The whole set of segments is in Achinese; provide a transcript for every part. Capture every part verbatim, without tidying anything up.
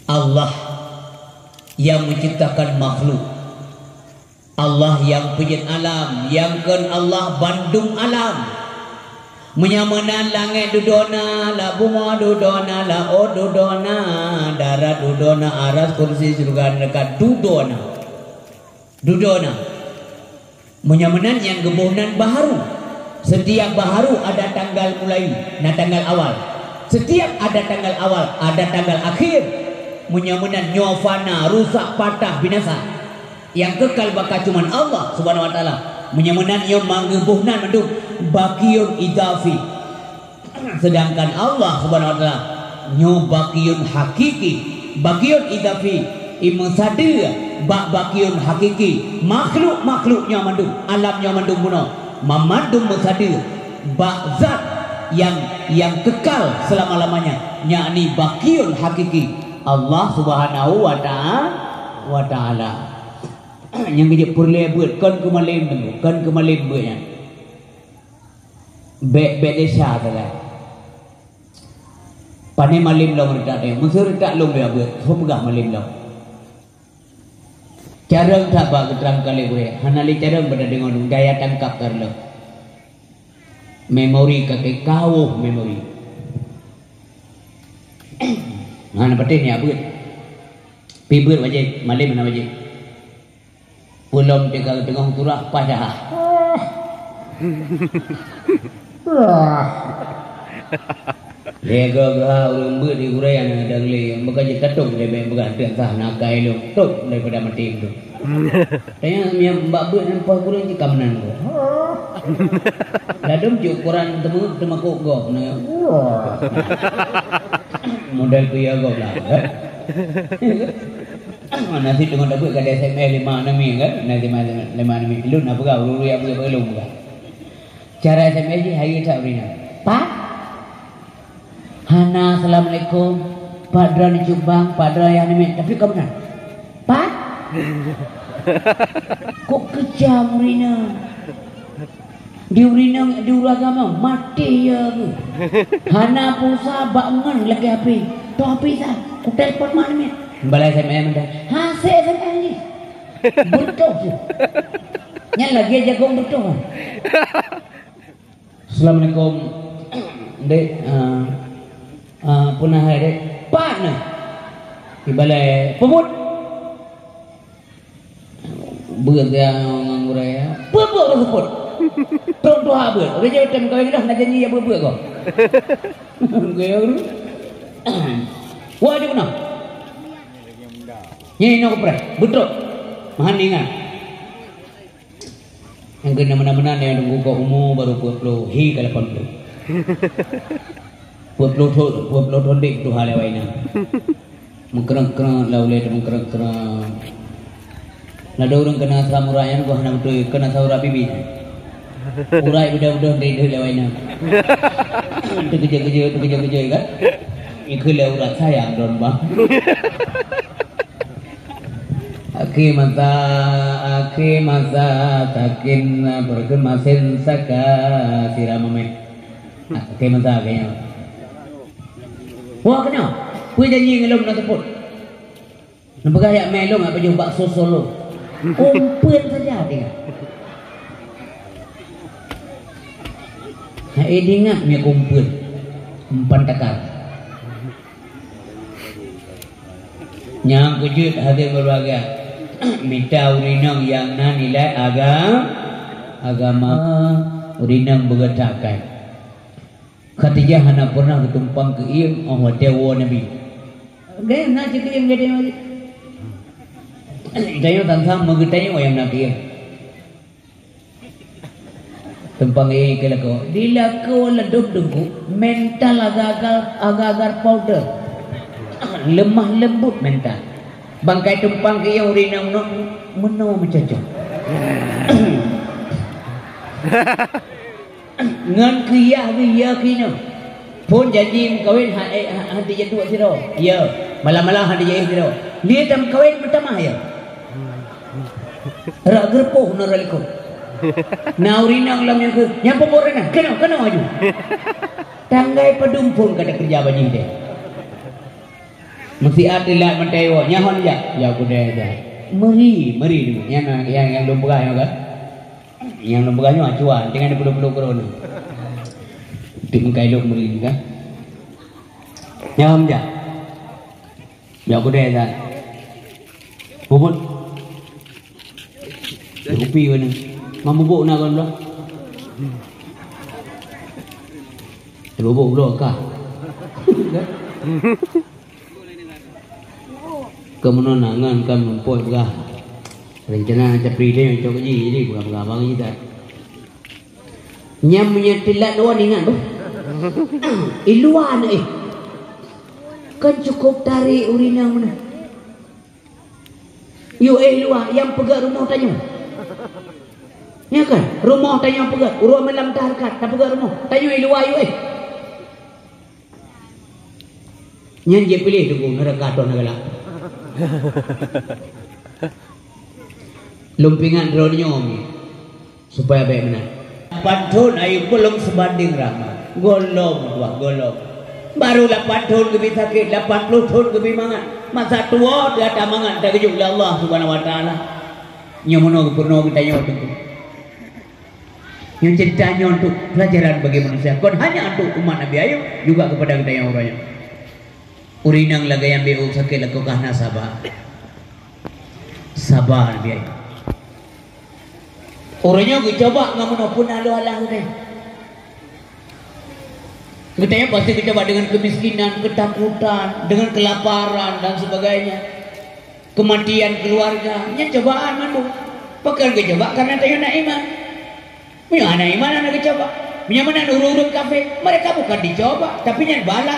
Allah nyang meucebtakan makhluk. Allah nyang peujeuet alam, nyang kon Allah bandum alam. Meunyoe meunan langét dudoe na, lam bumoe dudoe na, laôt dudoe na, darat dudoe na, aras, kursi, syeuruga, neuraka dudoe na. Dudoe na. Meunyoe meunan nyang geuboh nan baharu. Setiap baharu ada tanggal mulai, na tanggal awal. Setiap ada tanggal awal, ada tanggal akhir. Meunyoe meunan nyoe fana, rusak, patah, binasa. Nyang kekal baka cuman Allah Subhanahu wa Taala. Meunyoe meunan nyoe manggeuboh nan mandum baqiyun idhafi. Sedangkan Allah Subhanahu wa Taala nyoe baqiyun hakiki, baqiyun idhafi, imeusadeue bak baqiyun hakiki. Makhluk-makhluk nyoe mandum, alam nyoe mandum bunoe, mamandum meusadeue bak zat nyang, nyang kekal selama-lamanya, yakni baqiyun hakiki, Allah Subhanahu wa Ta'a-, wa Taala. Nyang geujak peureulée beuet, kon keu malem teungku, kon keu malem beuet nyan. Bék, bék desya sagai. Pane malem lom reutak teuh, meuseu reutak lom ya beuet, soe peugah malem lom. Carông that bak geutrang kali gurée, hana lé carông bak tadeungoe, gaya tangkap ka reuloh. Memori ka kawöh memori. Hana patéh nyak beuet. Pi beuet wajéb, malem hana wajéb. Ulôn teuka teungoh turah paih dah. Lé geuh-geuh ureuëng beuet di gurée nyang dang lé, meuka jeuet tatong lé bèk peugah teuh sah nakai lôn, tôb daripada maté lôn. Tanya miang bak beuet nyan poh gurée jih ka meunan gob. Ladôm cit ukuran teuma-, teumakot gob na. Model keu ya gob lah. Nasib teungoh tabeuet ka ada S M S lima enam mil kan? Nasib lima enam mil. Lôn na peugah, ureuëng-ureuëng jak beuet bak lôn peugah. Cara S M S jih hayeue that ureuëng nyan. Pat? Hana assalamualaikum. Pat droeneuh cut bang, pat droeneuh nyang namiet. Tapi ka meunan. Pat? Kok keujam ureuëng nyan? Di ureuëng inong, di ureuëng agama, maté ya geuh. Hana pulsa bak ngon lakée H P. Toh H P sa, kutelepon mak namiet. Balai S M S mantong. Hase S M S jih. Beutôi tu. Nyan lagée jagong beutôi. Assalamualaikum. Dek, ah, ah, peue na hai, Dek? Pat na. Di balai peubuet. Beuet ya ngon gurée ya. Beuet-beuet ureuëng seupôt. Trok tuha beuet. Ureuëng jeuet tem kawin dah na janji ya beuet-beuet ko. Gaya ureuëng. Wah, di mana? Nyan inoe kupreh. Beutrok. Mahan ingat. Nyang keunan meunan-meunan nyang teungku kok umu baru peuet ploh, hi ka lapan ploh. Peuet ploh thon, peuet ploh thon dek tuha lewat inong. Meukrek-krek lah ulée meukrek-krek. Lado ureuëng keunan asam urat nyan goh hana beutôi, keunan asam urat bibi. Urat beudôh-beudôh dek lewat inong. Teukeujot-keujot, teukeujot-keujot kan? Ikeu lé urat sayang don bang. Akhé masa, akhé masa, takin, perkemasin saka siram ameh. Akhé masa kayaknya. Wah, kena. Peue janji ngon lôn na teupot. Neupeugah jak mé lôn, jak pajoh bakso Solo. Umpeuet saja tinggai. Hai ingat mie umpeuet. Umpan takar. Nyang keujeuet hase meuluwarga, mita ureuëng inong nyang na nilai aga-, agama, ureuëng inong beugatakan. Khadijah hana pernah geutumpang keu ié óh watée woe Nabi. Gaya na cit keu ié geutanyoe. Geutanyoe sang-sang meugeutanyong nyang na keu ié. Tumpang ié keu lakoe. Di lakoe ladôm teungku, mental agak-agak, agak-agak powder. Lemah lembut mental. Bangkai tumpang keu ié ureuëng inong meunoe meucocok. Ngon keu yah geuh ya keu inong. Phon janji meukawen ha, eh, ha, han teujaduek sidroe. Ya, malam-malam han teujaéh sidroe. Lé tameukawen meutamah ya. Rak geureupôh ngon rak likot. Na ureuëng inong lom nyang keu, nyang peubot na, keunoe, keunoe aju. Tanggai padum phon ka takeureuja bak jih deh. Meusiat ilat mantong iwoe, nyan hon jak. Ya kudai dah. Meuri, meuri ni. Nyang, nyang, nyang lôn peugah nyoe kan. Nyang lôn peugah nyoe acuan, tinggai dipeuduek-peuduek keudroe ni. Tinggai lôn meuri ni kan. Nyan hon jak. Ya kudai dah. Bubut. Kupi mana? Mamubuk na kon dah. Lubuk bloe kah? Keu meunan angan kan meumpôi peugah. Rencana capri deh cok ji, jadi peugah-peugah bang ji dah. Nyam meunyoe teulat dua ingat beuh. I luwa na eh. Kan cukup tarik ureueng inong meunan. Yue eh luwa nyang peugah rumoh tanyoe. Nya kan? Rumoh tanyoe peugah, ureueng malam tahareukat, tapeugah rumoh. Tanyoe i luwa yue eh. Nyan jipiléh teungku neuraka atau neugala. Lôn peuingat droeneuh nyoe, supaya bèk meunan. Lapan thon ayeuem gohlom seubandéng rahmat. Gohlom, wah, gohlom. Barô lapan thon geubri sakét, lapan ploh thon geubri mangat. Masa tuwoe teuh ata mangat tageujok lé Allah Subhanahu wa Taala. Nyoe meunoe geupeurunoe geutanyoe teungku. Nyoe ceurita nyoe untuk pelajaran bagi manusia. Kon hanya untuk umat Nabi Ayub, juga kepada geutanyoe uroe nyoe. Ureueng inong lagèe nyang beu sakét lakoe ka hana saba. Saba Nabi Ayub. Uroe nyoe geucoba ngon meunoe pun na lôn alah udeh. Geutanyoe pasti geucoba dengan kemiskinan, ketakutan, dengan kelaparan dan sebagainya. Kematian keluarga, nyan cobaan mandum. Pakon geucoba? Karena tanyoe na iman. Meunyoe hana iman hana geucoba. Meunyoe meunan ureueng-ureueng kafé, mereka bukan dicoba, tapi nyan bala.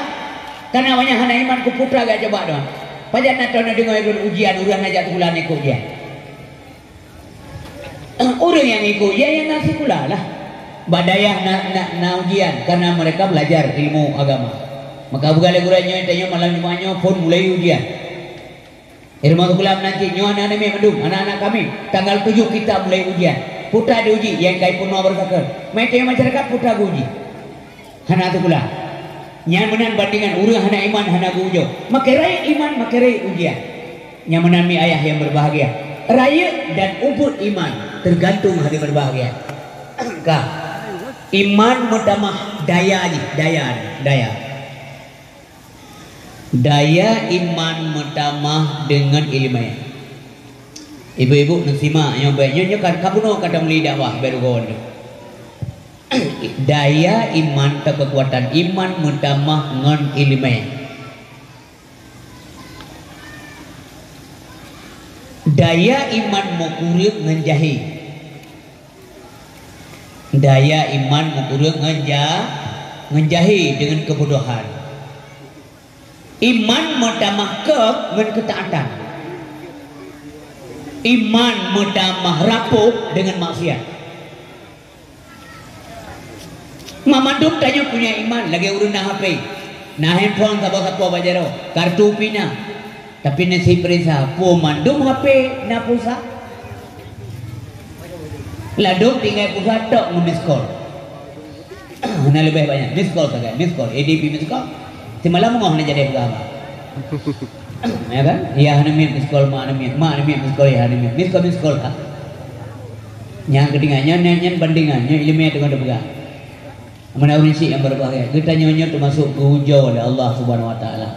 Karena awaknyan hana iman keu peue geucoba doang. Pajan na droeneuh deungoe ujian ureueng hana jak sikula ikot ujian. Ureueng nyang ikot ujian nyang na sikula lah. Bak dayah na, na, na ujian karena mereka belajar ilmu agama. Maka peugah lé gurèe nyoe, tanyoe malam Jumat nyoe phon mulai ujian. Di rumoh sikula meunan cit, nyoe aneuk-aneuk miet mandum, anak-anak kami. Tanggal tujoh kita mulai ujian. Peue ta diuji, nyang ka ipeurunoe baroesa kheun. Meutanyoe masyarakat peue ta geuuji. Hana sikula. Nyan meunan bandingan ureueng hana iman hana geuujoe. Makai rayeuk iman, makai rayeuk ujian. Nyan meunan mi ayah nyang berbahagia. Rayeuk dan ubit iman tergantung hana berbahagia. Ka. Iman meutamah daya jih, daya, daya. Daya iman meutamah deungon ileumèe. Ibu-ibu neusimak nyoe bèk nyoe, nyoe kan ka bunoe ka tameuli dakwah bèk rugoe nyoe. Daya iman atau kekuatan iman meutamah ngon ileumèe. Daya iman meukureueng ngon jahé. Daya iman meukureueng ngon ja-, ngon jahé deungon keubodohan. Iman meutamah keuh ngon keutaatan. Iman meutamah rapoh deungon maksiat. Mamandum tanyoe punya iman lagèe ureueng na H P, na handphone saboh-saboh bak jaroe, kartu pih na. Tapi na sipeuriksa, peue mandum H P na pulsa? Ladôm tinggai pulsa tok ngon miss call. Hana leubeh banyak, miss call sagai, miss call, A D P miss call. Simalam beungoh hana jadi peugah haba. Ya kan? Ya hana miet miss call, mak hana miet, mak hana miet miss call, ya hana miet. Miss call, miss call ha. Nyang keutinggai, nyan, nyan, nyan bandingan, nyan ileumèe teungoh teupeugah. Meunan ureueng syik nyang berbahagia. Geutanyoe nyoe teumasuk geuujoe lé Allah Subhanahu wa Taala.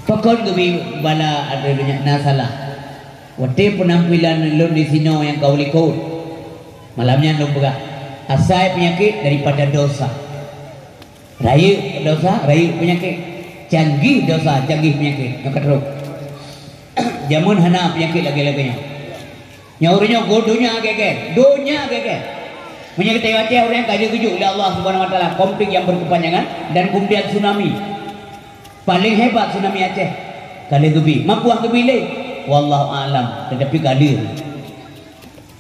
Pakon geubri bala ateueh donya na salah. Watèe peunampilan lôn disinoe nyang ka u likot, malam nyan lôn peugah, asai peunyakét daripada dosa. Rayeuk dosa, rayeuk peunyakét. Canggih dosa, canggih peunyakét. Nyang ka trok. Jameun hana peunyakét lagèe-lagèe nyoe. Nyoe ureueng nyoe go donya geugèe, donya geugèe. Meunyoe geutanyoe watèe ureueng ka geujok lé Allah Subhanahu wa Taala konflik yang berkepanjangan dan kemudian tsunami. Paling hebat tsunami Aceh. Ka lheueh geubi, makuah geubi lé. Wallahu a'lam, tetapi ka lheueh.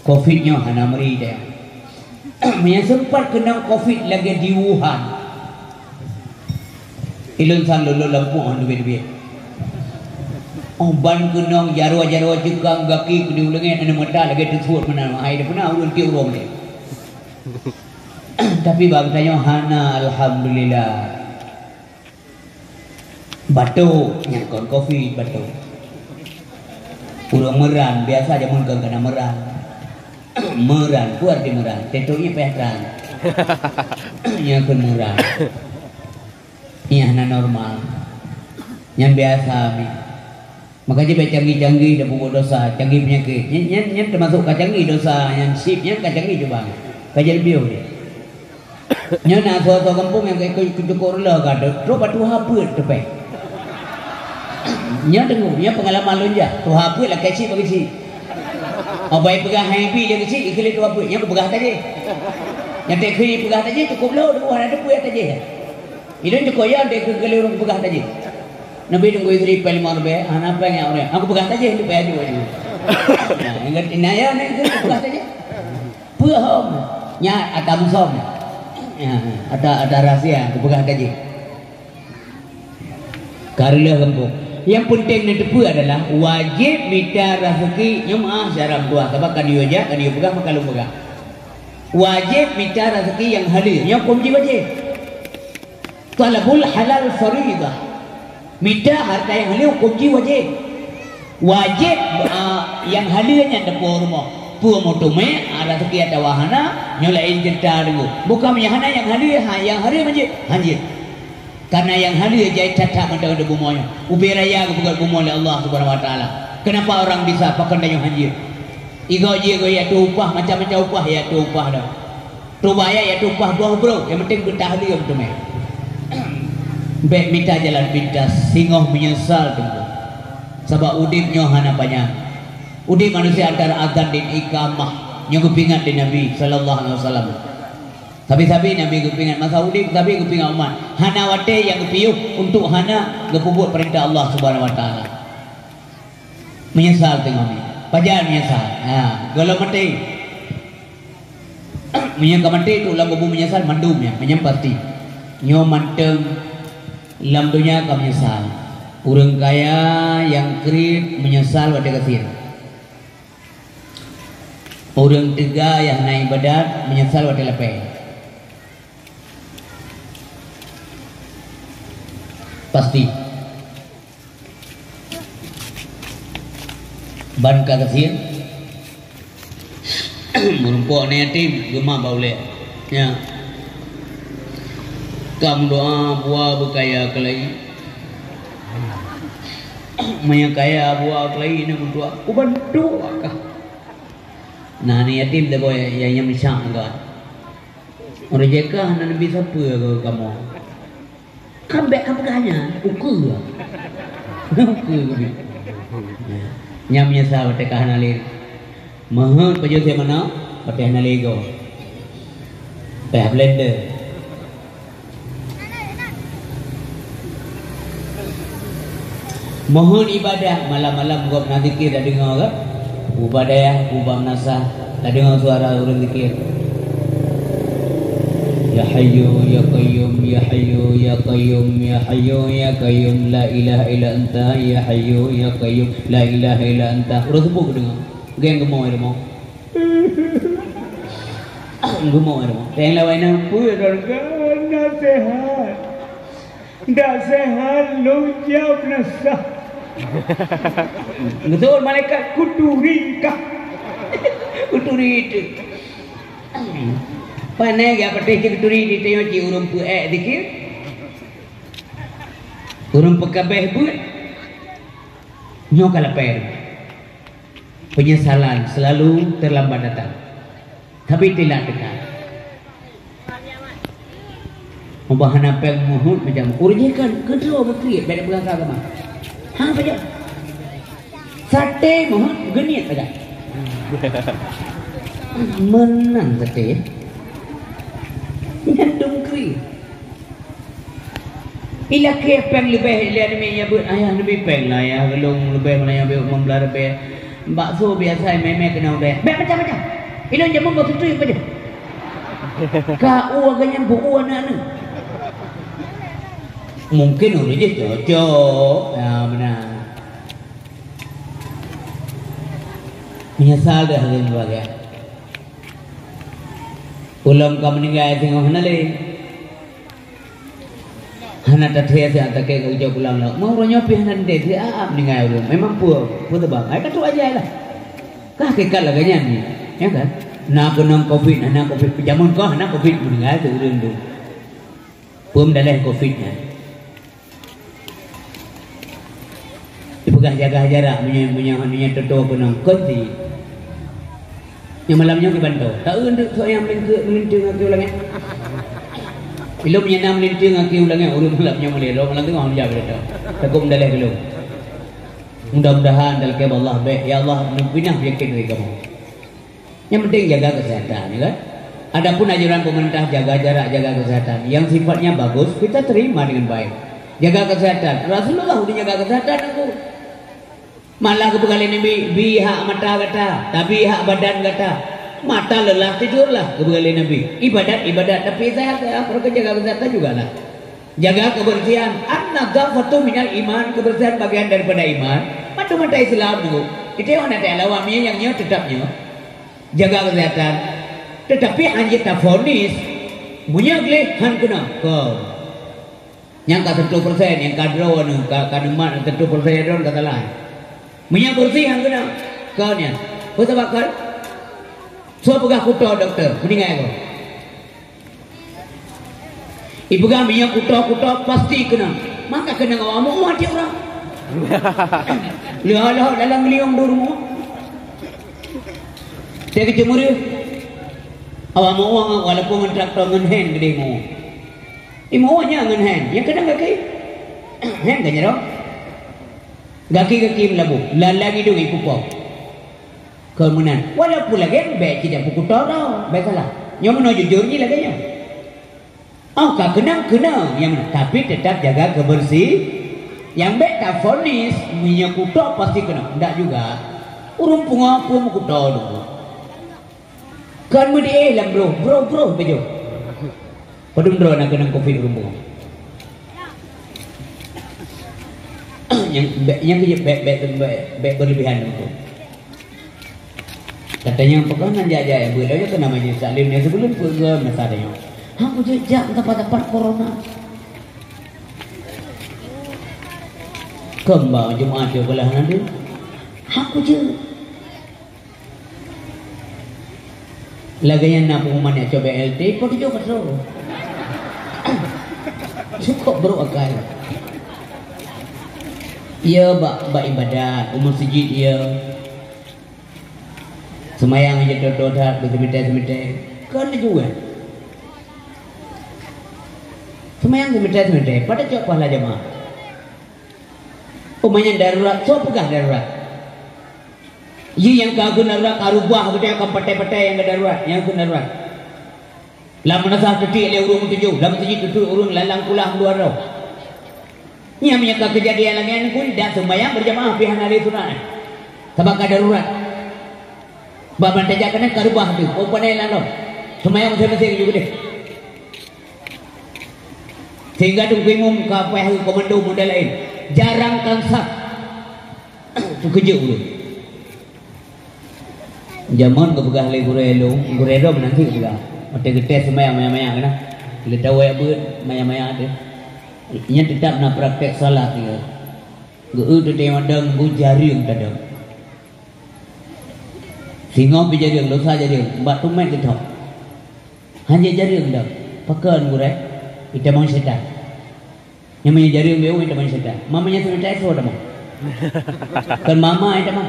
Covid nyoe hana meuri deh. Meunyoe sempat keunong covid lagèe di Wuhan. Ilôn sang lôn lampôh han dubiet-dubiet. Oh, ban keunong jaroe-jaroe jeukang gaki keudéh u leungèt, aneuk mata lagèe teusuet meunan, hai, dah peuna ureueng tiep uroe lé. Tapi bak geutanyoe hana, alhamdulillah. Batuk, nyang kon covid batuk. Ureuëng meuran, biasa jameun kon kana meuran. Meuran, peue arti meuran? Teto ié payah trang. Nyang kon meuran. Nyang hana normal. Nyang biasa mi. Maka jih bèk canggih-canggih dan peubuet dosa, canggih peunyakét. Nyan, nyan, nyan teumasok ka canggih dosa, nyan syiek, nyan ka canggih cuba. Ka jeuet leubeh deh. Nyoe na soe-soe gampông nyang ka ikot keu cukôp reuloh ka, trok bak tuha peuet teupèh. Nyoe deungoe, nyoe peungalaman lôn jak. Tuha peuet lakèe syiek bagi syiek. Oh, bai peugah hai bi lé keu syiek, ikheun lé tuha peuet, nyoe kupeugah tajih. Nyan teuk kheun peugah tajih, cukôp lôn, deungoe hana teupeu tajih. Ilôn cukôp ya, dek keu keu lôn peugah tajih. Nabi nunggu istri pèng limong ribèe, hana pèng nyang ureueng. Aku peugah tajih, tu payah jua. Nah, ingat inaya ni, peugah tajih. Peue hom? Nyan ata musom. Ya, ata, ata rahsia, kupeugah tajih. Ka reuloh gampông. Nyang peunteng neuteupeue adalah wajéb mita raseuki nyoe meuah syara meutuah. Sabab ka neuyue jak, ka neuyue peugah, maka lôn peugah. Wajéb mita raseuki nyang haleue, nyoe huköm jih wajéb. Talabul halal faridah. Mita hareuta nyang haleue huköm jih wajéb. Wajéb, a, nyang haleue nyan teupeu rumoh. Peue meuteumé, a, raseuki atawa hana, nyoe laén ceurita deungoe. Bukon nyang hana nyang haleue, ha, nyang haleue hanjeuet, hanjeuet. Kareuna nyang haleue jai that-that mantong di bumoe nyoe. Ubé raya geupeugöt bumoe lé Allah Subhanahu wa Taala. Keunapa ureueng bisa pakon tanyoe hanjeuet? Igoe jih goe yaitu upah, macam-macam upah yaitu upah dah. Tuba ya, yaitu upah boh brok, nyang penting beutahlia meuteumé. Bèk mita jalan pintas, singoh meunyeusal teungku. Sabab udép nyoe hana panyang. Udép manusia antara azan dan iqamah nyoe geupeuingat lé Nabi sallallahu alaihi wasallam. Sabe-sabe Nabi geupeuingat masa udép, sabe geupeuingat umat. Hana watèe nyang geupiôh untuk hana geupeubuet peurintah Allah Subhanahu wa Taala. Meunyeusal teungoh nyoe. Pajan meunyeusal? Ha, gohlom maté. Meunyoe ka maté, trok lam kubu meunyeusal mandum nyan, meunyan pasti. Nyoe mantong lam donya ka meunyeusal. Ureueng kaya nyang kriet meunyeusal watèe gasien. Ureueng teuga nyang hana ibadat meunyeusal watèe lapèe. Pasti. Ban ka gasien, meurumpok aneuk yatim, geumah bak ulèe. Nyan. Ka meudoa, "Bua beukaya keulai." Meunyo kaya bua keulai, na meudoa, "Kubantu kah." Nah, aneuk yatim teuboh nyang, nyang meusak geuh. Ureueng jih ka hana neubi sapeue keu kamoe. Kan bèk kapeugah nyan, ukeue. Ukeue keubiet. Nyan meunyeusal watèe ka hana lé. Meuheuet pajoh sép manok, watèe hana lé goe. Payah blender. Meuheuet ibadah, malam-malam gob na zikir tadeungoe kan? Ubadayah, uba meunasah, tadeungoe suara ureueng zikir. Ya Hayyu, Ya Qayyum, Ya Hayyu, Ya Qayyum, Ya Hayyu, Ya Qayyum, la ilaha illa anta, Ya Hayyu, Ya Qayyum, la ilaha illa anta. Ureueng seupôt geudeungoe. Geng geumoe rumoh. Geumoe rumoh. Teng lawan nang pun, "Nasihat. Nasihat lôn jaweueb nasihat." Geuseuôt malaikat, "Kuturi kah?" Kuturi itu. Pane geupatéh cit kuturi di tanyoe cit ureueng peuék zikir. Ureueng peukabeh beuet. Nyoe ka lapèe. Penyesalan selalu terlambat datang. Tapi telat dekat. Meuba hana péng meuheuet macam ureueng jih kan keudroe beukriet bèk peugah ka agama. Ha, pajan? Saté meuheuet geuniet pajan? Meunan saté. Nyan dum kriet. Ilakèe péng leubeh lé aneuk miet nyang beuet, "Ayah, neubi péng lah, Ayah, lôn leubeh meunan nyang beuet limong blaih ribèe. Bakso biasa mè-mè keunoe bèe." Bèk macam-macam. Ilôn jameun bak sutui pajoh. Ka u agam nyan beu u aneuk-aneuk. Mungkin ureueng jih cocok. Ya, meunan. Meunyeusal deh lôn keuluwarga. Ulôn ka meuninggai singoh hana lé. Hana tathèe siat takèe keu ujoe pulang lom. Meu uroe nyoe pih hana teuntèe siat meuninggai ureueng. Memang peue, peue teubang. Hai ka trok ajai lah. Ka hakikat lagèe nyan ni. Ya kan? Na keunong covid, hana covid. Jameun kah hana covid meuninggai tu ureueng tu. Peue meudaléh covid nyan. Dipeugah jaga jarak meunyoe, meunyoe, meunyoe toto keunong kon si. Nyang malam nyoe kiban to. Taeu ndeuek soe nyang meulinteu-, meulinteu ngon keu ulangèe. Ilôn meunyoe na meulinteu ngon keu ulangèe, ureueng malam nyoe meulinteu, malam teungoh meujak beulatang. Takot meudaleh keu lôn. Mudah-mudahan dalam keu Allah bèk, ya Allah, neupinah penyakit dari kamoe. Yang penting jaga kesehatan, ya kan? Adapun anjuran pemerintah jaga jarak, jaga kesehatan, yang sifatnya bagus, kita terima dengan baik. Jaga kesehatan. Rasulullah udah jaga kesehatan aku. Malah geupeugah lé Nabi, "Bi hak mata gata, tabi hak badan gata." Mata lelah, tidurlah, geupeugah lé Nabi. Ibadat, ibadat, tapi sehat, sehat. Perlu jaga kesehatan jugalah. Jaga kebersihan. An-nadzafatu minal iman, kebersihan bagian daripada iman. Mata-mata Islam tu. Kita yang nak tak lawan, yang nyoe tetap nyoe. Jaga kesehatan. Tetapi hana tafonis, meunyoe gleh han keunong. Kon. Nyang ka seratus persen, nyang ka droe nyoe, ka, ka neumat seratus persen droe ka salah. Meunyoe bersih han keunong. Kon nyan. Peue sabab kon? Soe peugah kuto dokto, meuninggai kon. Ipeugah meunyoe kuto-kuto pasti keunong. Maka keunong awak meu'oh tiep uroe. Leuha-leuha dalam liong dua rumoh. Teuka ceumeureue. Awak meu'oh walaupun ngon traktor ngon hand geudeh meu'oh. Imeu'oh nyan ngon hand, nyang keunong gaki. Hand ka nyerong. Gaki-gaki meulaboh, lam-lam idong ipupok. Kon meunan, walaupun lagèe bèk cit peukuto droe, bèk salah. Nyoe meunoe jujur jih lagèe nyoe. Oh, ka keunong, keunong, nyang meunan. Tapi tetap jaga kebersi-, nyang bèk tafonis, meunyoe kuto pasti keunong. Ndak juga. Ureueng pungo peue meukuto dulu. Kon meudiéh lam broh, broh, broh beujôh. Padum droe na keunong covid ureueng pungo. Nyang bèk, nyang bèk, bèk, bèk, bèk berlebihan tu. Katanya, "Peugah nan jak-jak, eh, beuet aja keu nama jeuneuh taklim nyan sibuleuen peue masa tanyoe." Hang kujak jak meusapat-sapat corona. Keumbang Jumat je beulah nanti. Hang kujak. Lagèe nyan na pengumuman nyang cok B L T, po tujoh ka troh. Cukôp brôk akai. Iya bak, bak ibadat, u meuseujid iya. Seumayang ija toe-toe that, beuseumite-seumite. Kon laju kan? Seumayang seumite-seumite, padahai cok pahala jamaah. Umpama nyan darurat, soe peugah darurat? Ji nyang ka kheun darurat, ka rubah geutanyoe, ka patéh-patéh nyang ka darurat, nyang kheun darurat. Lam meunasah teutiek lé ureueng meutujoh, lam meuseujid teutiek ureueng lalang pulang dua droe. Nyan meunyoe ka keujadian lagèe nyan, keu dak seumayang beurjamaah pih hana lé sunat nyan. Sabab ka darurat. Bak ban tajak keunan ka reubah teuh, oh, pandai lam lom. Seumayang maséng-maséng ju keudeh. Sehingga teungku imum ka payah komando model laén. Jarang kan sah. Teukeujot ulôn. Jameun geupeugah lé gurèe lôn, gurèe lôn meunan cit geupeugah. Watèe geutés seumayang manyang-manyang keunan. Lé tawèk beuet manyang-manyang teuh. Nyan teutap na praktek salat dia. Geu-eu teutimong dong, geu jareueng tadong. Singoh pih jareueng, dosa jareueng, bak teumèt geuthok. Hana jareueng dong. Pakon gurèe? Itamong syaitan. Nyang meunyoe jareueng B O itamong syaitan. Mama nyang seumeutah soe tamong? Kon mama itamong.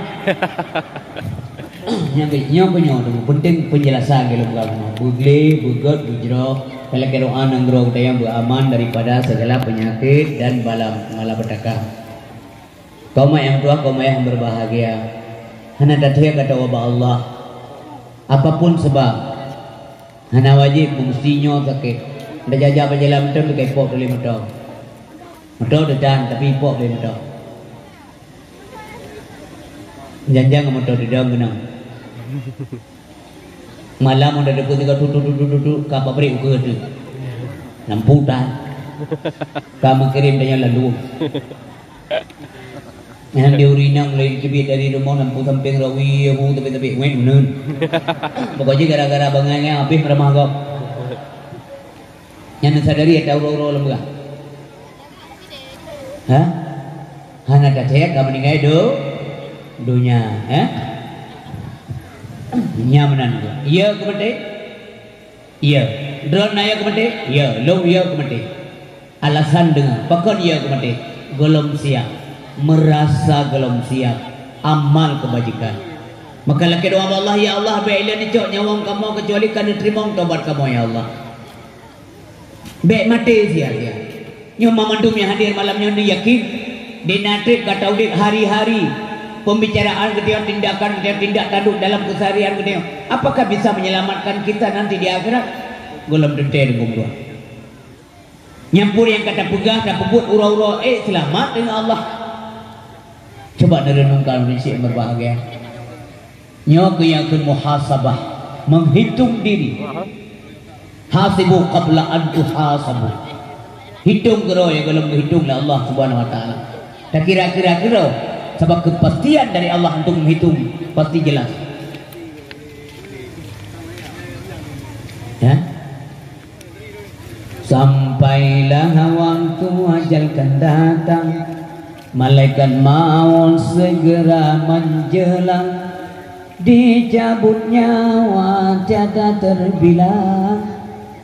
Nyang be-, nyoe keu nyoe tu, penting penjelasan keu lôn peugah keunoe. Beugleh, beugöt, beujroh, talakèe doa nanggroe geutanyoe beuaman daripada segala penyakit dan bala malapetaka. Kaum ayah tuha, kaum ayah yang berbahagia, hana tathèe gata ubak Allah. Apapun sebab, hana wajéb meumeusti nyoe sakét. Tajak-jak bak jalan mantong teuka ipok teuh lé moto. Moto teutan, tapi ipok teuh lé moto. Janjang moto teudong keunong. Malam udah dekat tiga tutu tutu tutu ka pabrik ukeue tu. Lampu tan. Ka meukirim tanya lalu. Nyan di ureueng inong mulai teubiet dari rumoh lampu sampéng rawi, hu, tapi-tapi, wet, meuneun. Pokok jih gara-gara bangai nyan habéh meuramah gob. Nyan neusadari ata uroe-uroe lom beurah. Ha? Hana tacaya ka meuninggai do-, donya, ha? Nyan meunan. Iya keu maté? Iya. Droeneuh iya keu maté? Iya, lôn iya keu maté. Alasan deungon, pakon iya keu maté? Gohlom siap, meurasa gohlom siap, amal keubajikan. Maka lakée doa bak Allah, "Ya Allah, bék ilée neucok nyawöng kamoe keucuali ka neuteurimong tobat kamoe, ya Allah." Bék maté sia-sia. Nyoe mandum nyang hadir malam nyoe neuyakin, di na treb gata udeb hari-hari, pembicaraan geutanyoe, tindakan geutanyoe, tindak tanduk dalam keseharian geutanyoe, apakah bisa menyelamatkan kita nanti di akhirat? Gohlom teuntée deungon dua. Nyan peue nyang ka tapeugah, tapeubuet uroe-uroe, eh, seulamat deungon Allah. Cuba neureunungkan ureuëng syik meubahgia. Nyoe keuh nyang kheun muhasabah, meuhitong diri. Hasibu qabla an tuhasabu. Hitong keudroe nyang gohlom geuhitong lé Allah Subhanahu wa Taala. Takira-kira keudroe, sabab keupastian dari Allah untuk meuhitong pasti jelas. Ya? Sampailah waktu ajal kan datang, malaikat maut segera menjelang. Dicabut nyawa tiada terbilang,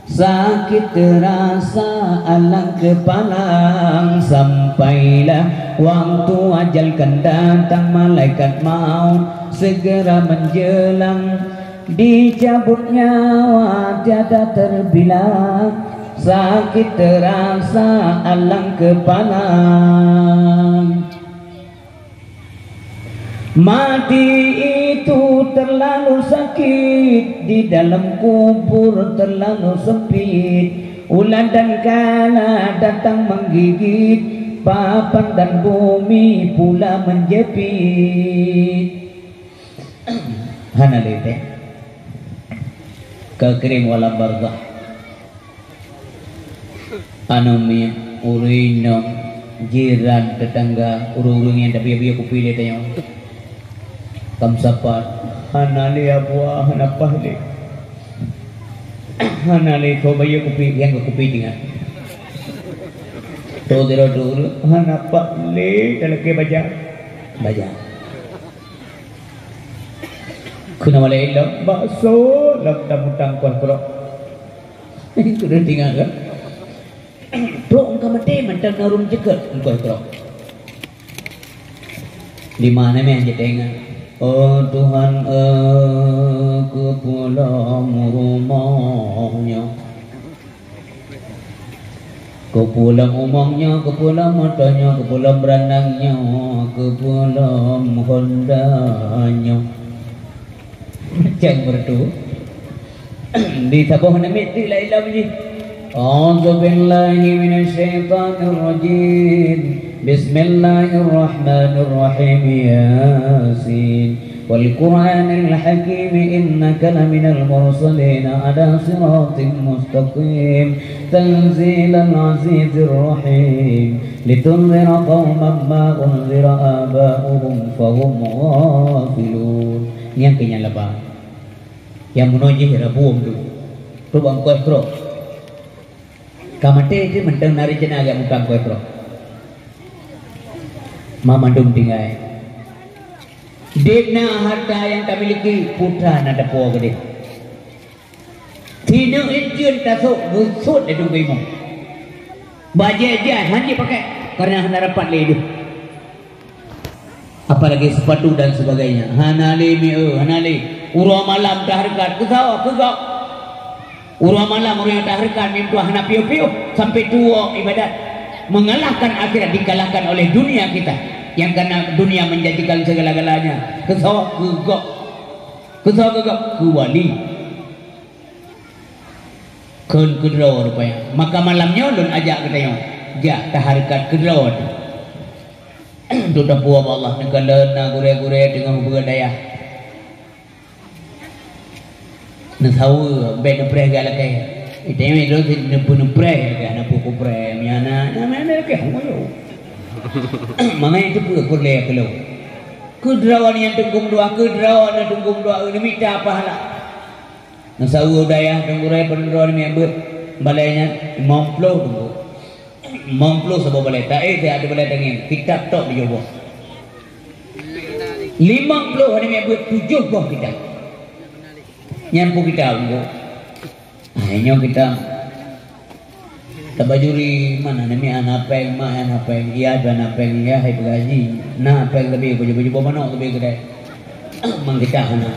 sakit terasa alang kepalang. Sampailah waktu ajal kan datang, malaikat maut segera menjelang. Dicabut nyawa tiada terbilang, sakit terasa alang kepalang. Mati itu terlalu sakit, di dalam kubur terlalu sempit, ulat dan kala datang menggigit, papan dan bumi pula menjepit. Hana lé teuh. Ka kirém u alam barzakh. Aneuk miet, ureuëng inong, jiran, teutangga, ureuëng-ureuëng nyang tapiôh-piôh kupi lé tanyoe. Kam sapat, hana lé abuah, hana paih lé. Hana lé, soe bayeue kupi, nyang keu kupi tinggai. Toh sidroe tu ureuëng, hana pat lé, talakée baja. Baja. Keuneuk malée ilong, bakso lam tamutang kuah krok. Keuneuk tinggai kan? Trok engka maté mantong na ureuëng ceukeut kuah krok. Di mana meh jitengah? Oh Tuhan, eh, keupeulom rumoh nyoe. Keupeulom umong nyoe, keupeulom moto nyoe, keupeulom beurandang nyoe, keupeulom honda nyoe. Macam beureutu. Di saboh namiet ti la ilaha jih. A'udzubillahi minasyaitonirrajim. Bismillahirrahmanirrahim. Yasin. والقرآن الحكيم إنك لمن المرسلين على صراط مستقيم تنزيل العزيز الرحيم لتنذر قوما ما أنذر آباؤهم فهم غافلون. Nyang keu nyang laba. Nyang meunoe jih rabuem tu. Tu bangkôi krok. Ka maté teuh mantong na rencana jak mutang keu droe. Ma mandum tinggai. Deb na harta nyang tamiliki, putra na tapuwoe keudeh. Sineuk injeuen tasok geusut lé dum geuimong. Bajée jai hana jipakai kareuna hana rapat lé ideh. Apalagi sepatu dan sebagainya. Hana lé mieu, hana lé. Uroe malam tahareukat, keusawa, keugok. Uroe malam ureuëng nyang tahareukat meutuah hana piôh-piôh sampai tuwoe ibadat. Mengalahkan akhirat, dikalahkan oleh dunia kita. Yang karena dunia menjanjikan segala-galanya. Keusawa, keugok. Keusawa, keugok. Keuwali. Kheun keudroe rupanya. Maka malam nyoe lôn ajak geutanyoe jak tahareukat keudroe teuh. Untuk tapuwoe bak Allah, neukalon na gurée-gurée teungoh beuet dayah. Neusaweue, bék neupreh gak lakée. Geutanyoe droe sit neupeue neupreh lakée, na peue kupreh, meunyana, na meunyana lakée, hana yo. Mangai teupeue peureulée keu lôn. Keudroe nyang teungku meutuah, keudroe na teungku meutuah, neumita pahala. Neusaweue dayah teungku raya peundroe namiet beuet balée nyan limong ploh teungku. Limong ploh saboh balai, taéh siat di balai tangieng, kitab tok tujoh boh. Limong ploh hana miet beuet, tujoh boh kitab. Nyan peue kitab, Teungku? Ah, nyoe kitab. Tabajuri mana namiet hana péng, mak hana péng, yah hana péng, yah hai peugaji. Na péng tapi baju-baju boh manok tapi kedai. Mang kitab hana.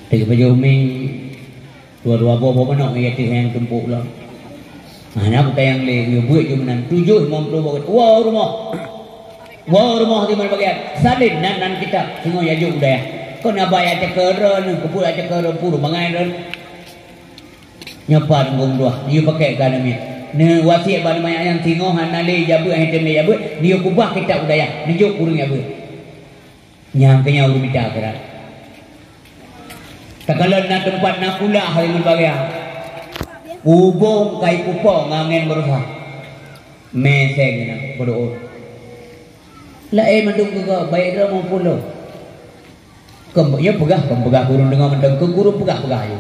Tapi baju umi dua-dua boh boh manok ya teuh nyang tumpuk lom. Hana kutayang lé, nyoe buet jeuem nan tujoh limong ploh boh. Woe rumoh. Woe rumoh di mana bagian. Salin nan, nan kitab. Singoh ya jok budaya. Kau na bayar cakar, kubu cakar, puru bangai ron. Nyoe pat ngom dua, yue pakai ka namiet. Neu wasiet bak namiet nyan singoh hana lé jabeuet, hana tem lé jabeuet, yue kubah kitab budaya, neujok ureueng jabeuet. Nyang keunyan ureueng mita akhirat. Takalon na teumpat na kulah hari ngon bagia. Ubong kai pupo ngon angén beureusa. Meseng na berdoa. Laén mandum keu kau, baik droe maupun lôn. Keu, ya peugah, keu peugah gurun deungoe mantong, keu gurun peugah-peugah aju.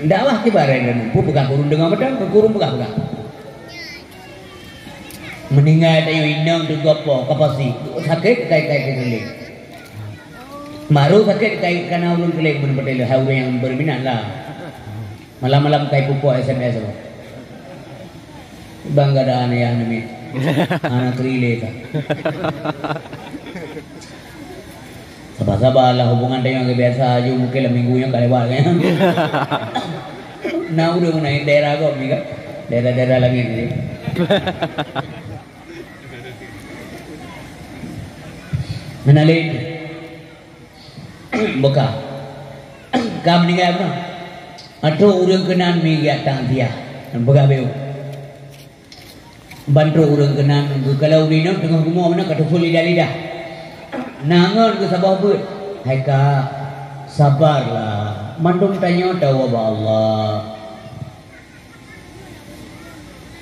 Dakwah kiban droeneuh, peugah gurun deungoe mantong, keu gurun peugah-peugah. Meuninggai tanyoe inong teugopo, ka pasti. Sakét kai-kai keukeuleng. Baru sakét kai kana ureueng keuleng, beuneupeuteulah hai ureueng nyang berminat lah. Malam-malam kai pupuk S M S tu. Bang gada aneh ya nami. Anak kerilé ka. Sabar-sabar lah, hubungan tanyoe biasa aju, mungkin lah minggu nyoe ka lewat kan. Na ureueng na daerah kau ni kan. Daerah-daerah langit ni. Mana lain? Buka. Ka meuninggai bunoe. Atau ureueng keunan mi geujak takziah. Peugah beu. Ban trok ureueng keunan geukalon ureueng inong teungoh rumoh meunan ka teuphon lidah-lidah. Na ngon geusaboh beuet. Hai kak, sabarlah. Mandum tanyoe tawoe bak Allah.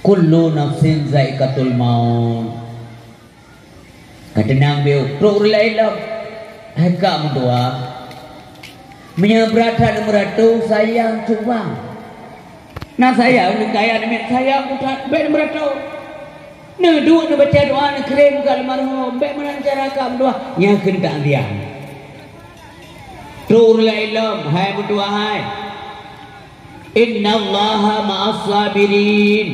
Kullu nafsin zaiqatul maut. Ka teunang beu, trok ureueng laén lom. Hai kak meutuah. Meunyoe brat that meuratoe, sayang cuba. Na sayang, neukaya namiet sayang that, bèk meuratoe. Neuduek neubaca doa, neukirém keu almarhum, bèk meunan cara kak meutuah. Nyan kheun takziah. Trok ureueng laén lom, hai meutuah hai. Innallaha ma'as sabirin.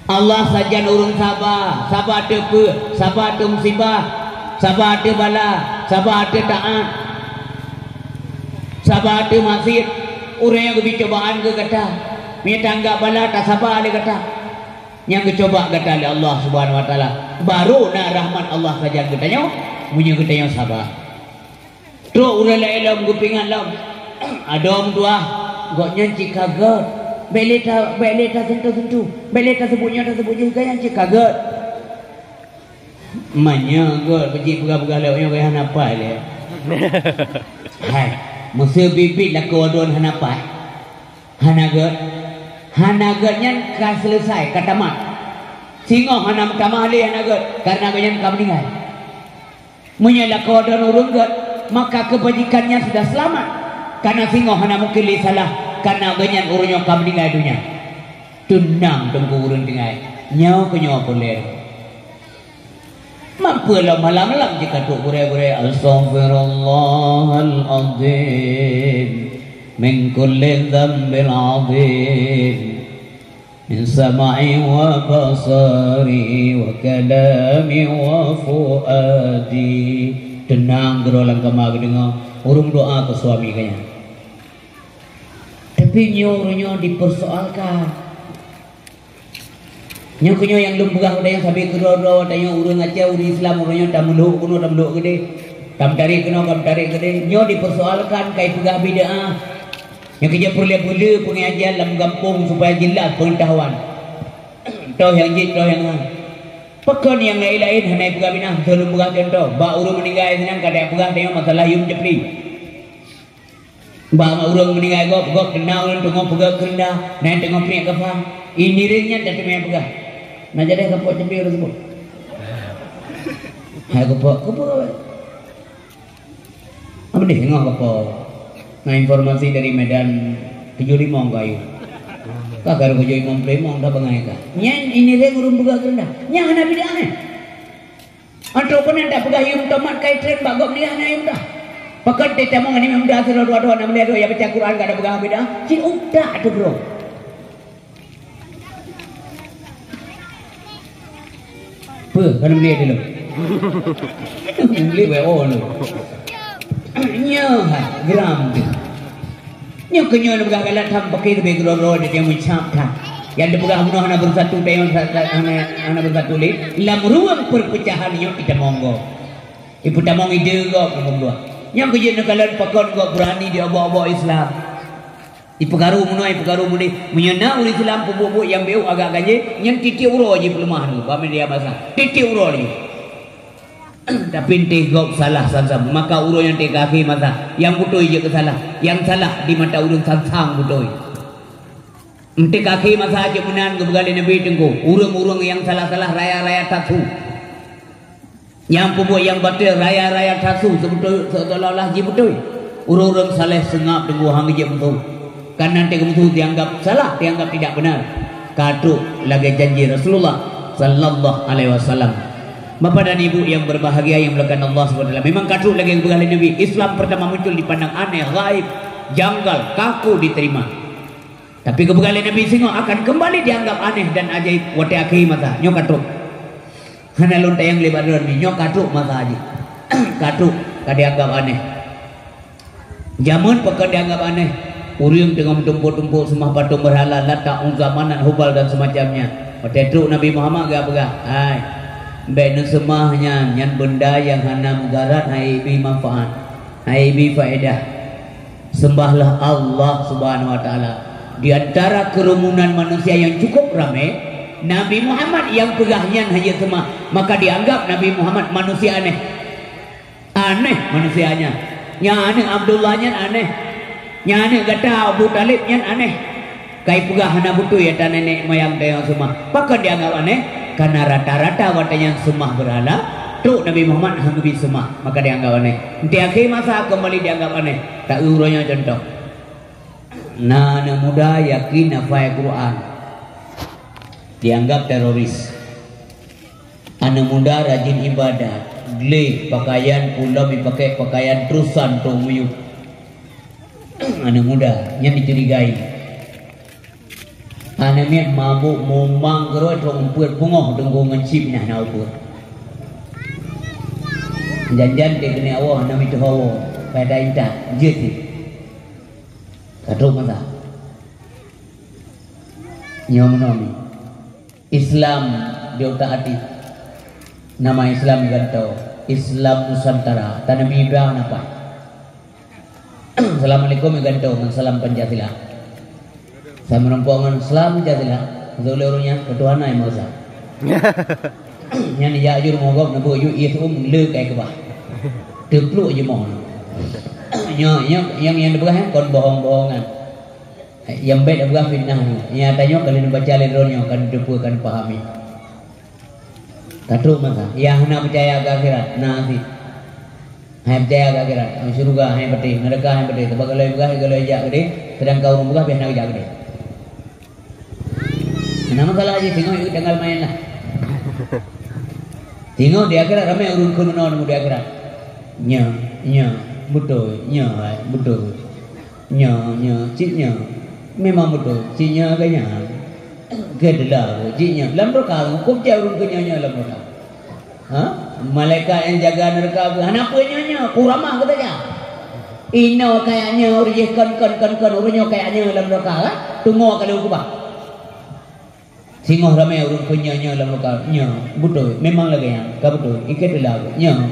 Allah sajan ureueng saba, saba ateueh peue, saba ateueh musibah, saba ateueh bala, saba ateueh taat, saba ateueh maksiet. Ureueng nyang geubri cobaan keu gata, meunyoe tanggap bala tasaba lé gata. Nyang geucoba gata lé Allah Subhanahu wa Taala, baru na rahmat Allah sajan geutanyoe, meunyoe geutanyoe saba. Trok ureueng laén lom geupeuingat lom. Adoe meutuah, gobnyan cit ka gèt. Bèk lé ta-, bèk lé tasentuh-sentuh. Bèk lé taseubut nyoe taseubut jih, gobnyan cit ka gèt. Meunyoe gèt, beujipeugah-peugah lé nyoe gobnyan hana paih lé. Hai, meuseu biet-biet lakoe droen hana paih. Hana gèt. Hana gèt nyan ka seuleusai, ka tamat. Singoh hana meutamah lé hana gèt, kareuna gobnyan ka meuninggai. Meunyoe lakoe droen ureueng gèt, maka keubajikan nyan sudah seulamat. Kareuna singoh hana mungken lé salah, kareuna gobnyan ureueng nyoe ka meuninggai donya. Teunang teungku ureueng tinggai, nyoe keu nyoe peureulèe. Mampu lom malam-malam jika trok gurèe-gurèe, "Astaghfirullahal azim min kulli dzambil azim." Min sam'i wa basari wa kalami wa fuadi. Teunang keudroe lam kama geudeungoe, ureueng doa keu suami geuh nyan. Tapi nyoe ureueng nyoe dipersoalkan. Nyoe keuh nyoe nyang lôn peugah, watèe nyoe sabe keudroe-droe, watèe nyoe ureueng Aceh, ureueng Islam, ureueng nyoe tameulhok keunoe, tameulhok keudeh, tameutarek keunoe, tameutarek keudeh. Nyoe dipersoalkan kai peugah bid'ah. Nyang keujeuet peureulèe-peureulèe peungajian lam gampông supaya jeulaih peungeutahuan. Toh nyang jeuet, toh nyang hana. Pakon nyang laén-laén hana jipeugah bid'ah, miseue lôn peugah cuntoh, bak ureueng meuninggai sinan ka tapeugah tanyoe masalah yum jeupli. Bak ureueng meuninggai gob, gob teungoh ureueng teungoh peugah keureunda, na teungoh piek kafan. Ini ring nyan dak teumé peugah. Na jadi kapok jeupli ureueng tersebut. Hai kapok, kapok. Apa deh, ngah apa? Nah, informasi dari Medan tujuh lima kayu. Ka karu kujui imong pelimong dah bangai ka. Nyan ini lé ureueng peugah keureundah. Nyan hana bid'ah, eh. Atau pun dak peugah yum tomat kai tren bak gob liah na yum dah. Pakon teutamong ni muda sidroe dua-dua na meuliah dua ya baca Quran ka ada peugah bid'ah. Cit utak tu, bro. Peue, ka neumbeli dulu. Neumbeli W O lu. Nyoe hai, geram tu. Nyoe keu nyoe neupeugah galak tham pakai leubeh keudroe-droe jadi meucab that. Nyang neupeugah bunoe hana beusatu tayong sa-, sa-, hana, hana beusatu lé. Lam ruang perpecahan nyoe kita monggo. Ipeutamong ide gob lam dua. Nyang keu jeuet neukalon pakon gob beurani di obok-obok Islam. Ipeukaru meunoe, ipeukaru mudeh. Meunyoe na ureueng Islam peubuet-buet nyang beu agak ganjé, nyan tieb-tieb uroe jipeuleumah tu, bak media massa. Tieb-tieb uroe laju. Tapi enteh gob salah sansang, maka uroe nyan teuka akhé masa, nyang beutôi jeuet keu salah, nyang salah di mata ureueng sansang beutôi. Enteh ka akhé masa cit meunan geupeugah lé Nabi Teungku, ureueng-ureueng nyang salah-salah raya-raya that su. Nyang peubuet nyang batil raya-raya that su, seubeutôi, seolah-olah jih beutôi. Ureueng-ureueng saleh seungab teungku hana geujeuet meusu. Kan nan teuk meusu dianggap salah, dianggap tidak benar. Ka trok lagée janji Rasulullah sallallahu alaihi wasallam. Bapak dan Ibu yang berbahagia yang dimuliakan Allah Subhanahu wa taala, memang ka trok lagée geupeugah lé Nabi, Islam pertama muncul dipandang aneh, ghaib, janggal, kaku diterima. Tapi geupeugah lé Nabi singoh akan kembali dianggap aneh dan ajaib watée akhé masa. Nyoe ka trok. Hana lôn tanyong lé bak droeneuh, nyoe ka trok masa jih. Ka trok, ka dianggap aneh. Jameun pakon dianggap aneh. Ureueng teungoh meutumpôk-tumpôk seumah patong beurhala, Lata, Uzza, Manat, Hubal dan semacamnya. Watée trok Nabi Muhammad geupeugah, "Hai, bék neuseumah nyan, nyan beunda nyang hana mudarat, hai ibi manfaat, hai ibi faedah." Sembahlah Allah Subhanahu wa Taala. Di antara kerumunan manusia yang cukup ramé, Nabi Muhammad nyang peugah nyan hana seumah, maka dianggap Nabi Muhammad manusia aneh. Aneh manusia nyan. Nyan aneuëk Abdullah nyan aneh. Nyan aneuëk gata Abu Thalib nyan aneh. Kai peugah hana beutôi ata nenek moyang teuh nyang seumah. Pakon dianggap aneh? Karena rata-rata watée nyan seumah beurhala, trok Nabi Muhammad hana geubi seumah, maka dianggap aneh. Di akhé masa kembali dianggap aneh. Taeu uroe nyoe contoh. Na aneuëk muda yakin hafai Quran, dianggap teroris. Aneuëk muda rajin ibadat, gleh pakaian, pulo meupakai pakaian trusan trok miyueb. Aneuëk muda nyan dicurigai. Aneuëk miet mabök mumang keurôi trok umpeuet beungoh deungon ngon chip nyan na umpeuet. Jan-jan dikeuneuk awai hana meutuha woe, pada intat jeuet. Ka trok masa. Nyoe meunoe mi. Islam di utak até. Nama Islam gantoe, Islam Nusantara, tanah mibra na paih. Assalamualaikum gantoe ngon salam Pancasila. Saya meureumpok ngon salam Pancasila, zoe lé ureuëng nyan, keutuhanan nyang meusa. Nyan jak jur mogok neubeuek ju ié um le kai keubah. Teupluk jeumong. Nyoe, nyoe nyang, nyang neupeugah nyan kon bohong-bohongan. Nyang bék neupeugah fitnah nyoe. Nyata nyoe ka lheueh neubaca lé droeneuh nyoe, ka neuteupeue, ka neupahami. Ka trok masa, nyang hana peucaya keu akhirat, na cit. Hai peucaya keu akhirat, syeuruga hai patéh, neuraka hai patéh, sabab galoi peugah, galoi jak keudeh, seudangkan ureuëng peugah pih hana geujak keudeh. Hana masalah jih, singoh yue tanggal maén lah. Singoh di akhirat ramé ureuëng kheun meunoe di akhirat. Nyoe, nyoe, beutôi, nyoe hai, beutôi. Nyoe, nyoe, cit nyoe. Memang beutôi, cit nyoe ka nyan. Keudela cit nyoe. Lam neuraka, huköm cit ureuëng keu nyoe, nyoe lam neuraka. Ha? Malaikat nyang jaga neuraka geuh, hana peue nyoe-nyoe, kuramah geuh saja. Inoe kaya nyoe, ureuëng jih kon, kon, kon, kon, ureuëng nyoe kaya nyoe lam neuraka, ha? Teungoh ka lheueh keubah. Singoh ramé ureuëng keu nyoe-nyoe lam neuraka, nyoe, beutôi, memang lagée nyan, ka beutôi, ikei teulah geuh, nyoe.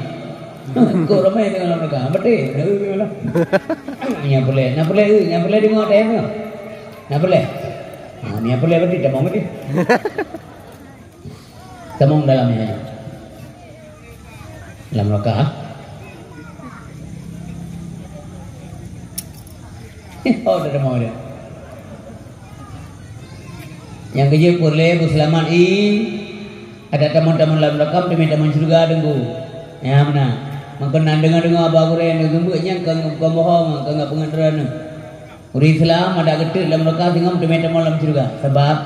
Kok ramé teungoh lam neuraka, beutôi, nyoe, nyoe lah. Nyan peureulée, na peureulée, na peureulée deungoe teuh nyoe. Na peureulée. Ha, nyan peureulée berarti tamong berarti. Tamong dalam nyan. Lam neuraka. Oh, dah tamong dia. Nyang keujeuet peureulée beuseulamat i, ada tamong-tamong lam neuraka, teumé tamong syeuruga deungon. Nyan meunan. Mangkeunan deungoe-deungoe haba gurée nyang geumeuet nyan kon, kon bohong, kon peungeut droeneuh. Ureuëng Islam adak geuteuk lam neuraka singoh teumé tamong lam syeuruga. Sabab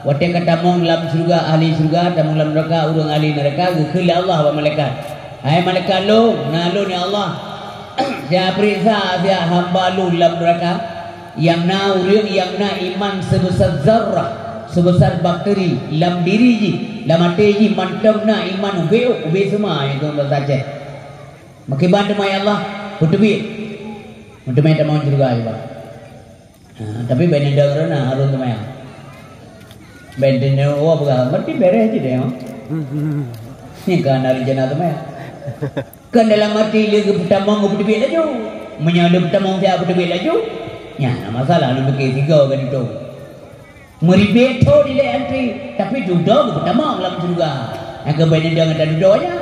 watée ka tamong lam syeuruga ahli syeuruga, tamong lam neuraka ureuëng ahli neuraka, geukheun lé Allah bak malaikat, "Hai malaikat lôn, na lôn ya Allah, siat peuriksa siat hamba lôn lam neuraka, nyang na ureuëng nyang na iman seubeusa zarrah, seubeusa bakteri lam diri jih, lam até jih mantong na iman ubé-ubé seuma nyang keu bahasa Aceh." Meukiban teuma ya Allah, peuteubiet. Meuteumé tamong syeuruga juga. Ha, tapi bèk neudong rona harun teuma ya. Bèk neudong, oh, peugah, berarti beres je deh, oh. Ni kan hari jana teuma ya. Kan dalam hati dia geupetamong geupeuteubiet laju. Meunyoe dia petamong siat peuteubiet laju, nyan masalah lu beuke tiga kan itu. Meuribet tho dilèe antri, tapi dudoe geupeutamong lam syeuruga. Nyang keubai neudong ata dudoe nyan.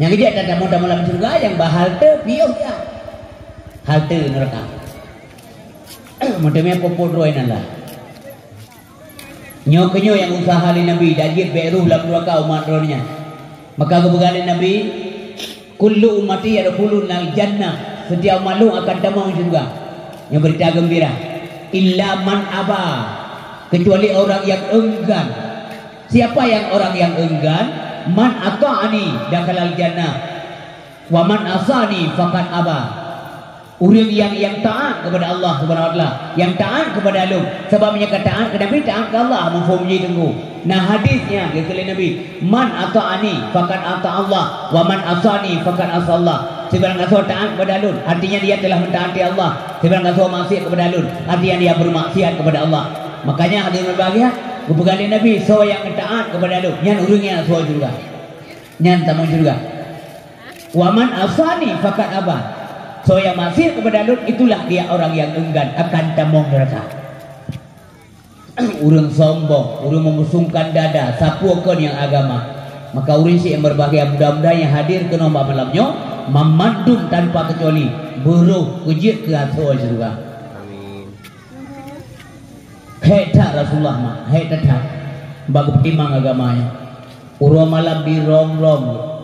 Nyang geujak tatamong-tamong lam syeuruga nyang ba halte piôh nyan. Halte neuraka. Meuteumé peupuet droe nan lah. Nyoe keunyoe nyang useuha lé Nabi, dak jeuet bèk rôh lam neuraka umat droeneuh nyan. Maka geupeugah lé Nabi, "Kullu ummati yadkhulunal jannah." Setiap umat lôn akan tamong syeuruga. Nyoe beurita geumbira. "Illa man aba." Kecuali orang yang enggan. Siapa yang orang yang enggan? "Man ata'ani dakhalal jannah. Wa man asani faqad aba." Ureuëng nyang, nyang taát kepada Allah Subhanahu wa Taala, nyang taát kepada Lôn. Sabab meunyoe ka taát keu Nabi, taát keu Allah, mafhum jih teungku. Nah, hadis nyan geukheun lé Nabi, "Man ata'ani faqad ata Allah, wa man asani faqad asa Allah." Sibarang gasoe taát kepada Lôn, artinya dia telah mentaati Allah. Sibarang gasoe maksiat kepada Lôn, artinya dia bermaksiat kepada Allah. Makanya hadirin berbahagia, geupeugah lé Nabi, "Soe nyang taát kepada Lôn, nyan ureuëng nyan soe syeuruga." Nyan tamong syeuruga. "Wa man asani faqad aba." Soe nyang maksiat kepada Lôn, itulah dia orang yang enggan akan tamong neuraka. Ureuëng sombong, ureuëng memusungkan dada, sapeue kon nyang agama. Maka ureuëng syiek nyang berbahagia, mudah-mudahan nyang hadir keunoe bak malam nyoe, mamandum tanpa kecuali, beurôh keujeuet keu asoe syeuruga. Amin. Hék that Rasulullah mak, hék that-that bak geupeutimang agama nyoe. Uroe malam dirong-rong.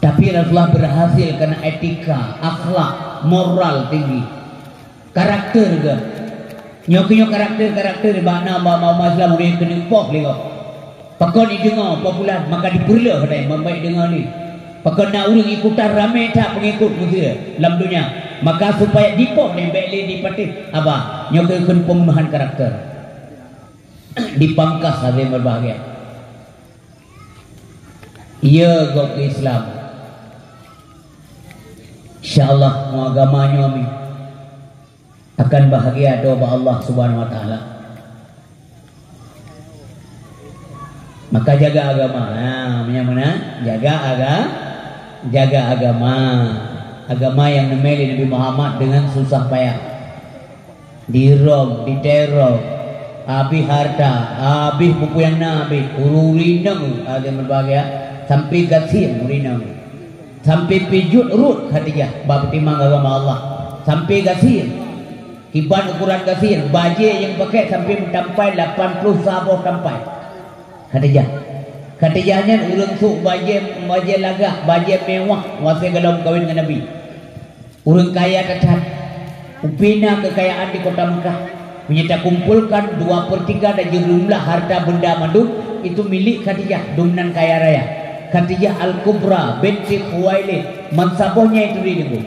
Tapi Rasulullah berhasil karena etika, akhlak, moral tinggi. Karakter geuh. Nyoe keuh nyoe karakter-karakter bak na bak umat Islam ureuëng keuneuk poh lé gob. Pakon jideungoe poh bulan, maka dipeureuloh dai, bèk deungoe lé. Pakon na ureuëng ikutan ramé that peungikut meuseu lam donya, maka supaya dipoh lé bèk lé dipatéh haba. Nyoe keuh kheun pembunuhan karakter. Dipangkas hadirin berbahagia. Iya gob Islam. Insya Allah, mu agama nyoe mi akan bahagia doa bak Allah Subhanahu wa Taala. Maka jaga agama. Ha, meunyo meunan, jaga aga-, jaga agama. Agama nyang neumé lé Nabi Muhammad dengan susah payah. Dirong, diteror, habéh harta, habéh peue-peue nyang na, habéh ureuëng inong, ada berbagai, sampai gasien ureuëng inong. Sampai pijuet rot Khadijah bak peutimang agama Allah. Sampai gasien. Kiban ukuran gasien, bajée nyang pakai sampai meutampai lapan ploh saboh tampai. Khadijah. Khadijah nyan ureuëng sôk bajée, bajée lagak, bajée mewah, watée gohlom kawin ngon Nabi. Ureuëng kaya that-that. Ubé na keukayaan di kota Mekah. Meunyo takumpolkan dua per tiga dan jumlah harta benda mandum, itu milék Khadijah, dum nan kaya raya. Khadijah Al-Kubra binti Khuwailid, meusaboh nyan itu di Teungku.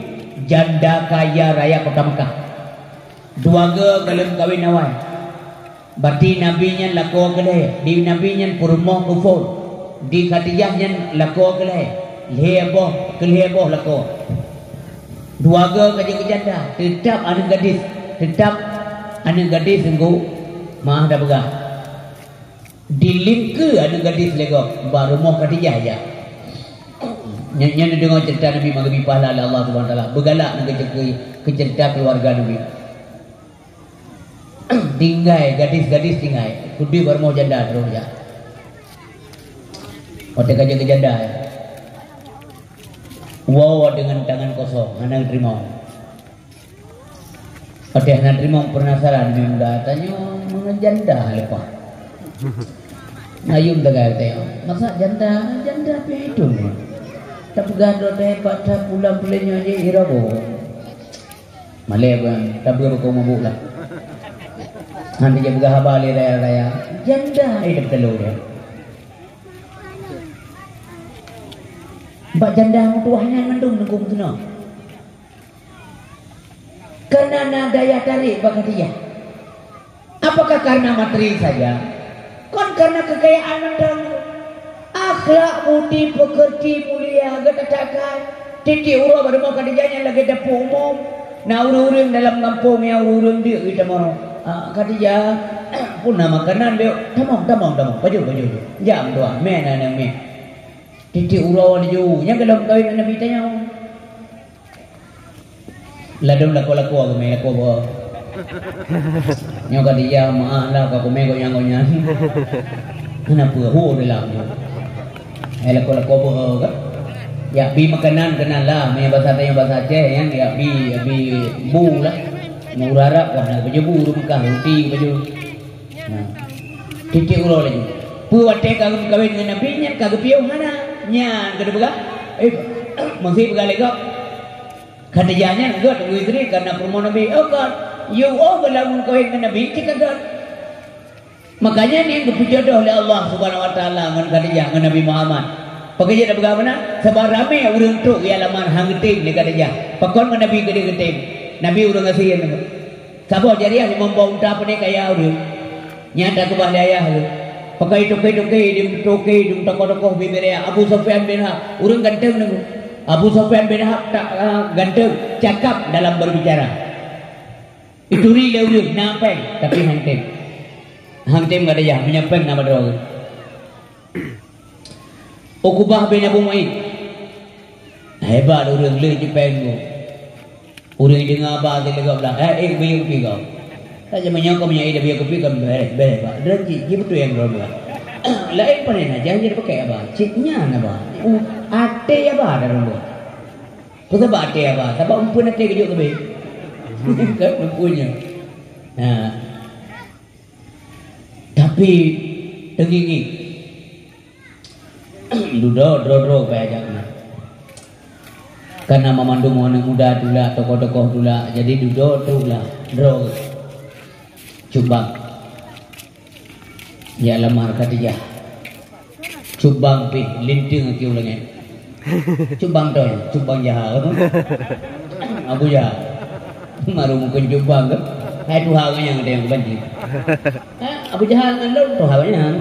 Janda kaya raya kota Mekah. Dua geu gohlom kawin awai. Bak di Nabi nyan lakoe keu lhée, di Nabi nyan peurumoh keu phon, di Khadijah nyan lakoe keu lhée, lhée boh, keu lhée boh lakoe. Dua geu ka jeuet keu janda, teutab aneuëk gadis, teutab aneuëk gadis Teungku, maah tapeugah. Dilingkeue aneuëk gadis lé gob bak rumoh Khadijah jak. Nyan, nyan neudeungoe ceurita Nabi meugeubri pahala lé Allah Subhanahu wa Taala. Beugalak neukeu-, keu ceurita keuluwarga Nabi. Tinggai, gadis-gadis tinggai. Kudui bak rumoh janda terus jak. Watée ka jeuet keu janda, ya. Woe dengan tangan kosong, hana teurimong. Watée hana teurimong, peunasaran, "Nyoe muda tanyoe meunan janda leupah." Ayum tagai watée nyoe, "Masa janda, janda piah idong nyoe? Tapeugah droe teuh bak that bulan pulan nyoe jih irabo." Malée ban tabeuet bak mabuk lah. Han jeuet peugah haba lé raya-raya. Janda hai dah beutalo dia. Bak janda meutuah nyan mandum neugum keunoe. Karena na daya tarik bak Khadijah. Apakah karena materi saja? Kon karena kekayaan mantong. Akhlak, budi, pekerti, mulia, gata takai. Titik uroe bak rumoh Khadijah nyan lagée dapur umum. Na ureuëng-ureuëng dalam gampông nyang ureuëng deuk geutamong. Ah, Khadijah, pun na makanan deuk. Tamong, tamong, tamong. Pajoh, pajoh. Jam dua. Mé na nyang mé. Titik uroe laju. Nyang golom kawin ngon Nabi tanyoe. Ladôm lakoe-lakoe aku mé lakoe beuo. Nyoe ka dijak meu'ah lah ka kumé gobnyan-gobnyan. Hana peue hu dalam nyoe. Eh, lakoe-lakoe beuo ka. Yak bi makanan keunan lah, meunyoe basa tanyoe basa Aceh nyan yak bi, yak bi bu lah. Meunyoe ureuëng Arab ka hana baju bu, ureuëng Mekah ruti baju. Nah. Titik uroe laju. Peue watée ka geumeukawen ngon Nabi nyan ka geupiôh hana. Nyan ka geupeugah, eh, meusi peugah lé gob. Khadijah nyan gét Teungku Idris karena peurumoh Nabi. Oh gét, yôh oh geulamong kawén ngon Nabi cit ka gét. Makanya nyan geupeujodoh lé Allah Subhanahu Wa Taala ngon Khadijah ngon Nabi Muhammad. Pakon jeuet tapeugah meunan? Sabab ramé ureuëng trok geujak lamar han geutem lé Khadijah. Pakon ngon Nabi keudeh geutem? Nabi ureuëng gasien. Saboh jariah limong boh unta peuné kaya ureuëng. Nyan takeubah lé ayah lé. Pakai toke-toke, dum toke, dum tokoh-tokoh bibiraya. Abu Sufyan bin Harb, ureuëng ganteng nunggu. Abu Sufyan bin Harb tak, ah, ganteng, cakap dalam berbicara. Ituri lé ureuëng, na péng, tapi han tem. Han tem gata yah, meunyoe péng na badroe. Ukubah bin Abu Mu'aid. Hebat ureuëng le jipéng tu. Ureuëng deungoe haba sileugok blang, eh, eh, biyeu kupi kau. Saja meunyoe kau meunyoe ida biyeu kupi kan bereh, bereh, Pak. Droe jih, jih beutôi nyang droe buat. Laén panen aja jadi pakai haba. Cit nyan haba. Uh, até haba dah droe buat. Peusabab até haba? Sabab umpeuen até keujok keubiet. Kan umpeuen nyan. Nah. Tapi teungieng-ngieng. Dudoe droe-droe payah jak na. Karena meumandum aneuk muda tulak, tokoh-tokoh tulak, jadi dudoe tulak droe. Cubang. Ya lamar Khadijah. Cubang pih linteung aki ulangét. Cubang toh, cubang jaha. Abu Jahal. Maru mungkin cubang tu. Hai tuha ngon nyang ada yang banci. Ha, Abu Jahal ngon lôn tuha banyak.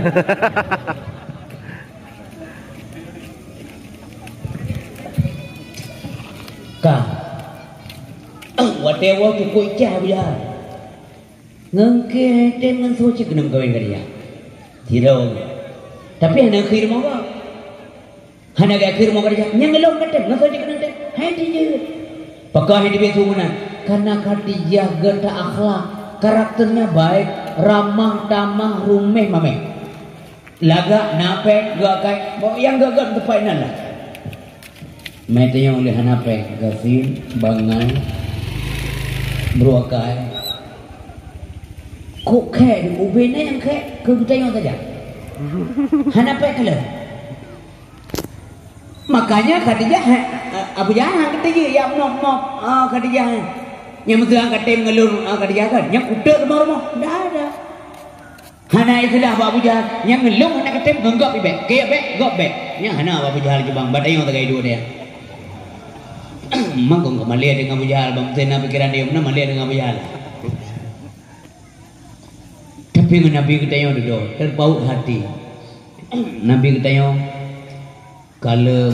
Ka. Watée woe kukui cah Abu Jahal. Ngon keu tem ngon soe cit keuneuk kawén keu dia. Sidroe. Tapi hana keu rumoh gob. Hana geukheun rumoh Khadijah, nyang lôn ka tem, ngon soe jih keuneuk tem. Hai dijeuet. Pakon hai teubiet su meunan? Karena Khadijah geuta akhlak, karakternya baik, ramah tamah, ruméh mameh. Lagak na péng geuakai, bak nyang geuh-geuh teupat inan lah. Mé teunyong lé hana péng, gasien, bangai, beuruakai. Kok khék, ubé na nyang khék, keu geutanyoe saja. Hana péng kalon. Makanya Khadijah, eh, Abu Jahal han geuteujeuet, ya mok-mok, ah, Khadijah. Nyang meuteumé ka tem ngon lôn, ah, Khadijah kan. Nyang kuteuk rumoh-rumoh, ndak ada. Hana istilah bak Abu Jahal, nyang lôn hana ka tem ngon gob ibek. Keu ibek, gob bek. Nyang hana bak Abu Jahal jubang, bak tanyoe tagai dua dia. Mang kong ka malée deungon Abu Jahal, bang meuteuna pikiran dia, meunan malée deungon Abu Jahal. Tapi ngon Nabi geutanyoe dudoe, terpaut hati. Nabi geutanyoe kalem,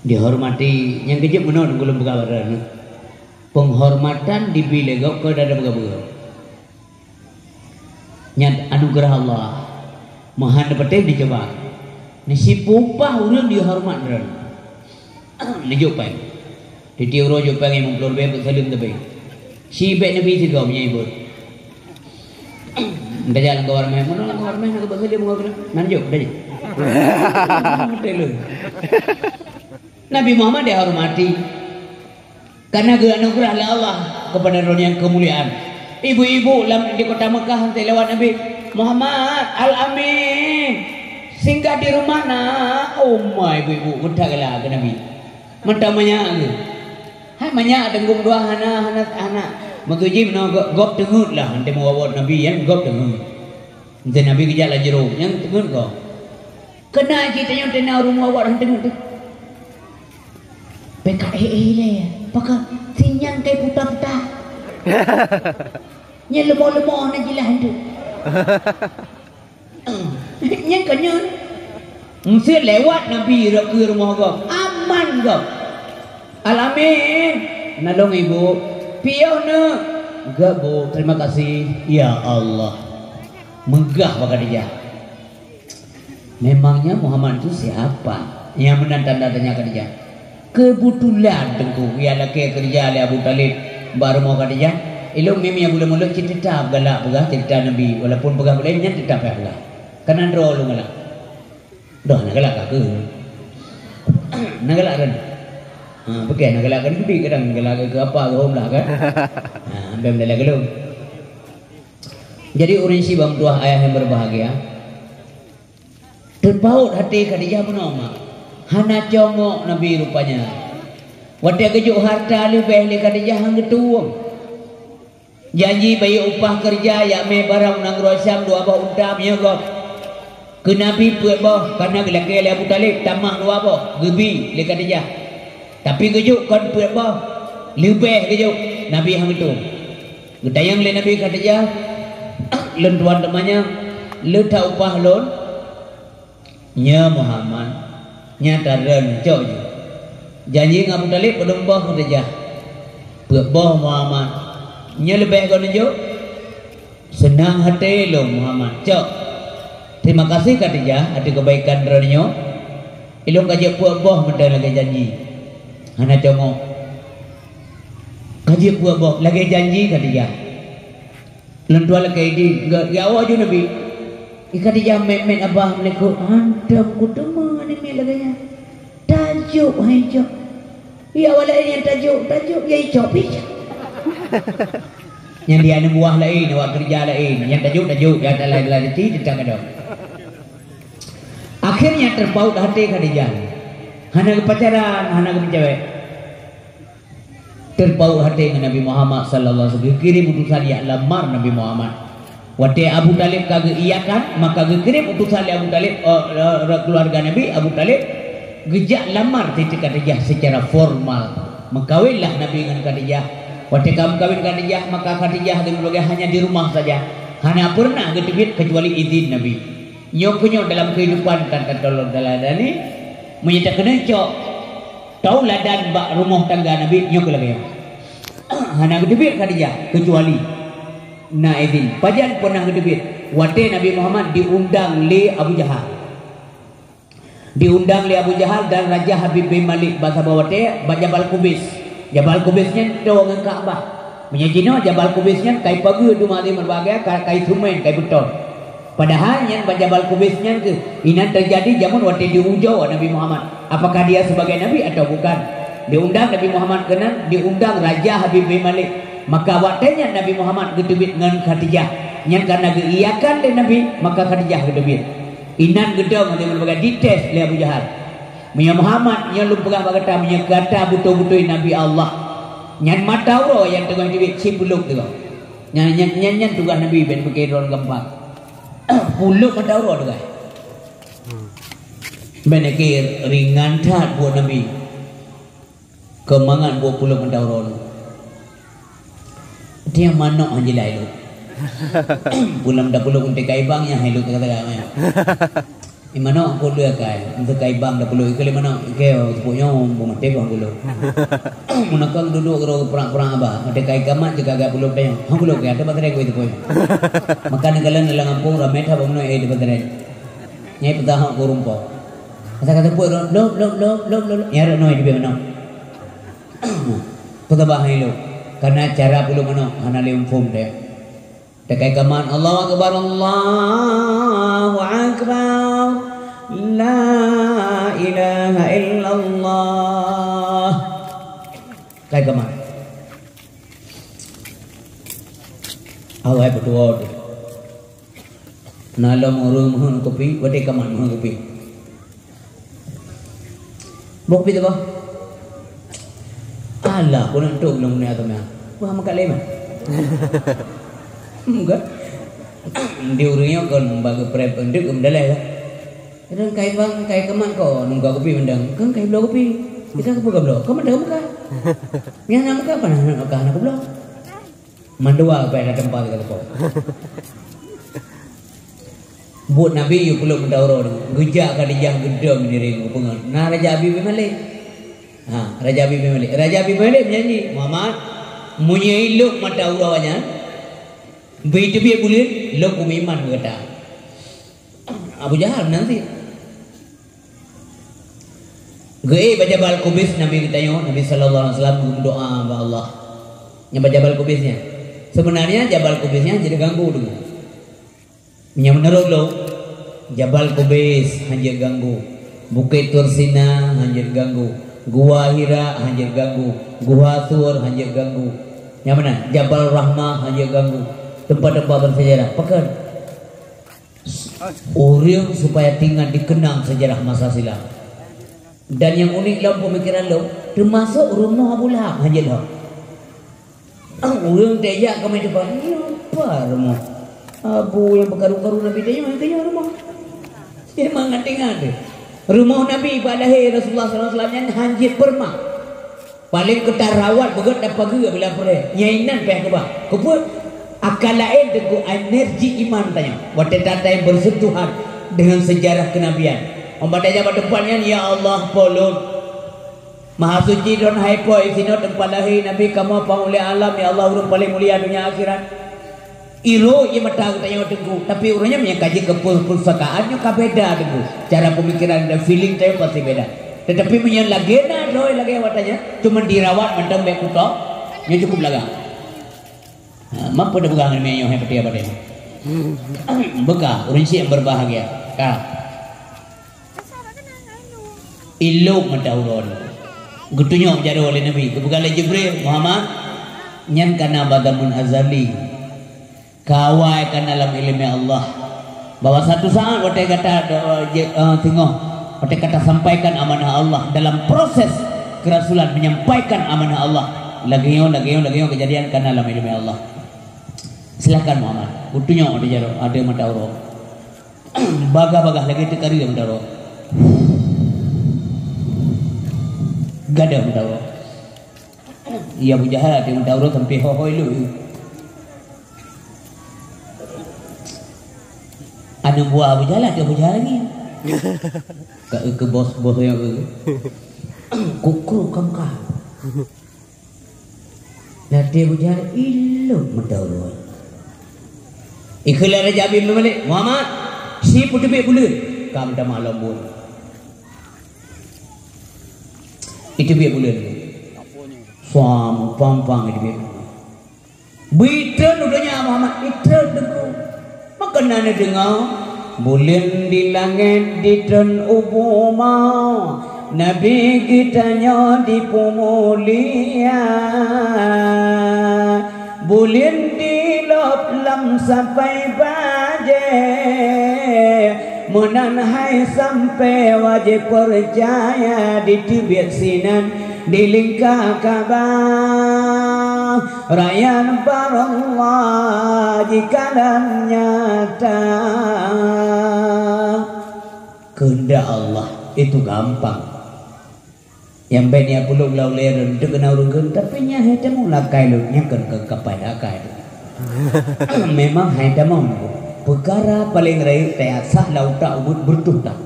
dihormati, nyang keujeuet meunoe gulom peugah bak droeneuh. Penghormatan dibi lé gob keu dada beugah-beugah. Nyan anugeurah Allah. Meuhan neupatéh dicuba. Neusipupah ureuëng dihoreumat droe. Neujok péng. Tiep-tiep uroe jok péng limong ploh ribée beusaleuem teubée. Sibék neubi sigoe meunyoe ibeuet. Tajak lam kawar meh, meunoe lam kawar meh na keubeut saleuem ngon ureuëng. Nan jok, tajak. Beutôi lôn. Nabi Muhammad dihormati. Karena geuanugeurah lé Allah keupada droe nyan keumuliaan. Ibu-ibu lam, di kota Mekah hanté lewat Nabi, "Muhammad, Al-Amin, singgah di rumah nak." Oh ma ibu-ibu, meutaklah keu Nabi. Meutamanya lé. Hai manyak teungku dua hana, hana, hana. Meuteuji meunoe gob, gob teungeut lah, hana meuwoe-woe Nabi nyan gob teungeut. Hana Nabi geujak laju, nyang teungeut gob. Keunan cit tanyoe teungoh rumoh awak hana teungeut teuh. Peka eh eh lé, paka sinyang kai puta-puta. Nyan leumo-leumo hana jeulaih teuh. Nyan ka nyan. Meusé lewat Nabi rot keu rumoh gob. Aman gob. Al-Amin. Nalong ibu. Piôh na. Enggak, Bu. Terima kasih. Ya Allah. Meugah bak Khadijah. Memangnya Muhammad itu siapa? Nyang meunan tanda tanya Khadijah. Keubeutulan teungku, nyang lakée keureuja lé Abu Thalib bak rumoh Khadijah. Ilôn mimi nyang buleuen-buleuen cit teutab galak peugah ceurita Nabi, walaupun peugah buleuen nyan teutab payah peugah. Kana droe lôn galak. Doh na galak ka keuh. Na galak kan? Ha, peugah na galak kan keubi kadang galak keu apa keu hom lah kan? Ha, ambai meudalah keu lôn. Jadi ureuëng sibang tuah ayah yang berbahagia. Teupaôt até Khadijah meunoe mak. Hana congok Nabi rupanya. Watée geujok hareuta leubeh lé Khadijah han geutuwong. Janji bayeue upah keureuja jak mé barang u nanggroe Syam dua boh unta meunyoe gob. Keu Nabi peuet boh, kana geulakée lé Abu Thalib tamah dua boh, geubi lé Khadijah. Tapi geujok kon peuet boh, leubeh geujok, Nabi han geutuwong. Geutanyong lé Nabi Khadijah, "Lôn tuan teumanyong, le that upah lôn?" "Nyo Muhammad, nyata ren cok jih. Janji ngon Abu Thalib padum boh Khadijah?" "Peuet boh Muhammad." "Nyo leubeh kon neujok?" "Seunang até lôn Muhammad, cok. Terima kasih Khadijah ateueh keubaikan droeneuh nyoe. Ilôn ka jeuet peuet boh mantong lagée janji. Hana congok. Ka jeuet peuet boh lagée janji Khadijah." Lôn tuan lakée idin, geu-, geuwoe ju Nabi. "Khadijah mét-mét abah meulikot, hantom kuteumé aneuk miet lagée nyan. Tajok hai cok. Ya awak laén nyang tajok, tajok ya icok pih." Nyang di aneuk buah laén, awak keureuja laén, nyang tajok, tajok, ya tak laén-laén reti teuntang gadôh. Akhirnya terpaut hati Khadijah. Hana geupacaran, hana geumeucewek. Terpaut hati ngon Nabi Muhammad sallallahu alaihi wasallam, geukirém utusan jak lamar Nabi Muhammad. Watée Abu Thalib ka geuiyakan, maka geukirém utusan lé Abu Thalib, eh, eh, keluarga Nabi, Abu Thalib, geujak lamar Siti Khadijah secara formal. Meukawenlah Nabi ngon Khadijah. Watée ka meukawen Khadijah, maka Khadijah dan keluarga hanya di rumah saja. Hana pernah geuteubiet kecuali izin Nabi. Nyoe keuh nyoe dalam kehidupan tan tatolong teuladani, meunyoe takeuneuk cok tauladan bak rumoh tangga Nabi, nyoe keuh lagée nyoe. Hana geuteubiet Khadijah keucuali na idin. Pajan pernah geuteubiet? Watée Nabi Muhammad diundang lé Abu Jahal. Diundang lé Abu Jahal dan Raja Habib bin Malik bak saboh watée bak Jabal Kubais. Jabal Kubais nyan toe ngon Ka'bah. Meunyoe jinoe Jabal Kubais nyan kai pageue teuma di meubagée ka-, kai seumén, kai beuton. Padahai nyan bak Jabal Kubais nyan keuh inan teujadi jameun watée diujoe Nabi Muhammad, apakah dia sebagai nabi atau bukan. Diundang Nabi Muhammad keunan, diundang Raja Habib bin Malik. Maka watée nyan Nabi Muhammad geuteubiet ngon Khadijah. Nyan karena geuiyakan lé Nabi, maka Khadijah geuteubiet. Inan geudong lé meubagée dites lé Abu Jahal. Meunyoe Muhammad, nyoe lôn peugah bak gata, meunyoe gata beutôi-beutôi Nabi Allah, nyan mata uroe nyang teungoh teubiet cit pulop teuh. Nyan, nyan, nyan, nyan tugaih Nabi, ben pike droe gampang. Pulop mata uroe tugaih. Ben pike ringan that buet Nabi. Keu mangat buet pulop mata uroe. Tiang manok han jilai lôn. Pulang tapulop ngon teukai bang nyang hai lôn teuka-teuka nyan. Di manok aku lue akai, ngon teukai bang tapulop ikeu lé manok, ikeu teupeue nyoe beumaté bang pulop. Meunakang dudoe keudroe peurang-peurang abah, ngon teukai kamat jeuet ka gak pulop tanyoe. Han pulop gak, teuma teuka teupeue nyoe. Maka neukalon dalam gampông ramé that bak meunoe eh di pesantren. Nyai peutahok keu ureueng po. Asa ka teupeue lom, lom, lom. Nyai rot noe teubiet meunoe. Peugah bah hai lôn, kana cara pulop meunoe hana lé muphom teuh. Teukai kamat, Allahu Akbar, Allahu Akbar. La ilaha illallah. Kai kamat. Awai peutuwo teuh. Na lom ureueng meuheueng kupi, watée kamat meuheueng kupi. Boh kupi teuh, boh. Alah, keuneuk tok lôn nyan teuma. Wah, meukat lé mah. Meukat. Di ureueng nyoe kon bak geupreh peuntreuk geumeudaléh lah. Kadang kai bang, kai keumat ko, nungka kupi mendang. Kan kai bloe kupi. Ika kupeugah bloe. Kau mendang meukat. Nyang na meukat, pana na meukat, na kubloe. Mandua payah datang pagi kata kau. Buet Nabi yue peuleuk meudaurah deungon geujak Khadijah geudong diri geupeungon. Na Raja Abi bin Malik. Ha, Raja Abi bin Malik. Raja Abi bin Malik meunyanyi, "Muhammad, meunyoe ilok mata uroe nyan, beu teubiet buleuen, lôn kumeuiman keu gata." Abu Jahal meunan cit. Geuék bak Jabal Kubais Nabi geutanyoe, Nabi sallallahu alaihi wasallam geumeudoá bak Allah. Nyang bak Jabal Kubais nyan. Seubeunarnya Jabal Kubais nyan jeuet ganggu deungon. Meunyoe meunurot lôn, Jabal Kubais hanjeuet ganggu, Bukét Tursina hanjeuet ganggu, Gua Hira hanjeuet ganggu, Guha Thur hanjeuet ganggu. Nyang meunan, Jabal Rahmah hanjeuet ganggu. Teumpat-teumpat bersejarah. Pakon? Ureueng supaya teuingat dikenang sejarah masa silam. Dan nyang unik lom peumikiran lôn, teumasok rumoh Abu Lahab hanjeuet lom. Ureueng tajak keu meutupan, "Nyoe apa rumoh Abu nyang peukaru-karu Nabi tanyoe, tanyoe rumoh?" Memang ingat-ingat deh. Rumoh Nabi bak lahé Rasulullah sallallahu alaihi wasallam nyan hanjeuet peureumah. Paleng keu tarawat beugét tapageue bila peureulée. Nyang inan payah keubah. Keupeue? Akai laén teungku energi iman tanyoe. Watée tatai bersentuhan dengan sejarah kenabian. Óh bak tajak bak teumpat nyan, "Ya Allah, Po lôn. Maha suci Droen hai Po, sinoe teumpat lahé Nabi kamoe Panghulée Alam, ya Allah, ureueng paleng mulia donya akhirat." Irôk ie mata geutanyoe teungku, tapi ureueng nyan nyang ka jeuet keu pu-, pusakaan nyoe ka beda teungku. Cara peumikiran dan feeling tanyoe pasti beda. Tetapi meunyoe lagée na droe lagée awak tanyoe, cuma dirawat mantong bék kutok, nyoe cukup lagak. Ha, mampu dah peugah ngon meunyoe hai peue-peue. Beuka ureueng syik yang berbahagia. Ka. Ilok mata uroe. Geutunyok jaroe lé Nabi, geupeugah lé Jibril, "Muhammad, nyan ka na bak zameun azali. Ka awai ka na lam iéleumé Allah. Bahwa satu saat watée gata, eh, je-, eh, teungoh, watée gata sampaikan amanah Allah dalam proses kerasulan, menyampaikan amanah Allah. Lagée nyoe, lagée nyoe, lagée nyoe keujadian ka na lam iéleumé Allah. Silakan Muhammad." Geutunyok di jaroe, ada mata uroe. Bagah-bagah lagée teuka reuem daroe. Gadôh daroe. Iya Abu Jahal ati daroe sampai ho-hoi lu. Aneuk buah Abu Jahal ati Abu Jahal lagi. Ka, eh, keu bos-bos nyang, eh. Kukru kam ka. Latée bujang ilok meudaurot. Ikheun lé Raja Abi Malik, "Muhammad, si peuteubiet buleuen." Ka meutamah lom buet. Iteubiet buleuen. Suam, pang-pang iteubiet buleuen. Beu itreun u donya Muhammad, itreun teungku. Maka na neudeungoe, buleuen di langét ditreun u bumoe, Nabi geutanyoe dipeumulia. Buleuen dilop lam sapai bajée, meunan hai sampoe wajéb peucaya diteubiet sinan di lingka Ka'bah. Rakyat barallah jikalan nyata. Kehendak Allah itu gampang. Nyang bèk neujak pulôk lam ulèe rhön, deuh keunan ureueng kheun, tapi nyan hai tamong lakèe lôn, nyan kon keu kapai lakèe lôn. Memang hai tamong, peukara paleng rayeuk teuasah lam utak ubit beureutoh that.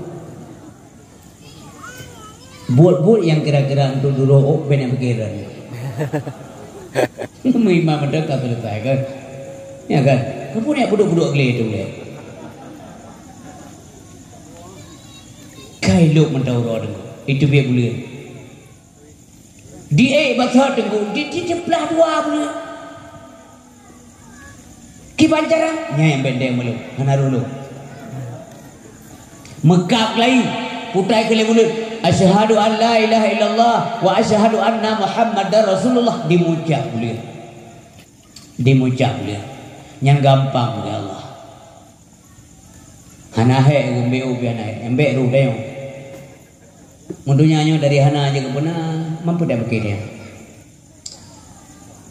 Buet-buet nyang kira-kira untuk duroe ôk bèk neupiké rhön. Meuiman mantong ka seuleusai kan? Ya kan? Keupeue neujak peuduek-peuduek glé teuh ulèe? Ka ilok mantong uroe teungku, iteubiet buleuen. Di ék basa teungku, di, di, diplah dua buleuen. Kiban cara? Nyan nyang bèk deng malu, hana rôh lôn. Meukab lagi, putai keu lhèe buleuen. Asyhadu an la ilaha illallah wa asyhadu anna Muhammadar Rasulullah. Dimucab buleuen. Dimucab buleuen. Nyan gampang bagi Allah. Hana hék geumbeu pih hana hék, embek rôh dayong. Meundonya nyoe dari hana aja geupeuna, mampu dak beuké dia.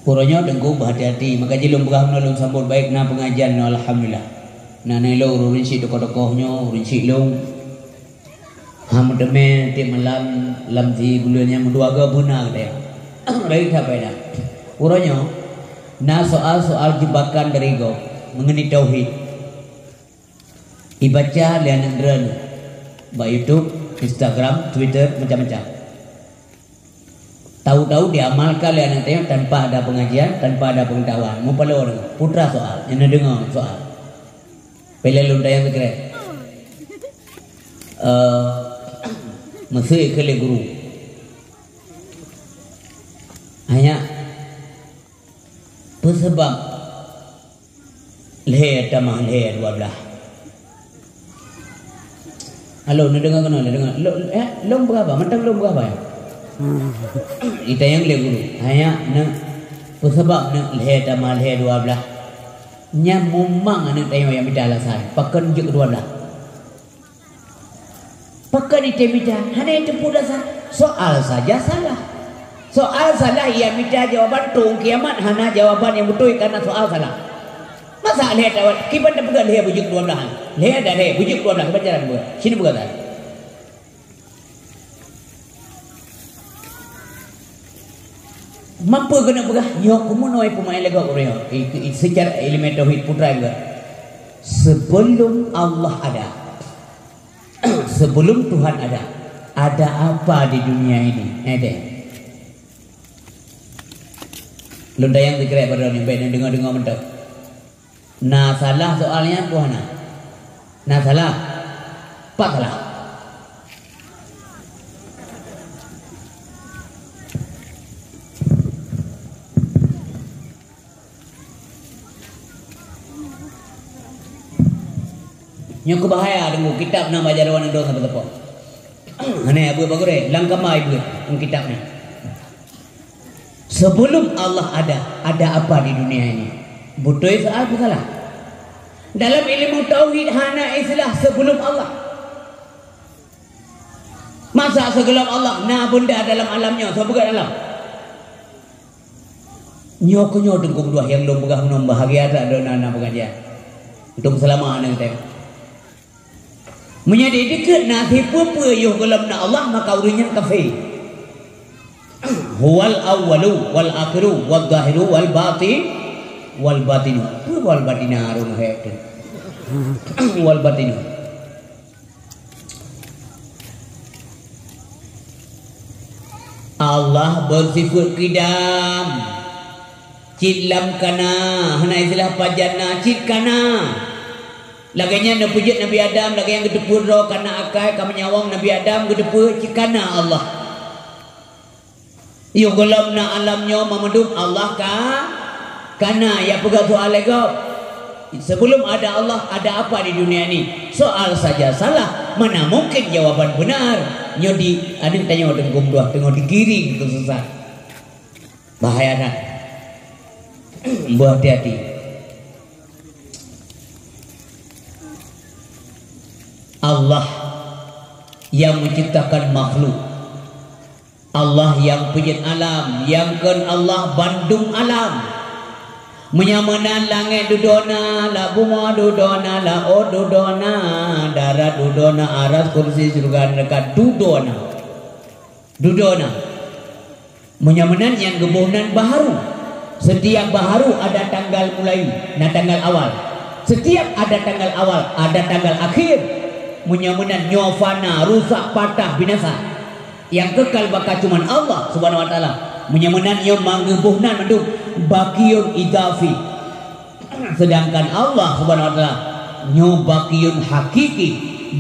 Uroe nyoe Teungku beuhati-hati, maka jih lôn peugah meunoe lôn sambot baik na peungajian nyoe, alhamdulillah. Na nilai ureuëng syiek tokoh-tokoh nyoe, ureuëng syiek lôn. Hana meuteumé tiep malam lam si buleuen nyang meudua goe beuna geutanyoe. Rayeuk that faedah. Uroe nyoe na soal-soal jebakan dari gob meungenai tauhid. Ibaca lé aneuk droeneuh bak YouTube, Instagram, Twitter, macam-macam. Tahu-tahu diamalkan lé aneuk tanyoe tanpa ada pengajian, tanpa ada pengetahuan. Mupaloe deungon, putra soal, nyang neudeungoe soal. Peureulée lôn tanyong sikrek. Eh, meusé keu lé guru. Hanya peusabab lhée tamah lhée dua blaih. Halo, neudeungoe keunoe, neudeungoe. Lo-, eh, lom beurapa? Mantong lom beurapa, ya? Itanyong lé guru. Hanya neu peusabab neu lhée tamah lhée dua blaih. Nyan mumang aneuk tanyoe nyang mita alasan. Pakon jeuet dua blaih? Pakon item mita? Hana iteupeue dasar. Soal saja salah. Soal salah ia mita jawaban, troh kiamat hana jawaban nyang beutôi karena soal salah. Masa lhée tawa-, kiban tapeugah lhée beujeuet dua blaih? Lhée ada lhée, beujeuet dua blaih, kiban jalan buet. Sini peugah that. Mampu keuneuk peugah, nyoe keumeunoi peumaén lagak ureuëng nyoe. I, i, secara ilmu tauhid putra juga. Sebelum Allah ada, sebelum Tuhan ada, ada apa di dunia ini? Eh, deh. Lôn tanyong sikrek bak droeneuh, bék neudeungoe-deungoe mantong. Na salah soal nyan peue hana? Na salah? Pat salah? Nyoe keu bahaya deungon kitab na bak jaroe nanggroe sampoe-sampoe. Hana abu bagure, lam kama ibu kitab ni. Sebelum Allah ada, ada apa di dunia ini? Beutôi soal peue salah? Dalam ilmu tauhid hana istilah sebelum Allah. Masa sigohlom Allah na beunda dalam alam nyoe, soe peugah alam? Nyoe keuh nyoe teungku dua nyang lôn peugah meunan bahagia that droeneuh na pengajian. Untuk seulama aneuk teuh. Meunyoe di dikeue na sipeue-peue yoh gohlom na Allah, maka ureuëng nyan kafé. Huwal awwalu wal akhiru wal zahiru wal bati-, wal batinu. Peue wal batina rhung hék teuh? Wal batinu. Allah beusifeuet qidam. Cit lam kana, hana istilah pajan na, cit kana. Lagée nyan neupeujeuet Nabi Adam, lagée nyang geuteupeue droe kana akai ka meunyawöng Nabi Adam geuteupeue cit kana Allah. Yoh gohlom na alam nyoe meumandum Allah ka, kana, ya peugah soal lé gob. Sebelum ada Allah, ada apa di dunia ini? Soal saja salah, mana mungkin jawaban benar? Nyoe di aneuk tanyoe teunggom dua teungoh digiring keu sesat. Bahaya that. Beuhati-hati. Allah yang menciptakan makhluk. Allah yang peujeuet alam, nyang kon Allah bandum alam. Meunyoe meunan langét dudoe na, lam bumoe dudoe na, laôt dudoe na, darat dudoe na, aras, kursi, syeuruga, neuraka dudoe na. Dudoe na. Meunyoe meunan nyang geuboh nan baharu. Setiap baharu ada tanggal mulai, na tanggal awal. Setiap ada tanggal awal, ada tanggal akhir. Meunyoe meunan nyoe fana, rusak, patah, binasa. Nyang kekal baka cuman Allah Subhanahu wa Taala. Meunyoe meunan nyoe manggeuboh nan mandum baqiyyun idhafi. Sedangkan Allah Subhanahu wa Taala nyoe baqiyyun hakiki,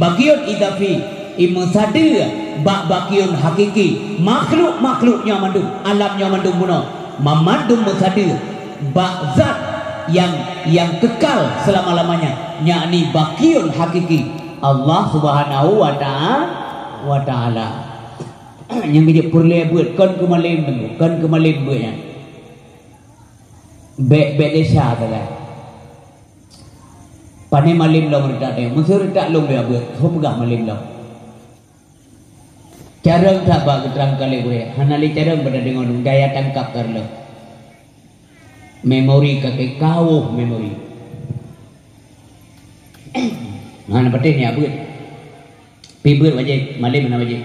baqiyyun idhafi, imeusadeue bak baqiyyun hakiki. Makhluk-makhluk nyoe mandum, alam nyoe mandum bunoe, mamandum meusadeue bak zat nyang, nyang kekal selama-lamanya, yakni baqiyyun hakiki, Allah Subhanahu wa Ta'a-, wa Ta'ala. Nyang geujak peureulée beuet kon keu malem teungku, kon keu malem beuet nyan. Bék, bék desya sagai. Pane malem lom reutak teuh, meuseu reutak lom ya beuet, ho peugah malem lom. Carông that bak geutrang kali gurée, hana lé carông bak tadeungoe daya tangkap kareuloh. Memori kakek kawöh memori. Hana patéh nyak beuet. Pi beuet wajéb, malém hana wajéb.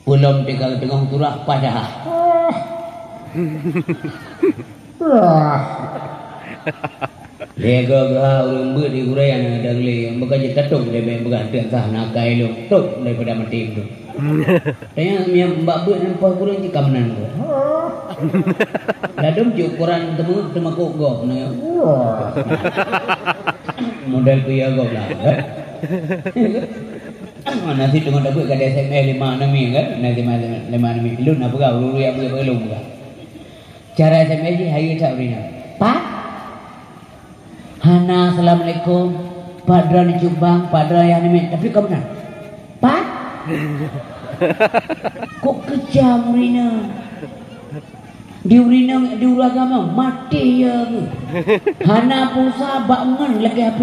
Peulom tinggai teungoh turah paih dah. Lé geuha ureuëng beuet di gurée nyang dang lé, meuka jeuet tatong lé bèk peugah teuh sah na kai lôn, tok daripada maté tu. Tanya miang bak beuet nyan poh gureueng cit ka meunan tu. Ladôm cit ukuran teuma-, teumakot gob na. Model kuya gob lah. Nasi teungoh tabeuet ka ada S M S lima enam minggu kan? Nasi lima enam minggu. Lôn na peugah, ureuëng yang beuet-beuet lôn peugah. Cara S M S jih hayeue that ureuëng nyan. Pat? Hana assalamualaikum. Pat droeneuh cut bang, pat droeneuh ayah namiet, tapi ka meunan. Pat? Kok kejam ureuëng nyan? Di ureuëng nyan, di ureuëng agama, maté ya. Hana pulsa bak ngon lakèe H P.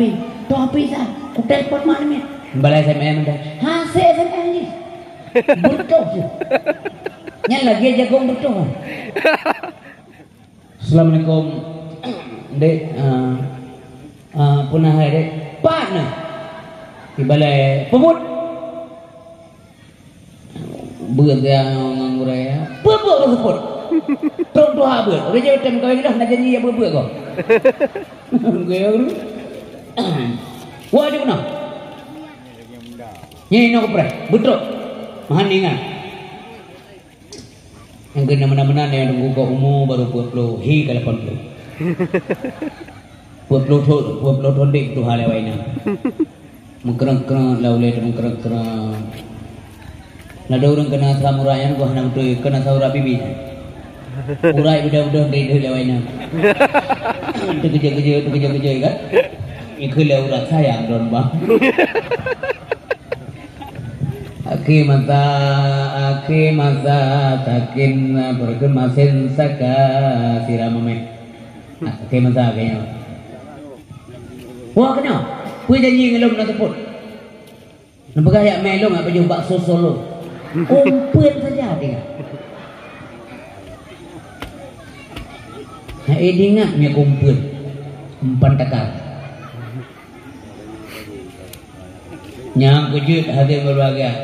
Toh H P sa, ku telepon mak namiet. Balas S M S dah. Hasé S M S jih. Beutôi. Nyan lagèe jagong beutôi. Assalamualaikum. Dek, ah, ah, peue na hai, Dek? Pat na. Di balai peubuet. Beuet dia ngon gurée ya. Peubuet, peubuet. Trok tuha beuet. Udah jaweueb tem kawin dah, nak janji ya beuet-beuet ko. Gaya guru. Wah, jom na. Nyan inoe kupreh. Beutrok. Mahan ingat. Nyang keunan meunan-meunan nyang teungku keu umu barô peuet ploh, hi ka lapan ploh. Peuet ploh thon, peuet ploh thon dek tuha lewat inan. Meukreueng-kreueng lam ulèe, meukreueng-kreueng. Ladôm ureueng keunan asam urat nyan, geuh hana beutôi keunan asam urat bibi nyan. Urat beudôh-beudôh dek lewat inan. Teukeujot-keujot, teukeujot-keujot kan. Ikeu lé urat sayang droen bah. Akhé masa, akhé masa, takin, ah, peureukeun masen saka sira mamèh. Akhé masa, akhé nyoe. Wah, keunoe. Peue janji ngon lôn na seupôt? Neupeugah jak mè lôn, jak pajoh bakso Solo. Umpeuet saja tinggai. Hai, ingat nyoe umpeuet. Umpan takar. Nyang keujeuet hase meuluwa gét,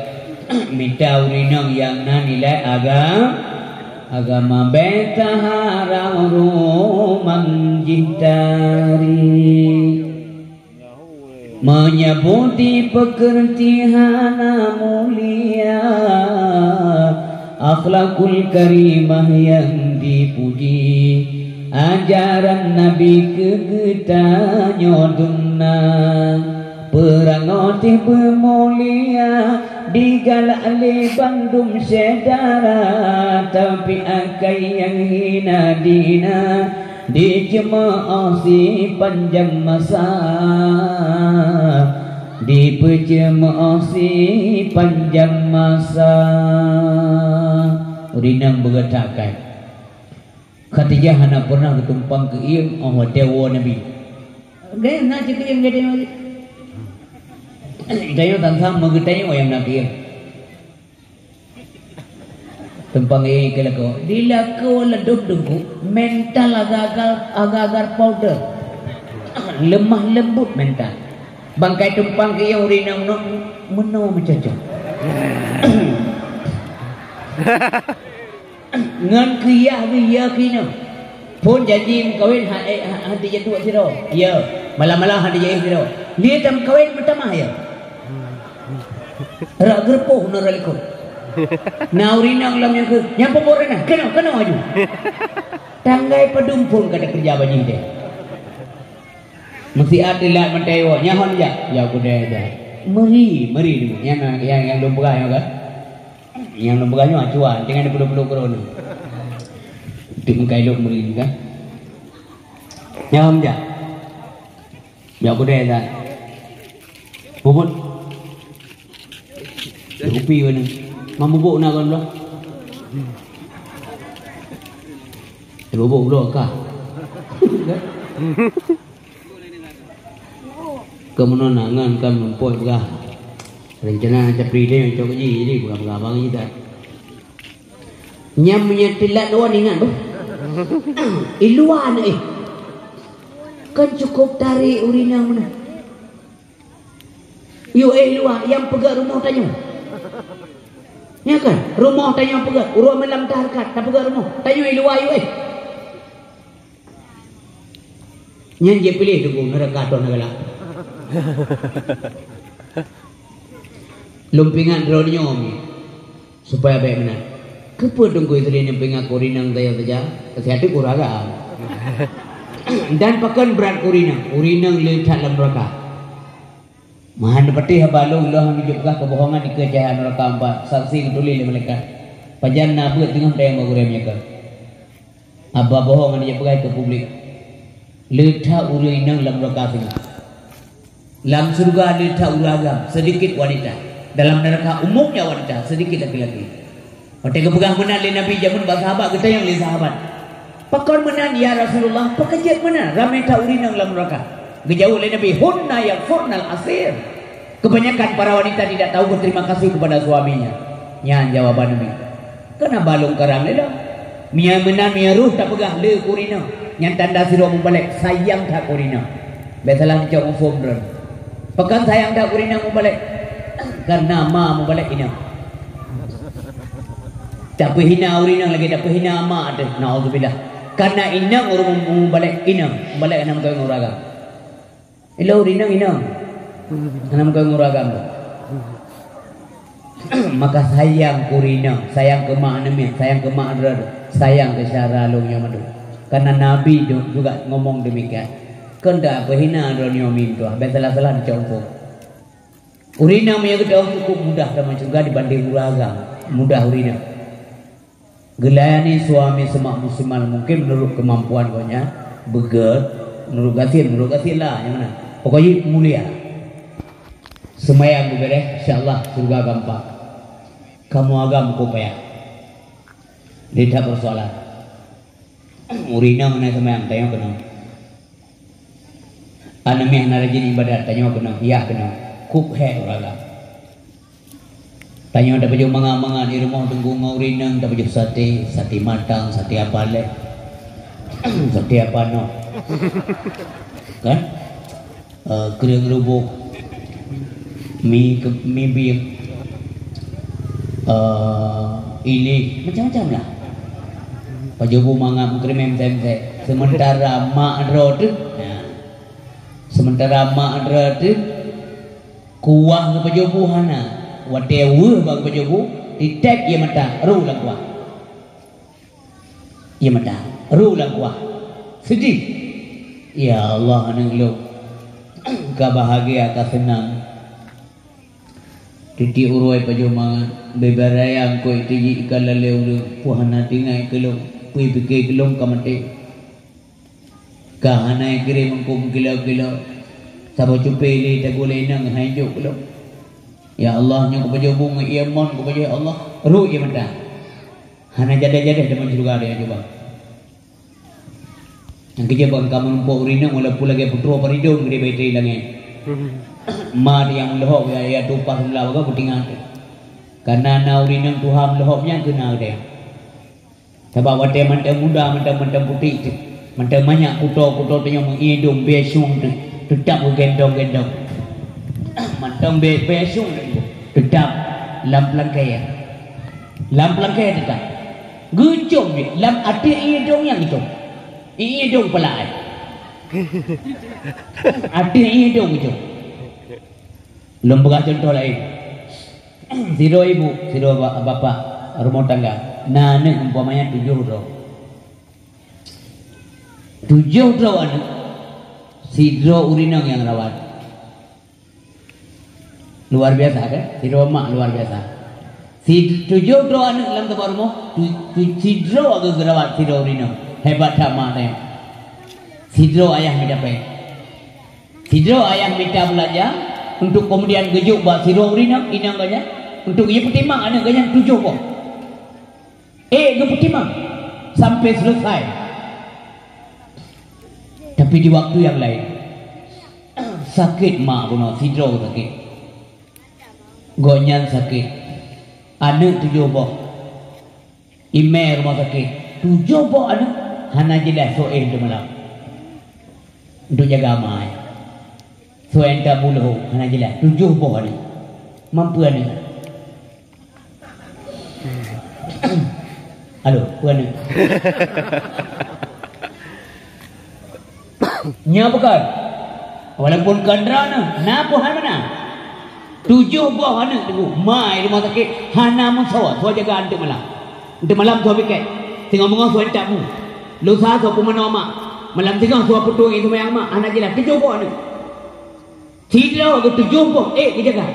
mita ureueng inong nyang na nilai aga-, agama, bèk taharab ureueng jih tari. Meunyoe budi peukeurti hana mulia, akhlakul karimah nyang dipuji. Ajaran Nabi keu geutanyoe dum na, peurangoe teuh beumulia, digalak lé bandum syedara, tapi akai nyang hina dina, diceumeu'oh sipanjang masa, dipeuceumeu'oh sipanjang masa. Ureueng inong beugata akai. Khadijah hana pernah geutumpang keu ié 'oh watèe woe Nabi. Geutanyoe na cit keu ié geutanyoe. Geutanyoe sang-sang meugeutanyoe nyang na keu ié. Tumpang ié keu lakoe. Di lakoe ladôm teungku, mental agak-agak, agak-agak powder. Lemah lembut mental. Bangkai tumpang keu ié ureueng inong meunoe meucocok. Ngon keu yah geuh ya keunoe. Phôn janji meukawen ha, eh, ha, han teujaduek sidroe. Ya, malam-malam han teujaéh sidroe. Lé tameukawen meutamah ya. Rak geureupoh ngon rak likot. Na ureueng inong lam nyang keu, nyang peubuet reunan, keunoe, keunoe aju. Tanggai padum phôn ka teukeurija bak jih deh. Meusiat teulat meutai woe, nyan hon jak, jak kudai dah. Meuri, meuri nyoe. Nyang, nyang, nyang lôn peugah nyoe kan. Nyang lôn peugah nyoe acuan, tinggai dua puluh puluh kron. Teumeukai lôn meuri kan. Nyan hom jak. Jak kudai dah. Bubut. Rupi mana? Mam bubuk na kon bloe. Bubuk bloe kah? Keu meunan angan kan meumpôi peugah. Rencana capri deh cok ji, jadi peugah-peugah abang ji dah. Nyam meunyoe teulat dua ingat beuh. I luwa na éh. Kan cukup tarek ureueng inong meunan. Yue éh luwa, nyang peugah rumoh tanyoe. Nyan kan, rumoh tanyoe peugah, ureueng malam tahareukat, tapeugah rumoh. Tanyoe i luwa yue éh. Nyan jeuet piléh teungku, neuraka atau neuraka. Lôn peuingat droeneuh nyoe, supaya bèk meunan. Keupeue teungku istri nyang peuingat keu ureueng inong saja? Kasiati ureueng agam. Dan pakon brat keu ureueng inong? Ureueng inong le that lam neuraka. Meuhan patéh haba lôn, lôn hana jeuet peugah keubohongan dikeue cahya neuraka empat, saksi geutuléh lé malaikat. Pajan na beuet teungoh tayang bak gurèe meunyeukeu. Haba bohong hana jeuet peugah keu publik. Le that ureueng inong lam neuraka singoh. Lam syeuruga le that ureueng agam, seudikit wanita. Dalam neuraka umumnya wanita, seudikit laki-laki. Watèe geupeugah meunan lé Nabi jameun bak sahabat, geutanyong lé sahabat, "Pakon meunan, ya Rasulullah? Pakon jeuet meunan ramè that ureueng inong lam neuraka?" Geujaweueb lé Nabi, "Hunna yakfurnal asir." Kebanyakan para wanita tidak tahu berterima kasih kepada suaminya. Nyan jawaban Nabi. Kana balong karang lé lom. Meunyo meunan, meunyo roh tapeugah le keu ureueng inong, nyan tanda sidroe mubalek sayang that keu ureueng inong. Bèk salah neucok muphom droe. Pakon sayang that keu ureueng inong mubalek? Karena ma mubalek inong. Tapeuhina ureueng inong lagèe tapeuhina ma teuh. Naudzubillah. Karena inong ureueng mubalek inong, mubalek hana meukawen ngon ureueng agam. Ilôn ureueng inong, inong. Hana meukawen ngon ureueng agam. Maka sayang keu ureueng inong, sayang keu ma aneuk miet, sayang keu ma droe, sayang keu syedara lôn nyang mandum. Karena Nabi ju-, juga ngomong demikian. Kon tapeuhina droe nyoe meutuah, bèk salah-salah neucok muphom. Ureueng inong meunyo geutanyoe cukup mudah tamong syeuruga dibanding ureueng agam, mudah ureueng inong. Geulayani suami semak musimal mungkin menurut kemampuan gobnyan, beugèt, menurut gasien, menurut gasien lah, nyang mana. Pokoknya mulia. Seumayang beubeuréh, insya Allah syeuruga gampang. Kamoe agam keu payah. Lihat persoalan. Ureueng inong na seumayang, tanyoe keunong. Aneuk miet hana rajin ibadat, tanyoe keunong, yah keunong. Kuk hék ureueng agam. Tanyoe tapajoh mangat-mangat di rumoh teungku ngon ureueng inong, tapajoh saté, saté matang, saté apa lé. Saté apa noh. Kan? Eh, kreueng ruboh. Mi ke-, mi biek. Eh, iléh, macam-macam lah. Pajoh bu mangat meukeureumen sèm-sèm. Sementara mak droe teuh, nah. Sementara mak droe teuh, kuah geupajoh bu hana. Watèe weueh bak geupajoh bu, titép ié mata, ru lam kuah. Ié mata, ru lam kuah. Seudeh. Ya Allah, aneuk lôn. Ka bahagia, ka seunang. Tiep-tiep uroe pajoh mangat, beubarayang keu teujiek ikan lalé ureueng, peue hana teuingat keu lôn, peue pike keu lôn ka maté. Ka hana ikirém eungkôt meukilo-kilo, saboh cupé lé tagulé inong hai jok keu lôn. Ya Allah, nyoe kupajoh bu ngon ié mon kupajoh, ya Allah, ru ié mata. Hana jadeh-jadeh teuma syeuruga dia cuba. Nyang keujeuet bak kamoe muphom ureueng inong walaupun lagèe putroe paridong geude bak ié langèt. Ma nyang meuleuhop ya, ya tumpah seumla bagoe peutinggai. Karena na ureueng inong tuha meuleuhop nyan keu na geude. Sabab watèe mantong muda, mantong, mantong putéh teuh, mantong manyak kuto-kuto tanyoe meuié dong beusueng teuh, teutap geugendong-gendong. Mantong beu-, beusueng teuh, teutap lam peulangkée. Lam peulangkée teutap. Geucom jih lam ateueh ié dong nyan geucom. Ié dong peulai. Ateueh ié dong geucom. Lôn peugah cuntoh laén. Sidroe ibu, sidroe ba-, bapak rumoh tangga. Na aneuk umpamanya tujoh droe. Tujoh droe aneuk. Sidroe ureueng inong nyang rawat. Luar biasa kan? Sidroe mak luar biasa. Si tujoh droe aneuk lam teumpat rumoh, tu, tu, sidroe geurawat sidroe ureueng inong. Hebat that mak nyan. Sidroe ayah mita péng. Sidroe ayah mita beulanja untuk kemudian geujok bak sidroe ureueng inong, inong gobnyan, untuk geupeutimang aneuk gobnyan tujoh boh. Eh, geupeutimang sampai selesai. Tapi di waktu yang lain, sakét mak bunoe, sidroe sakét. Gobnyan sakét. Aneuk tujoh boh. Imé rumoh sakét. Tujoh boh aneuk. Hana jeulaih soe éh teuk malam. Untuk jaga ma nyan. Soe nyang tabu leuhô, hana jeulaih. Tujoh boh aneuk. Mampu aneuk. Halo, peue aneuk? Nyoe bukan. Walaupun kon droeneuh, na boh hai meunan. Tujoh boh aneuk teungku, ma i rumoh sakét, hana meusoe, soe jaga anteuk malam. Anteuk malam soe piket, singoh beungoh soe tabu. Lusa soe peumeunong mak, malam singoh soe peutueng i seumayang mak, hana jeulaih, tujoh boh aneuk. Sidroe geuh tujoh boh ék geujaga.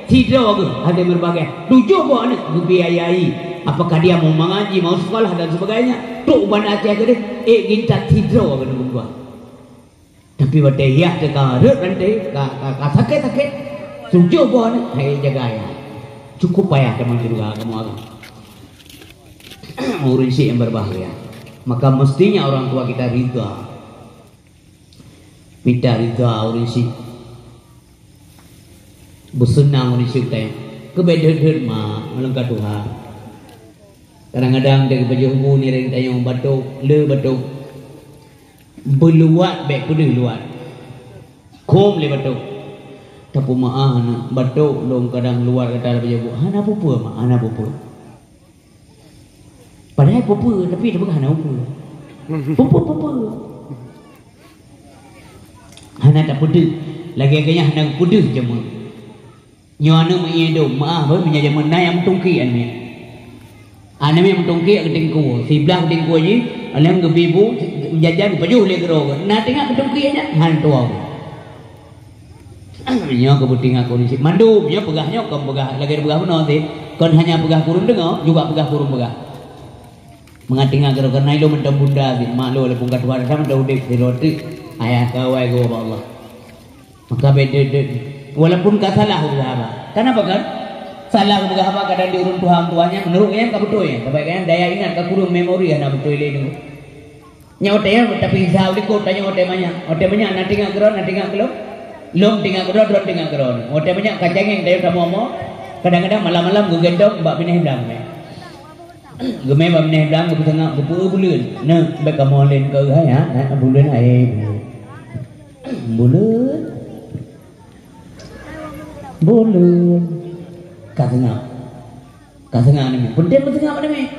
Sidroe geuh ada meureubagai. Tujoh boh aneuk geubiayai. Apakah dia mau mengaji, mau sekolah dan sebagainya. Trok u Banda Aceh keudeh, ék gintat sidroe geuh neubeuet. Tapi watée yah teuka rhot ranté, ka, ka, ka sakét-sakét, tujoh boh aneuk hai jaga nyan. Cukup payah teuma syeuruga kamoe agam. Ureuëng syik yang berbahagia. Maka mestinya orang tua kita ridha. Mita ridha ureuëng syik. Beuseunang ureuëng syik teuh. Keubeh deuet-deuet ma meulangkah Tuhan. Kadang-kadang teuh geupajoh bu nireng tayong batok, le batok. Beuluwat bék peudeuh luwat. Khom lé batok. Tapeumeu'ah aneuk batok lôn kadang luwat gata tapajoh bu. Hana peue-peue mak, hana peue-peue. Padahai peue-peue, tapi tapeugah hana peue-peue. Peue-peue, peue-peue. Hana tapeudeuh. Lagée-lagée nyan hana geupeudeuh jameun. Nyoe aneuk meuié dong, meu'ah beuh meunyoe jameun na nyang meutungki aneuk miet. Aneuk miet meutungki geutingkue, siblah geutingkue jih, aneuk geubi bu, meujajan geupajoh lé keudroe. Na teuingat meutungki nyan, han tuwoe. Nyoe keupeuntengan kondisi. Mandum nyoe peugah nyoe kon peugah lagée peugah bunoe sih. Kon hanya peugah kureueng deungoe, juga peugah kureueng peugah. Mangat teuingat keudroe, kareuna ilôn mantong bunda sih, mak lôn walaupun ka tuha, mantong udeb sidroe teuk. Ayah kawai geuwoe bak Allah. Maka bék deuet-deuet. Walaupun ka salah peugah haba. Kenapa kan? Salah peugah haba kadang di ureuëng tuha-tuha nyan, meunurot nyan ka beutôi nyan. Tapi kan daya ingat ka kureueng, memori hana beutôi lé deungon. Nyoe watée nyan, tapi sa u likot tanyoe watée manyak. Watée manyak na teuingat keudroe, na teuingat keu lôn. Lôn teuingat keudroe, droe teuingat keudroe. Watée manyak ka cangéng tanyoe tamoe-moe. Kadang-kadang malam-malam geugendong bak binéh blang. Geumé bak binéh blang, geupeutangah, geupeu buleuen. Neu, bék kamoe lén keu hai, ha? Ha, buleuen hai, buleuen. Buleuen. Buleuen. Ka seungab. Ka seungab aneuk miet. Peunteng meuseungab aneuk miet.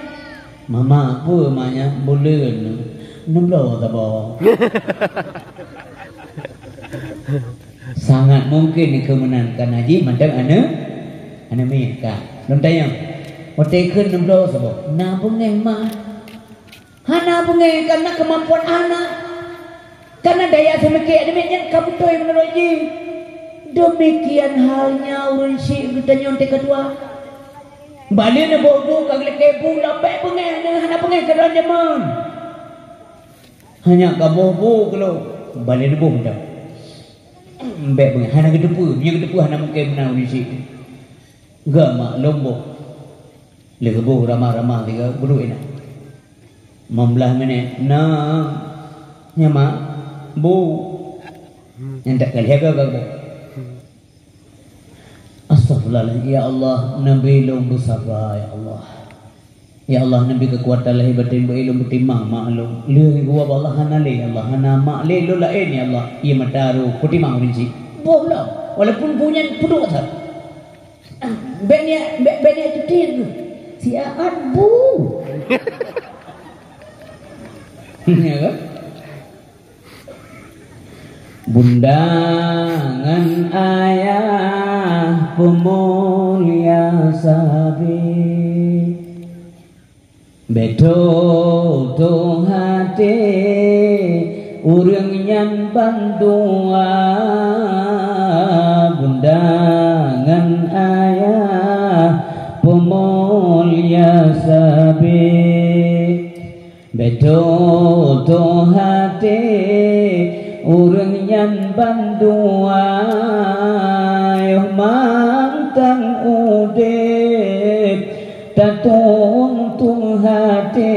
Mama, peue ma nyan? Buleuen. Neubloe saboh. Sangat mungkin keu meunan kana jih mantong aneuk, aneuk miet ka. Lôn tanyong, watée kheun neubloe saboh, na beungéh ma? Hana beungéh, karena kemampuan anak. Karena daya seumiké aneuk miet nyan ka beutôi meunurot jih. Demikian halnya ureuëng syik geutanyoe teuka tuha. Balée neuboh bu ka geulakée bu lom bék beungéh, hana beungéh keudroe jameun. Hanya ka boh bu keulok, balée neuboh mantong. Bék beungéh, hana geuteupeue, meunyoe geuteupeue hana mungken meunan ureuëng syik. Geuh mak lom boh. Lheueh boh ramah-ramah tiga puluh inong. Lima belas minit. Nah, nyan mak, bu. Nyan tak kali jaga ka bu. Astagfirullahaladzim. Ya Allah, neubri lôn beusaba, ya Allah. Ya Allah, neubri keukuatan lahé batén beu lôn beutimang mak lôn. Lheueh geuwoe bak Allah hana lé, ya Allah, hana mak lé lôn laén, ya Allah. Ié mata roh, peutimang ureuëng syik. Boh lom, walaupun bu nyan peuduek that. Bék niat, bék, bék niat cuti tu. Siat bu. Ya kan? Bunda ngon ayah peumulia sabe. Bék tho-tho até ureuëng nyan bandua. Bunda ngon ayah peumulia sabe. Bék tho-tho até ureuëng nyan bandua, yoh mantong udeb tatueng-tueng até.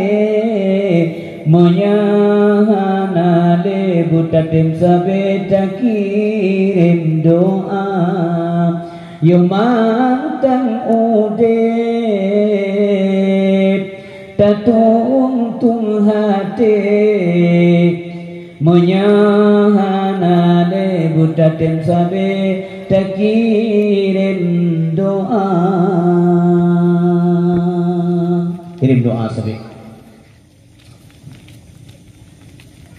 Meunyoe hana lé bu tatem sabe takirém doa, yoh mantong udeb tatueng-tueng até. Meunyoe hana lé beutatem sabe, takirém doa. Kirém doa sabe.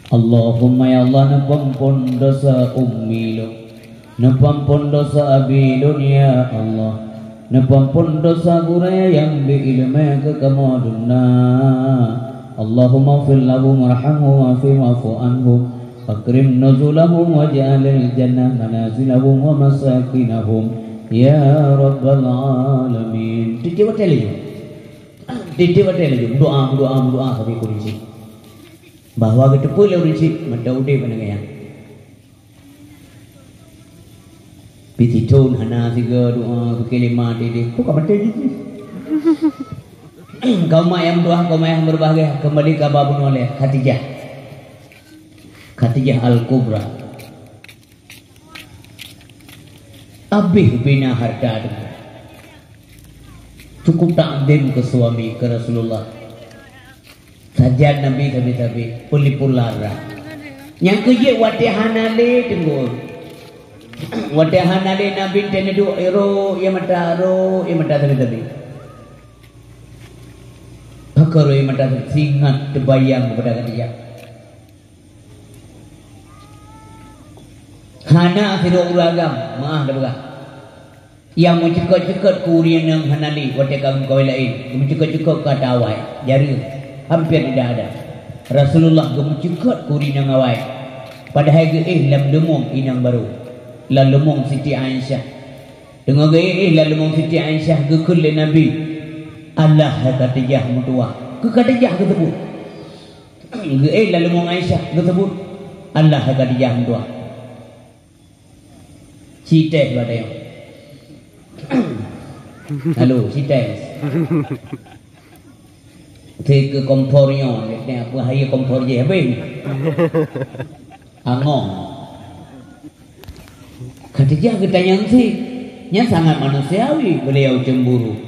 Allahumma, ya Allah, neupeuampon dosa ummi lôn. Neupeuampon dosa abi lôn, ya Allah. Neupeuampon dosa gurée nyang bi ileumé keu kamoe dum na. Allahumma ighfir lahum warhamhum wa'afi wa'fu anhum. Akrim nuzulahum waj'alil jannah manazilahum wa masakinahum. Ya Rabbal Alamin. Tieb-tieb watée laju. Tieb-tieb watée laju. Meudoá, meudoá, meudoá sabe keu ureuëng chik. Bahwa geuteupeue lé ureuëng chik, mantong udeb ngon gaya. Pih sithon hana sigoe doa, peukeulima deh-deh. Peue ka maté jih? Kaum mak nyang meutuah, kaum ayah nyang berbahagia, kembali ka ba bunoe lé Khadijah. Khadijah Al-Kubra. Abéh bina harta teungku. Cukup takzim keu suami, keu Rasulullah. Sajan Nabi sabe-sabe, peulipur lara. Nyang keujeuet watée hana lé teungku. Watée hana lé Nabi teuneuk duek, ro ie mata, ro ie mata sabe-sabe. Pakon ro ie mata sabe, singat teubayang keupada Khadijah. Hana sidroe ureuëng agam, meuah tapeugah. Nyang meucukot-cukot keu ureuëng nyang hana lé watée ka geumeukawen laén, geumeucukot-cukot keu ata awai, jareung, hampir tidak ada. Rasulullah geumeucukot keu ureuëng nyang awai, padahai geuéh lam leumong inong barô, lam leumong Siti Aisyah. Teungoh geuéh lam leumong Siti Aisyah geukheun lé Nabi, "Allah hai Khadijah meutuah." Keu Khadijah geuseubut. Geuéh lam leumong Aisyah geuseubut, "Allah hai Khadijah meutuah." Ci teh bak tanyoe. Halo, ci teh. Teu keu kompor nyoe, teu peue hai kompor jih habéh. Angoh. Khadijah geutanyong sit, nyan sangat manusiawi beliau cemburu.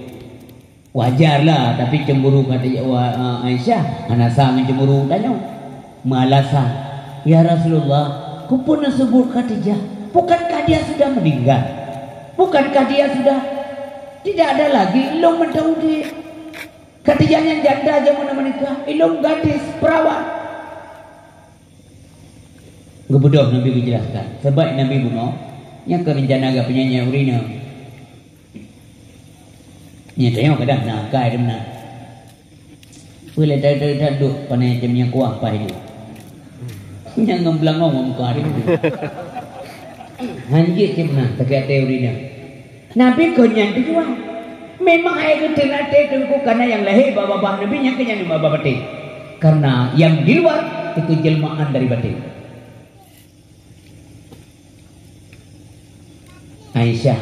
Wajar lah, tapi cemburu Khadijah, wa-, eh, Aisyah hana sa ngon cemburu tanyoe. Meulasan, "Ya Rasulullah, keupeue neuseubut Khadijah? Bukankah dia sudah meninggal? Bukankah dia sudah tidak ada lagi? Ilong mantong udeb. Khadijah nyan janda jameun na meunikah, ilong gadis, perawan." Geubeudôh Nabi geujelaskan, sabab Nabi bunoe, nyan keu rencana geuh peunyanyai ureuëng inong. Nyan tanyoe kadang na akai dum na. Peue lé that-that duek pane cem nyang kuah paih nyoe. Nyang ngon beulangong muka dia. Hanjeuet cem na sakét até ureuëng inong. Nabi kon nyan tujuan. Memang hai geuteun até teungku kana nyang lahé bak babah Nabi nyang keu nyan bak babah baté. Karena yang di luar itu jelmaan dari batin. Aisyah,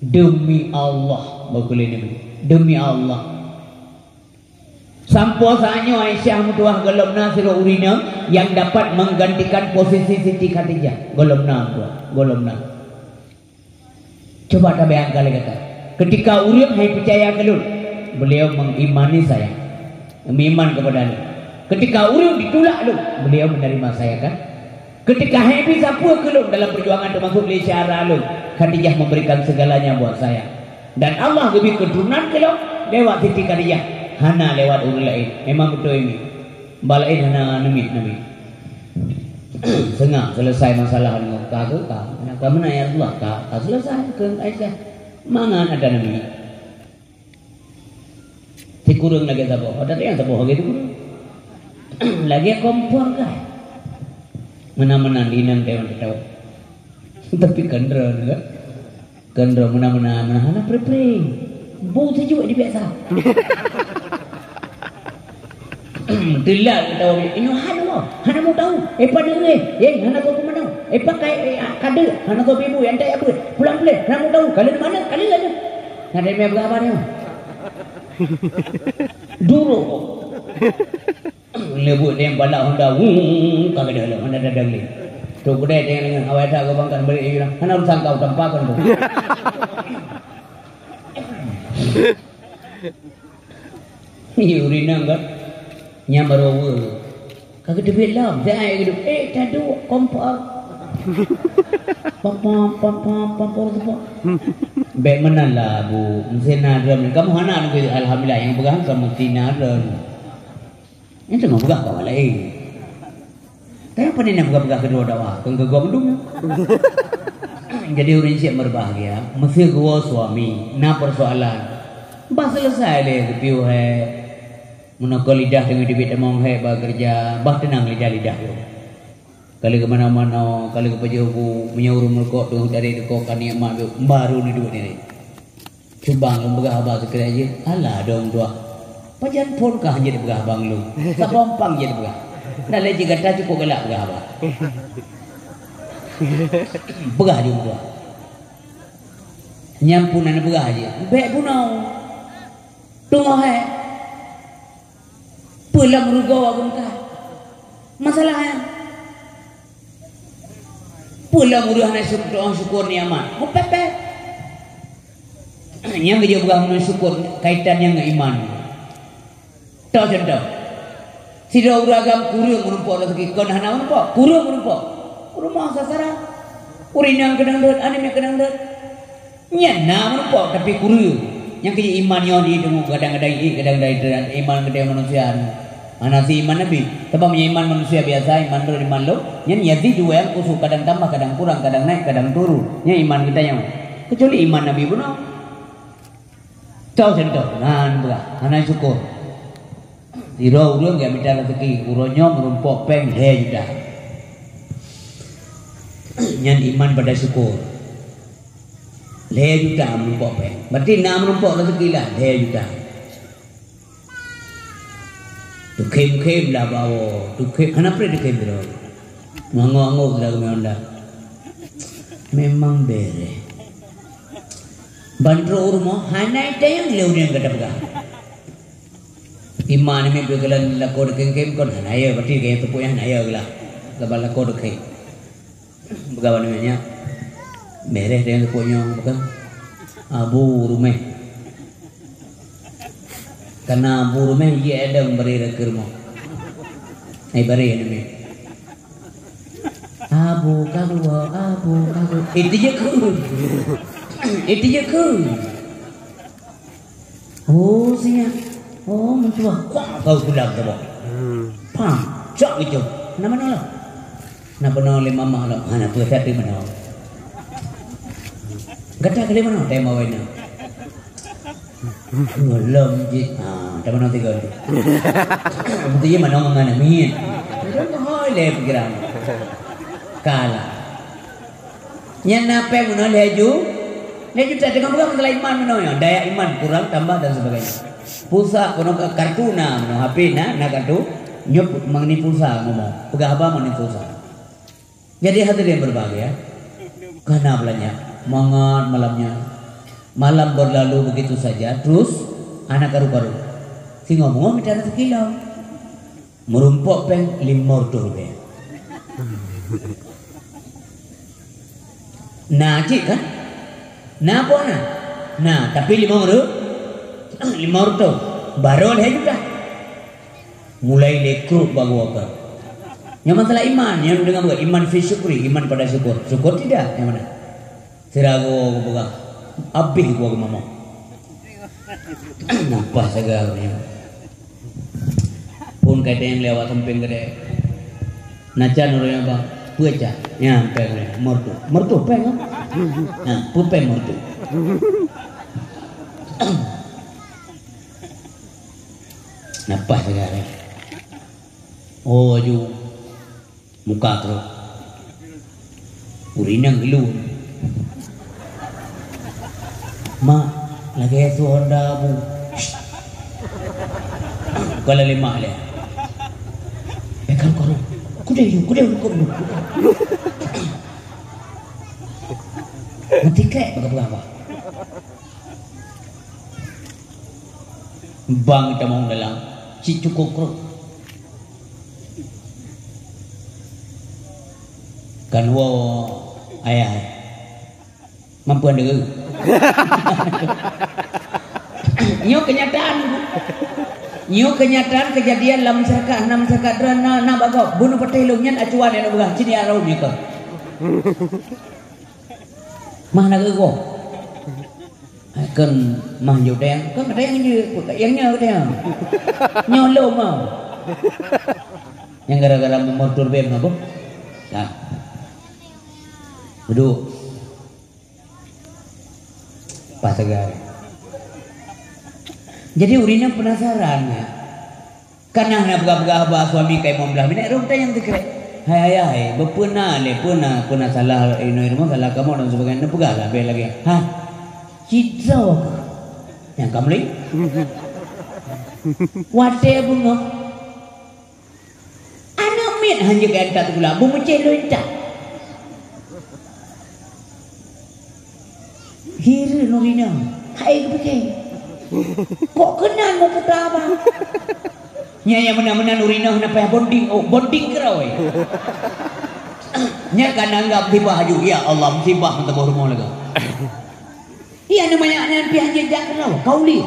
"Demi Allah," bak ulée Nabi, "demi Allah." Sampoe saát nyoe Aisyah meutuah gohlom na sidroe ureuëng inong nyang dapat menggantikan posisi Siti Khadijah. Gohlom na meutuah, gohlom na. Coba tabayangkan lé gata. Ketika ureuëng hai peucaya keu lôn, beliau mengimani saya. Meuiman kepada lôn. Ketika ureuëng ditulak lôn, beliau menerima saya kan. Ketika hai bi sapeue keu lôn dalam perjuangan teumasok lé syedara lôn, Khadijah memberikan segalanya buat saya. Dan Allah geubri keuturonan keu lôn lewat Siti Khadijah, hana lewat ureuëng laén. Memang beutôi nyan. Bak laén hana neumiet Nabi. Seunang selesai masalah nyoe ka keu ka. Ka meunan ya Rasulullah, ka, ka selesai keu Aisyah. Mangat ada Nabi. Sikureueng lagée saboh. Ada nyang saboh lagée sikureueng. Lagée kompor kai. Meunan-meunan inong teuh tatawa. Tapi kan droe kan? Kan droe meunan-meunan, meunan hana pre-pre. Bu sejuk di biasa. Teulak tatawa, "Inong hana, hana mau tahu. Eh, pada eh, eh, hana kau kemana? Eh, pakai, eh, ah, kade, hana kau ibu, yang tak apa. Pulang boleh, hana mau tahu. Kalian mana? Kalian mana?" Nak ada yang berapa dia? Dulu. Leubeh nyang balak Honda, wuh, ka keudeh lom, hana dadang lé. Trok keudeh nyang deungon awai that gobang kan balik lagi lah. Hana urusan kau, tampa kon tu. Ni ureueng inong kan. Nyang barô weue. Ka geuteubiet lom, siat geuteubiet, eh, taduek kompor. Pom, pom, pom, pom, pom, pom, pom. Bèk meunan lah, Bu. Meusé na droeneuh. Kamoe hana lagèe, alhamdulillah, nyang peugah kamoe tina droeneuh. Nyan teuma peugah kawan laén. Tapi apa ni nak peugah-peugah keudroe dakwah? Kon keu gob dum. Jadi ureueng siek berbahagia, meusé geuwoe suami, na persoalan. Bah selesai lé geupiôh hai. Meunoe kon lidah teungoh teubiet tamong hék bak keureuja, bah teunang lidah-lidah droe. Ka lheueh keu manoe-manoe, ka lheueh keu pajoh bu, meunyoe ureueng meurukok teungoh tari deukok ka nikmat geuh, baru neuduek nyoe. Cuba lôn peugah haba sikrek jih, alah dong tuah. Pajan phon kah jeuet peugah haba ngon lôn? Saboh umpang jeuet peugah. Nah lé jih gata cukôp galak peugah haba. Peugah jih tuah. Nyang pun na peugah jih. Bèk bunoe. Teungoh hék. Peue lom rugoe geuh meukat? Masalah nyan. Peue lom ureueng hana syuk-, syukur nikmat? Meupépét. Nyang geujak peugah meunan syukur kaitan nyang ngon iman. Toh contoh. Sidroe ureueng agam kureueng meurumpok raseuki, kon hana meurumpok, kureueng meurumpok. Rumoh sasaran. Ureueng inong keunong rhot, aneuk miet keunong rhot. Nyan na meurumpok, tapi kureueng. Nyang keu iman nyoe di teungoh kadang-kadang ié, kadang-kadang ié, iman keudéh manusia nyoe. Hana si iman Nabi. Sabab meunyoe iman manusia biasa, iman droe, iman lôn, nyan yazidu wa yanqusu, kadang tambah, kadang kurang, kadang naik, kadang turun. Nyan iman geutanyoe. Kecuali iman Nabi bunoe. Toh contoh, nan beurah, hana syukur. Sidroe ureueng geumita raseuki, uroe nyoe meurumpok péng lhèe juta. Nyan iman pada syukur. Lhèe juta meurumpok péng. Berarti na meurumpok raseuki lah lhèe juta. Teukhém-khém lah bawoe. Teukhém, hana preh teukhém sidroe. Ngangok-ngangok sidroe keumeung dah. Memang bereh. Ban trok u rumoh, hana itanyong lé ureueng ka tapeugah. Iman nyan beukeulawan lakoe teukhém-khém kon hana ya, berarti gaya teupeue nyan hana ya geulah. Saban lakoe teukhém. Peugah bak namiet nyan, "Bereh teuh nyang teupeue nyoe," peugah. Abu ruméh. Kana abu ruméh jih adong baré rakeu rumoh. Ai baré namiet. Abu ka geuwoe, abu ka geuwoe. Itu je keu. Itu je keu. Oh, siap. Oh, meutuah. Kuah kau pulang tu, Bang. Hmm. Pam. Cok gitu. Nama nolak? Napa nolak lé mama lo? Hana peue that di mana? Gata ke lé mana? Tema wena. Belum je. Ha, tema nol tiga tu. Betul je mana mana ni? Hoi le pikiran. Kalah. Nyan na péng meunoe lhèe ju-, lhèe juta, teungoh peugah masalah iman meunoe nyoe, daya iman kurang, tambah dan sebagainya. Pulsa, kono ka-, kartu na meunoe, H P na, na kartu, nyoe pu-, mengenai pulsa ngomong, peugah haba mengenai pulsa. Jadi hadirin berbahagia, kana belanja, mangat malam nyan. Malam berlalu begitu saja, terus hana karu-karu. Singoh beungoh mita raseuki lom. Meurumpok péng limong reutôh ribèe. Na cit kan? Na po na? Na, tapi limong reutôh, limong reutôh. Barô lhèe juta. Mulai lé kruk bak geuwoe ka. Nyan masalah iman, nyan deungon bukan iman fi syukri, iman pada syukur. Syukur tidak, nyang mana? Sira geuwoe geupeugah, abéh geuwoe geumamoh. Nafah sagai ureueng nyan. Phôn ka tanyong lé awak sampéng keudéh. Na can ureueng nyan, "Bang, peue can?" "Nyan péng nyan, meureutoh." "Meureutoh péng, ah?" "Nah, peue péng meureutoh?" Nafah sagai ureueng nyan. Oh, aju. Muka trok. Ureueng inong geulôn. "Mak, lagèe su Honda bu." Bukan lé mak lé. "Eh, karu, karu. Kudeh yuk, kudeh yuk, kudeh yuk." Meutikek bak peugah. Bang tamong dalam, cit cukôp kreueh. Kan woe ayah, mampu anda ke? Nyoe kenyataan. Nyoe keunyataan keujadian lam masyarakat, na masyarakat droe na, na bagoe. Bunoe patéh lôn nyan acuan nyang peugah, cit ya raum nyoe keuh. Mah na geugoh. Kon mah judeng, kon ada yang je, yang nyoe ada yang. Nyoe lom mau. Yang gara-gara memortur bem apa? Nah. Duduk. Pas tegal. Jadi ureueng nyan penasaran ya. Kana hana peugah-peugah haba suami kai meubelah minèt rhom tanyong teukrek. Hai ayah, hai, beupeuna lé, peuna, peuna salah inoe rumoh, salah kamoe dan sebagainya. Neupeugah lah bèk lagèe. Hah? Cidroe keuh. Nyang ka meuli? Watèe beungoh. Aneuk miet hanjeuet keu enta teukulah, beumeucéh lôn enta. Hireuen ureueng inong, hai geupike. Kok keunan meuputa abang? Nyan nyang meunan-meunan ureueng inong hana payah bonding, oh, bonding keurôi. Nyan ka nanggap musibah aju, ya Allah, musibah meutuboh rumoh lagèe. Iya, aneuk manyak nyan pih hanjeuet jak keudroe, ka ulieh,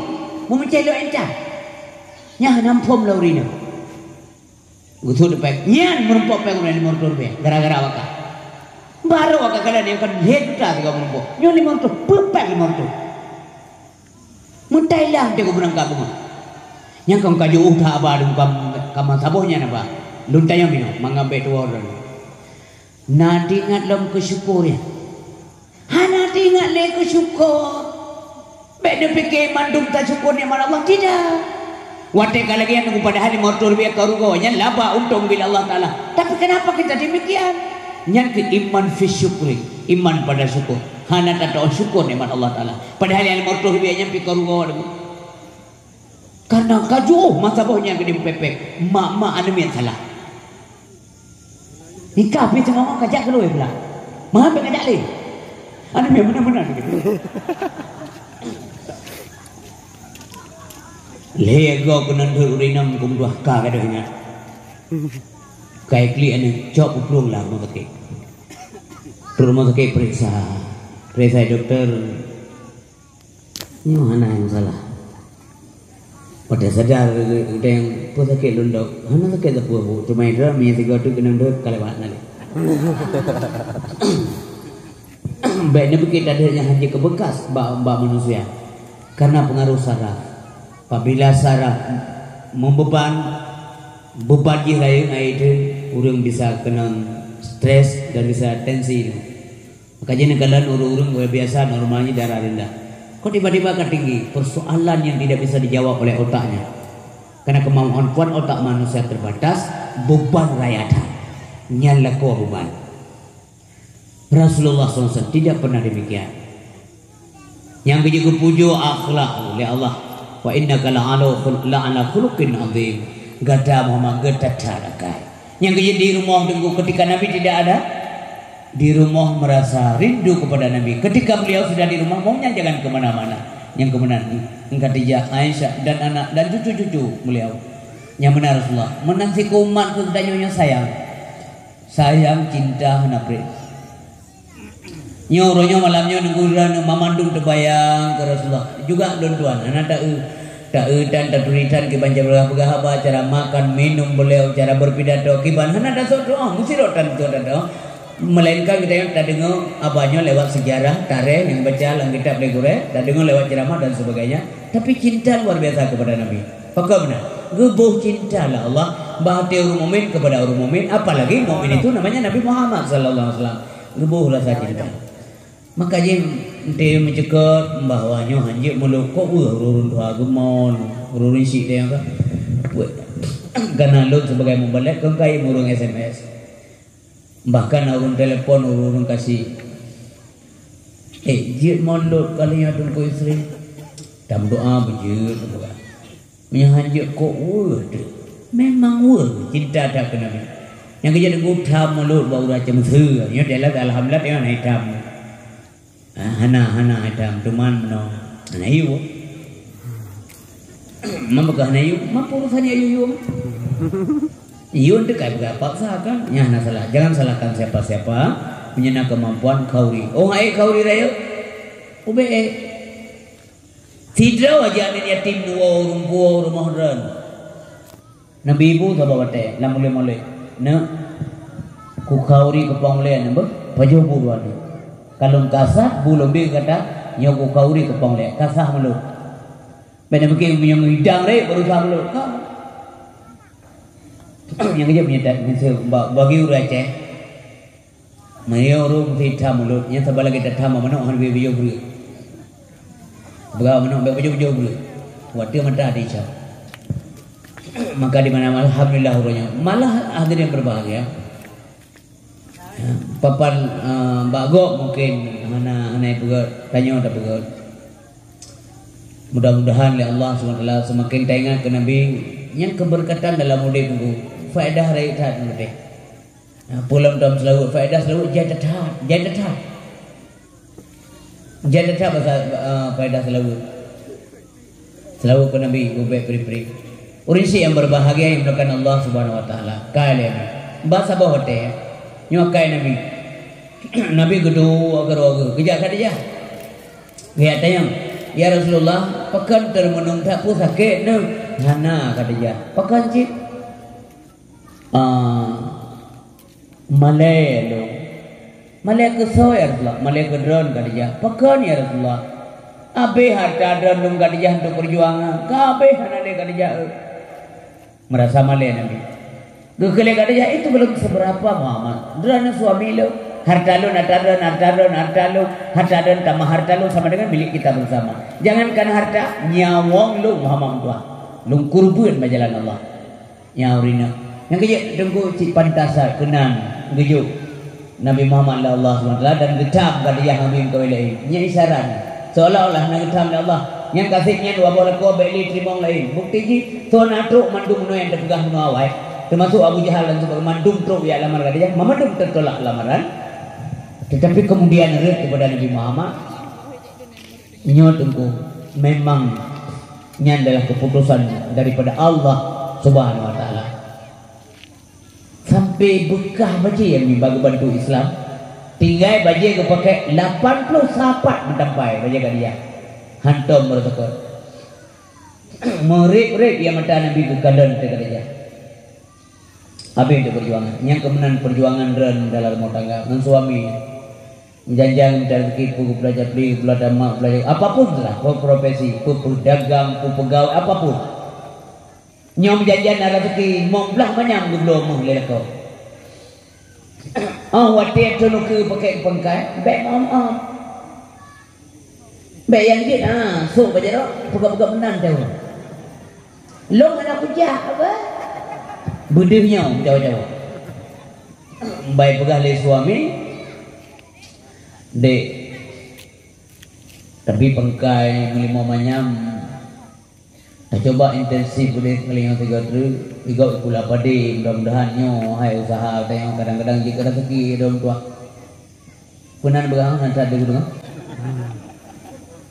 meumeucéh lôn enta. Nyan hana muphom lé ureueng inong. Geusuet péng. Nyan meurumpok péng uroe limong reutôh ribèe. Gara-gara wakaf. Barô wakaf keunan nyang kon lhèe juta sigoe meurumpok. Nyoe limong reutôh, peue péng limong reutôh. Meutai lah teuka beurangkat beungoh. Nyang kon ka jiôh that haba lôn ka, ka meusaboh nyan haba. Lôn tanyong minoe, mangat bèk tuwoe droeneuh. Na teuingat lom keu syukur nyan? Hana teuingat lé keu syukur. Bèk neupike mandum tasyukur nikmat Allah, tidak. Watèe ka lagèe nyan padahai limong reutôh ribèe ka rugoe, nyan laba untông bila Allah Taala. Tapi kenapa kita demikian? Nyan keuh iman fi syukri, iman pada syukur. Hana tatu'oh syukur nikmat Allah Taala. Padahai limong reutôh ribèe nyan pih ka rugoe. Karena ka jiôh meusaboh nyan keu dipeupeupek, mak-mak aneuk miet salah. Nikah pih teungoh ka jak keuluwa pula. Meuhan pih ka jak lé. Aneuk miet meunan-meunan. Lhèe goe keunan deuh ureueng inong keu meutuah ka gadôh ingat. Kai klik aneuk cok peuplueng lam rumoh sakét. Trok rumoh sakét peuriksa. Peuriksa dokto. Nyoe hana nyang salah. Watèe sadar geutanyoe, "Peue sakét lôn, Dok?" "Hana sakét sapeue, Bu. Cuma droe meunyoe sigoe teuk keunong deuek ka lewat na lé." Bèk neupike tadeuek nyang hana keu bekas bak, bak manusia. Karena pengaruh saraf. Apabila saraf meubeban, beban jih rayeuk ngon ié, ureueng bisa keunong stres dan bisa tensi. Maka jih neukalon ureueng-ureueng biasa normalnya darah rendah. Kok tiba-tiba ka tinggi? Persoalan yang tidak bisa dijawab oleh otaknya. Karena kemampuan kuat otak manusia terbatas, beban raya that. Nyan lakoe beban. Rasulullah sallallahu alaihi wasallam tidak pernah demikian. Nyang geujeuet geupujoe akhlak lé Allah. "Wa innaka la'ala khul-, la'ala khuluqin azim." Gata Muhammad geutatap akai. Nyang geujeuet di rumoh teungku ketika Nabi tidak ada, di rumoh merasa rindu kepada Nabi. Ketika beliau sudah di rumah, maunya jangan ke mana-mana. Nyang keumeunang Khadijah, Aisyah, dan anak dan cucu-cucu beliau. Nyang meunan Rasulullah. Meunan siku umat keu geutanyoe nyang sayang. Sayang, cinta, hana preh. Nyoe uroe nyoe malam nyoe neugura banmandum teubayang keu Rasulullah. Juga lôn tuan, hana taeu, taeu tan taturi tan kiban cara peugah haba, cara makan, minum beliau, cara berpidato kiban, hana tasoe doa, meusidroe tan soe doa. Melainkan kita yang tadeungoe haba nyoe lewat sejarah, tarikh nyang baca lam kitab lé gurée, tadeungoe lewat ceramah dan sebagainya. Tapi cinta luar biasa kepada Nabi. Pakon meunan? Geuboh cinta lé Allah bak até ureueng mukmin kepada ureueng mukmin, apalagi mukmin itu namanya Nabi Muhammad sallallahu alaihi wasallam. Geuboh rasa cinta. Maka jih ente meucukot bahwa nyoe hanjeuet muluk kok weueh ureueng tuha geumon, ureueng syiek teuh ka. Buet. Karena lôn sebagai mubalek kon kayém ureueng S M S. Bahkan ureueng telepon ureueng kasih. Eh, jeuet mon lôn kali nyoe Teungku Yusri. Tameudoa beujeuet bukan. Meunyoe hanjeuet kok weueh teuh. Memang weueh cinta that keu Nabi. Nyang keujeuet geutam mulot bak uroe cemse. Nyoe dalam alhamdulillah tengok na itam. Ah, hana, hana itam, cuman meunoe. Hana yue. Meunyoe hana yue, ma peue urusan yue yue? Yue teuh ka paksa kan? Nyan hana salah. Jangan salahkan siapa-siapa. Meunyoe na kemampuan khauri. Oh, hai khauri rayeuk. Ubé eh. Sidroe aja aneuk yatim dua ureueng, dua ureueng rumoh droen. Neubi bu saboh watée lam ulée-ulée. Neuk, kukhauri keupong lé aneuk beuh, pajoh bu dua neuk. Kalon kasah bu lom bi gata, nyoe kukhauri keupong lé, kasah mulod. Bèk na mungkin meunyoe meudang ré baru sah mulod. Ka. Nyang keujeut meunyoe bagi ureueng Aceh. Meunyoe ureueng meusti tham mulod, nyan saban lagée tatham manok hana beu-beu breueh. Peugah manok bèk bujôh-bujôh breueh. Watée mata teucok. Maka di mana alhamdulillah uroe nyoe. Malah hadirin berbahagia. Papan, eh, bak gob mungkin hana, hana peugöt, tanyoe tapeugöt. Mudah-mudahan lé Allah subhanahu wa taala seumaken taingat keu Nabi nyang keubeureukat dalam udeb nyoe. Faedah rayeuk that meudeh. Nah, peue lom tom seulaweuet, faedah seulaweuet jai that, jai that. Jai that pasal, eh, faedah seulaweuet. Seulaweuet keu Nabi, ubé pri-pri. Ureueng syiek nyang berbahagia nyang dimuliakan Allah Subhanahu wa taala. Kai lé Nabi. Ba saboh watée, nyoe kai Nabi. Nabi geuduek keudroe geuh, geujak Khadijah. Geujak tanyong, "Ya Rasulullah, pakon teuremeunong that peue sakét neuh?" "Hana, Khadijah." "Pakon cit?" "Ah, malée lôn." "Malée keusoe, ya Rasulullah?" "Malée keu droen, Khadijah." "Pakon, ya Rasulullah?" "Abéh hareuta droen lôn, Khadijah, untuk peujuangan." "Ka abéh hana lé, Khadijah, eu." Meurasa malée Nabi. Geukheun lé Khadijah, "Itu belum seberapa, Muhammad. Droen suami lôn, hareuta lôn, hareuta droen, hareuta droen, hareuta lôn, hareuta droen tamah hareuta lôn sama dengan milik kita bersama. Jangankan hareuta, nyawöng lôn, Muhammad, tuan. Lôn kurban bak jalan Allah." Nyan ureueng inong. Nyang keujeuet Teungku cit pantas that keunan geujok Nabi Muhammad lé Allah Subhanahu wa taala dan geutam Khadijah ngon meukawen laén. Nyan isyarat. Seolah-olah na geutam lé Allah. Nyang ka sép nyan dua boh lakoe bèk lé teurimong laén. Bukti jih, soe na trok mandum meunyoe nyang teupeugah meunyoe awai. Teumasok Abu Jahal dan sebagainya, mandum trok jak lamar Khadijah, mandum teutolak lamaran. Tetapi kemudian rhët kepada Nabi Muhammad, Nyoe Teungku, memang nyan adalah keputusan daripada Allah Subhanahu wa taala. Sampai beukah bajée nyang nibak geubantu Islam, tinggai bajée geupakai lapan ploh sapat meutampai bajée Khadijah. Hantom meureusakot. Meurép-rép ia mata Nabi geukalon teuh Khadijah. Habéh untuk perjuangan. Nyang keuh meunan perjuangan droen dalam rumah tangga ngon suami. Janjang mita rezeki, peue geupula japli, geupula tamak, geupula apapun lah, peue profesi, peue peudagang, peue pegawai, apapun. Nyoe meujanjan na rezeki, limong blaih manyam geubloe meuh lé lakoe. Oh, watée teuh lôn keu pakai pangkai, bèk meu'om-'om. Bèk nyang jeuet, ha, sôk bak jaroe, peugah-peugah meunan teuh. Lôn hana kujak, apa? Beudeuh nyoe, jawa-jawa. Bai peugah lé suami, "Dek, tapi pangkai meulimong manyam, tacoba intensif udeb ngon lingong sigoe treuk, igob pula padé, mudah-mudahan nyoe hai usaha tanyoe kadang-kadang jeuet keu rezeki lôn tuah." Peunan beurang na that deungoe.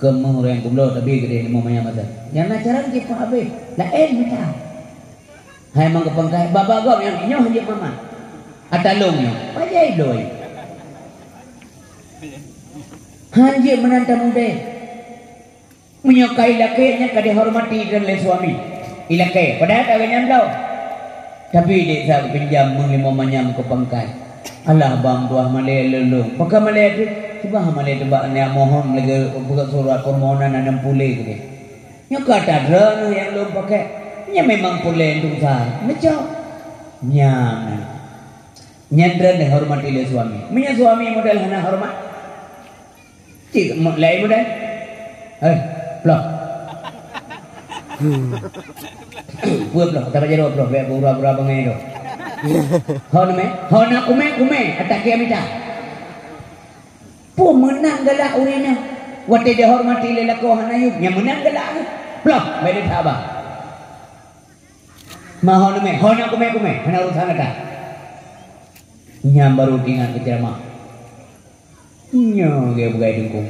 Keumeung ureueng kubloe tabi geudeh limong manyam masa. Nyang na cara jipah habéh, laén mita. Hai mang keu pangkai, babah gob nyang nyoh jeuet mama. Atalong nyoh, pajai lôi. Han jeuet meunan tamudeh. Meunyoe ka ilakée nyan ka dihormati droen lé suami. Ilakée, padahai ka geunyang bloe. Tapi dek sa geupinjam meulimong manyam keu pangkai. Alah bang tuah malée lôn lôn. Pakon malée teuh? Cuba malée teuh bak nyak mohon lagée buka surat permohonan aneuëk puléh teuh. Nyoe ka atra droeneuh nyang lôn pakai. Nyan memang puléh untuk usaha. Neucok. Nyan. Nyan droen dihormati lé suami. Meunyoe suami model hana horeumat, cit mo-, laén model. Hei, ploh. Peue ploh, tabaca dua ploh, bèk beura-beura bangai tu. Hon mé, hon aku mé, kumé, atak kia mita. Peue meunan galak ureueng nyan? Watée dihormati lé lakoe hana yum, nyan meunan galak. Ploh, bèk deuh haba. Ma hon mé, hon aku mé, kumé, hana urusan gata. Nyan baru teuingat keu ceuramah. Nyoe gaya bugai dengkung.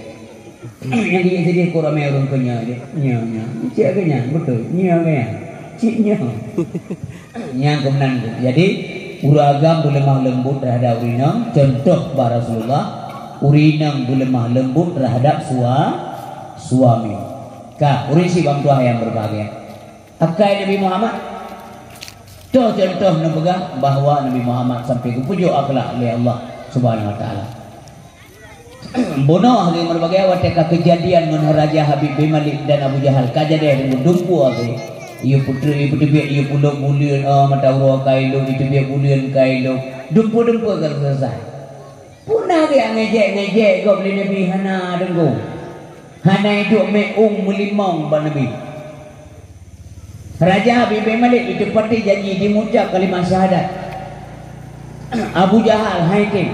Nyang gini sedih ku ramai ureueng keu nyoe je. Nyoe, nyoe. Cik agak nyan, beutôi. Nyoe agak nyan. Cik nyoe. Nyang keumenan tu. Jadi, ureueng agam beuleumah leumbut terhadap ureueng inong, contoh bak Rasulullah, ureueng inong beuleumah leumbut terhadap sua-, suami. Ka, ureueng syiek bang tuah nyang berbahagia. Akai Nabi Muhammad. Toh contoh neupeugah bahwa Nabi Muhammad sampai geupujoe akhlak lé Allah Subhanahu Wa Taala. Bunoe lé meureubagai watée ka keujadian ngon Raja Habib bin Malik dan Abu Jahal ka jadeh deungon dumpeue lé. Yue putri, yue peuteubiet, yue pulok buleuen, ah, mata uroe ka ilok, yue teubiet buleuen ka ilok. Dumpeue-dumpeue ka seuleusoe. Peue na geujak ngejek-ngejek gob lé Nabi hana deungoe. Hana iduek meu'ueng meulimong bak Nabi. Raja Habib bin Malik iteupati janji jimucab kalimah syahadat. Abu Jahal hai tem.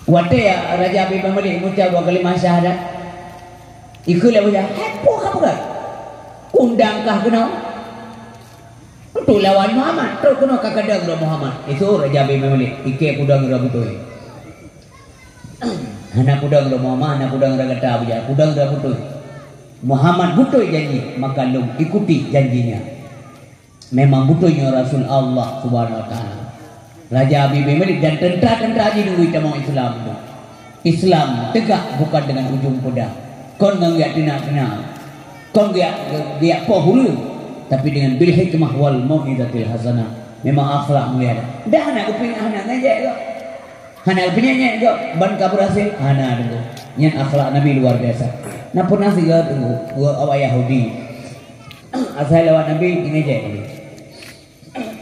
Watée Raja Habib bin Malik mucab dua kalimah syahadat, ikheun lé Abu Jahal, "Hai peue ka peugah? Kudang kah keunoe? Untuk lawan Muhammad, trok keunoe ka kadang droe Muhammad." Itu Raja Habib bin Malik, ikheun kudang droe beutôi. Hana kudang droe Muhammad, hana kudang droe gata Abu Jahal, kudang droe beutôi. Muhammad beutôi janji, maka lôn ikuti janjinya. Memang beutôi nyoe Rasul Allah Subhanahu Wa Taala. Raja Habib bin Malik dan tentara-tentara jih nunggu tamong Islam tu. Islam tegak bukan dengan ujung pedang. Kon ngon geujak teunak-teunak. Kon geujak, geujak poh ureueng. Tapi dengan bil hikmah wal mau'izatil hasanah. Memang akhlak mulia dah. Dah hana geupeuingat, hana ngejek kok. Hana geupeuingat-ingat kok. Ban ka beurhasil. Hana deungoe. Nyan akhlak Nabi luar biasa. Na pernah siga deungoe, awak Yahudi. Asai lewat Nabi, ngejek Nabi.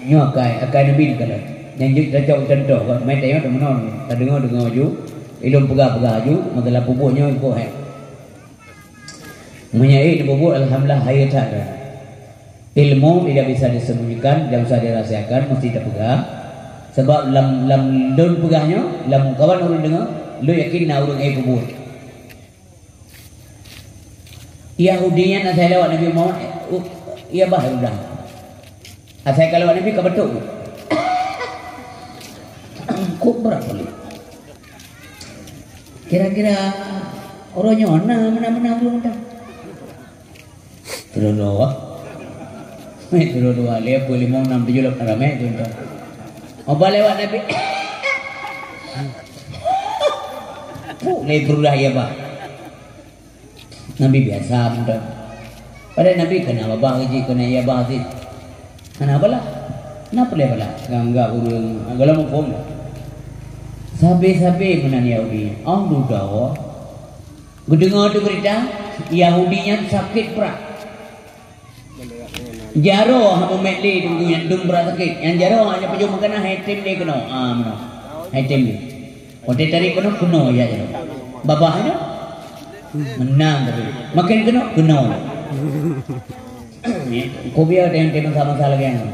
Nyoe akai, akai Nabi neukalon. Nyang jeuet tacok contoh, kon mai tayong teumeunon, tadeungoe-deungoe ju, ilôn peugah-peugah ju, masalah peubuet nyoe iko hai. Meunyoe ék neupeubuet, alhamdulillah, hai that. Ilmu tidak bisa disembunyikan, tidak bisa dirahasiakan, mesti tapeugah. Sebab lam, lam lôn peugah nyoe, lam kawan ureueng deungoe, lôn yakin na ureueng ék peubuet. Yahudi nyan asai lewat Nabi Muhammad, uh, ia bah udah. Asai ka lewat Nabi ka beutôi. Kok berat kali. Kira-kira orang nyoe na meunan-meunan belum dah. Terus doa. Eh, terus doa. Lewat pukul lima, enam, tujuh, lapan, ramai tu dah. Apa lewat Nabi? Puk, lewat perlu dah ia bah. Nabi biasa mantong. Padahai Nabi keunan babah gaji, keunan ié babah cit. Hana balah. Na peureulée balah. Nganggap ureueng, gohlom muphom. Sabe-sabe meunan Yahudi. Oh, dudoe. Geudeungoe tu beurita, Yahudi nyan sakét brat. Jaroe hana mumet lé teungku nyan dum brat sakét. Nyang jaroe hana pajoh makanan, hai tem lé keunoe. Ah, meunoe. Hai tem lé. Watée tarék keunoe, keunoe ya jaroe. Babah nyoe. Meunan tapi. Makin keunoe, keunoe. Ko biya teuntée masa-masa lagée nyan.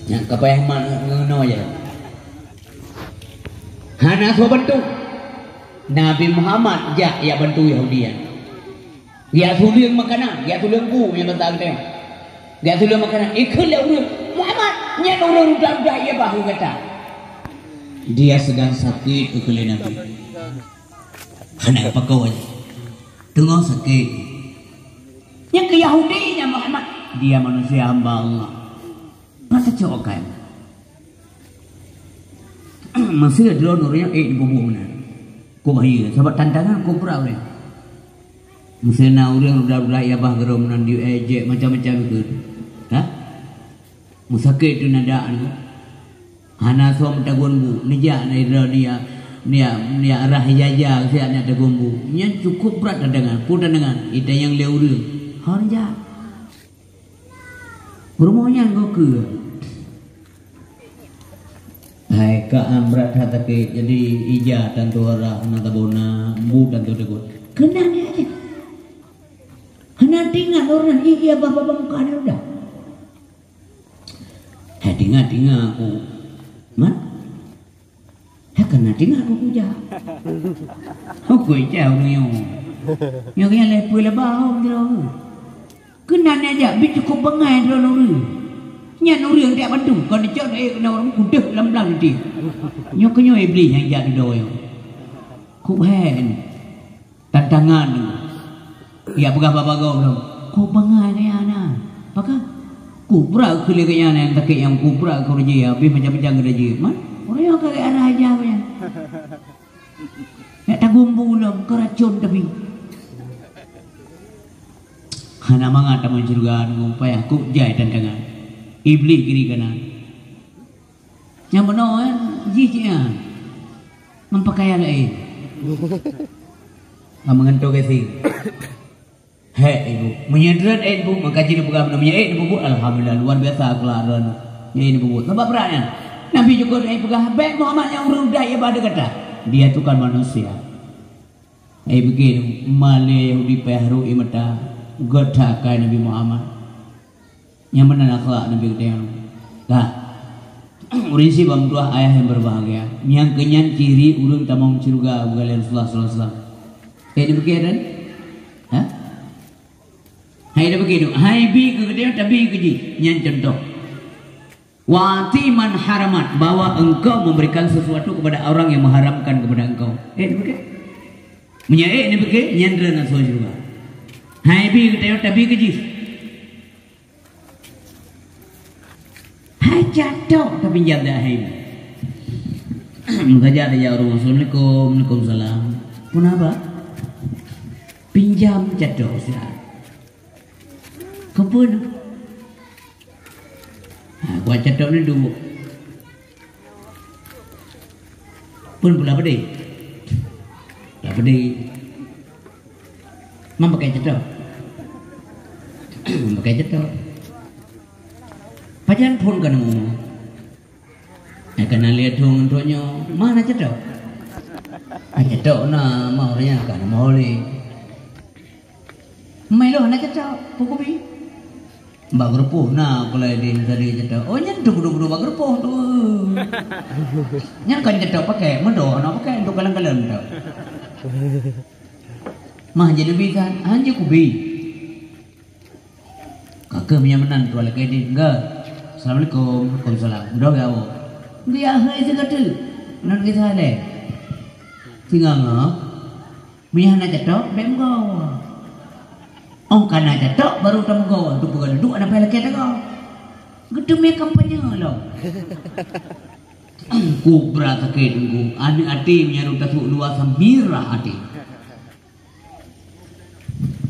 Nyang ka payah mat ngeunoe jaroe. Hana soe bantu. Nabi Muhammad jak, jak bantu Yahudi nyan. Geujak tuleueng makanan, geujak tuleueng bu nyang gata geutanyoe. Geujak tuleueng makanan, ikheun lé ureueng, "Muhammad, nyan ureueng rudah-rudah ié bah gata." Dia sedang sakit, ikheun lé Nabi. Hana geupakoe. Teungoh sakét. Nyang keu Yahudi nyan Muhammad, dia manusia hamba Allah. Pat tacok akai. Meusé droeneuh nyan ék dibubuet meunan. Kok bahya, sabab tantangan kobra ureueng. Meusé na ureueng rudah-rudah ié bah geurom meunan di ejek macam-macam keu. Ha? Meusakét tu nadak nyoe. Hana soe meutagun bu, neujak na idroe dia, dia, dia rah ija-ija siat na tagun bu. Nyan cukup brat tantangan, peue tantangan, itanyong lé ureueng. Hon jak. Rumoh nyan goe keue. Hai, ka am brat that sakét, jadi ija tantu rah na tabona, bu tantu tagun. Keunan nyan aja. Hana tingat ureueng, i, ié bah babah muka ni udah. Hai, tingat-tingat aku. Mat? Hai, kana tingat aku kujak. Aku ijak ureueng nyoe. Nyoe nyan lé peue laba hom jroh. Keunan nyan jak, bi cukup bangai droeneuh ureueng. Nyan ureueng jak bantu, kon dicok, eh, keunan ureueng kudeuh lam blang nanti. Nyoe keuh nyoe Iblih nyang jak dudoe nyoe. Kuk hen. Tantangan tu. Ya peugah bak bagoe lom. Kok bangai gaya na? Pakon? Kubra keu lé gaya na nyang sakét nyang kubra keu reuji habéh macam-macam geuda jeuet. Man, ureueng ka gaya raja nyan. Nak tagumbu lom keu racun tapi. Hana mangat tamong syeuruga ngon payah kok jai tantangan. Iblih kiri kanan. Nyang meunoe, eh, jih cit nyan. Meupakai laén. Ka meungantoe gasing. Hék, ibu. Meunyoe droe, eh, ibu, maka jih peugah beuna. Meunyoe, eh, ibu, bu, alhamdulillah, luar biasa akhlak droe. Nyoe, ibu, bu. Sabab brat nyan. Nabi juga, eh, peugah, "Bèk Muhammad nyang ureueng dai ibadah kata. Dia itu kan manusia." Eh, begini, malée Yahudi payah ruek ie mata. Gét that akai Nabi Muhammad. Nyang meunan akhlak Nabi geutanyoe. Ka. Ureueng syiek bak meutuah ayah nyang berbahagia. Nyang keunyan ciri ureueng tamong syeuruga, geugalak Rasulullah sallallahu alaihi wasallam. Eh, dipikir kan? Ha? Hai dipikir tu. Hai bi keu geutanyoe, tabi keu jih. Nyan contoh. Wa ati man haramat, bahwa engkau memberikan sesuatu kepada orang yang mengharamkan kepada engkau. Eh, dipikir. Meunyoe eh, dipikir, nyan droe na syeuruga. Hai bi geutanyoe, tabi keu jih. Hai catok tapinjam dak hai. Meusaja tajak ureueng, "Assalamualaikum." "Waalaikumsalam." "Peue na ba?" "Pinjam catok siat." "Keupeue na?" "Ha, buat catok ni duek." "Peue na pula peudeh?" "Pula peudeh." "Man pakai catok?" "Man pakai catok." "Pajan phon ka nemu?" "Eh, ka na lé thon ngon thon nyoe." "Man na catok?" "Ah, catok na, ma ureueng nyan ka na mohli." "Meuiloh na catok, peue kubi?" "Bak geurupoh na, kulai di tadi catok." "Oh, nyan tu kudu-kudu bak geurupoh tu." "Nyan kan catok pakai, meudoh na pakai untuk kalon-kalon tu." Mah jadi bisa, hanya kubi. Ka keuh meunyan meunan tuan lakée jih, "Enggak. Assalamualaikum." "Waalaikumsalam." Udah ya, awak. "Enggak ya, hai sigoe tu." Nan kisah deh. Singoh-ngoh, meunyoe hana catok, bèk meugoe. Oh, ka na catok, baru tameugoe. Tu peugah duek anak payah lakée tagoe. Geuteumé kampanye lom. Kubra sakét engku. Aneuk até meunyoe tasuk luwa samirah até.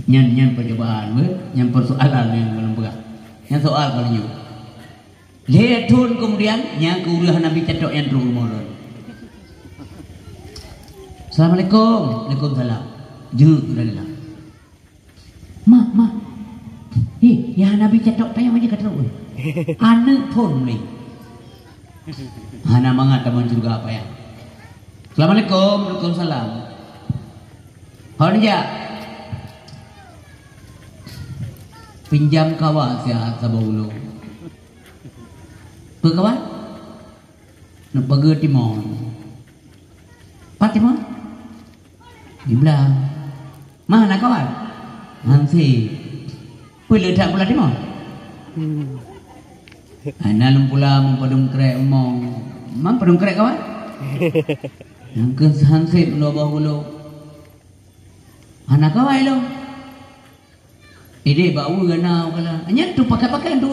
Nyan, nyan percobaan, weh. Nyan persoalan nyang ulôn peugah. Nyan soal ka lheueh nyoe. Lhèe thon keumudian, nyang keu ureueng Nabi catok nyan trok rumoh lôn. "Assalamualaikum." "Waalaikumsalam." Jeuet udah lila. "Mak, mak. Eh, ya Nabi catok payah aja ka trok, weh." Aneuk phon ni. Hana mangat tamong syeuruga payah. "Assalamualaikum." "Waalaikumsalam." "Hon jak." "Pinjam kawa siat saboh ulo." "Peue kawa?" "Neuk peugöt timon." "Pat timon?" "Di blang." "Mah na kawan?" "Hansip." "Peue le that pula timon?" "Hana lôn pula meupadum krek umong." "Man padum krek kawan?" "Nyang keu hansip dua boh ulo." "Hana kawan lôn." "Idéh bak ueh na kala." "Nyan tu pakai-pakai tu."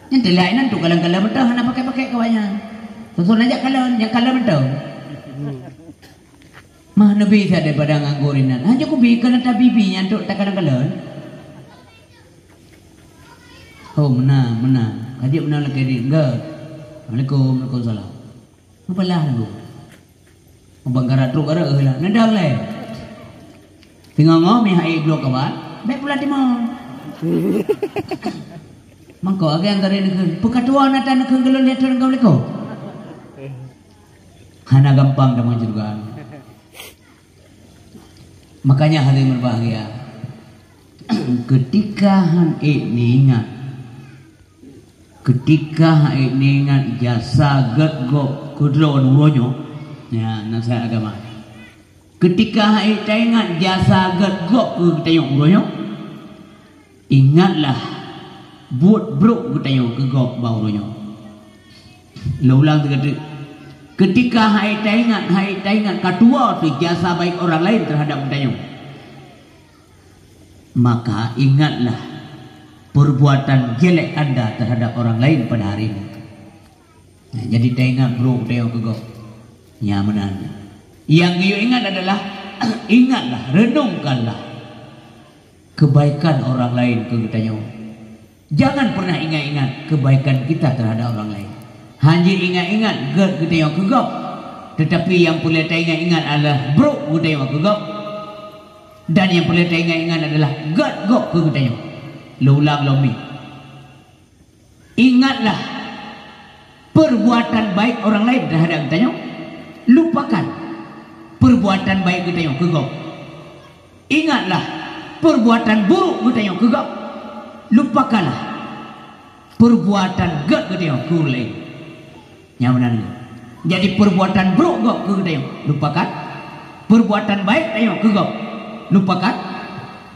"Nyan teulai nan tu kalon-kalon mantong hana pakai-pakai kawan nyan." "Soe-soe najak kalon, nyang kalon mantong." Mah neubi that daripada nganggur inan. Hana kubi keu tabibi nyan tu takalon-kalon. Oh, meunan, meunan. Ka jeuet meunan lakée di enggak. Assalamualaikum, waalaikumsalam. Meupalah nunggu. Ubak garat trok garat eh lah. Neudang lé. Singoh-ngoh mih hai bloe kawan, bèk pula timon. Mangko agai antara neukheun. Peukatuan ata neukheun geulon lé atra neukheun leko. Hana gampang tamong syeuruga. Makanya hadirin berbahagia, ketika han ék neuingat, ketika han ék neuingat jasa gét gob keu droe uroe nyoe, ya, nasihat agama. Ketika han ék taingat jasa gét gob keu geutanyoe uroe nyoe, ingatlah buet brok geutanyoe keu gob bak uroe nyoe. Lôn ulang sigoe teuk. Ketika han ék taingat, han ék taingat ka tuwoe teuh jasa baik orang lain terhadap geutanyoe, maka ingatlah perbuatan jelek anda terhadap orang lain pada hari ini. Nah, jadi taingat brok geutanyoe keu gob. Nyan meunan. Nyang geuyue ingat adalah, ingatlah, renungkanlah. kebaikan orang lain keu geutanyoe. Jangan pernah ingat-ingat kebaikan kita terhadap orang lain. Hanya ingat-ingat gét geutanyoe keu gob. Tetapi nyang peureulée taingat-ingat adalah brok geutanyoe keu gob. Dan nyang peureulée taingat-ingat adalah gét gob keu geutanyoe. Lôn ulang lom mi. Ingatlah perbuatan baik orang lain terhadap geutanyoe. Lupakan perbuatan baik geutanyoe keu gob. Ingatlah perbuatan buruk geutanyoe keu gob. Lupakanlah perbuatan gét geutanyoe keu ureuëng laén. Nyang meunan nyoe. Jadi perbuatan brok gob keu geutanyoe, lupakan. Perbuatan baik tanyoe keu gob, lupakan.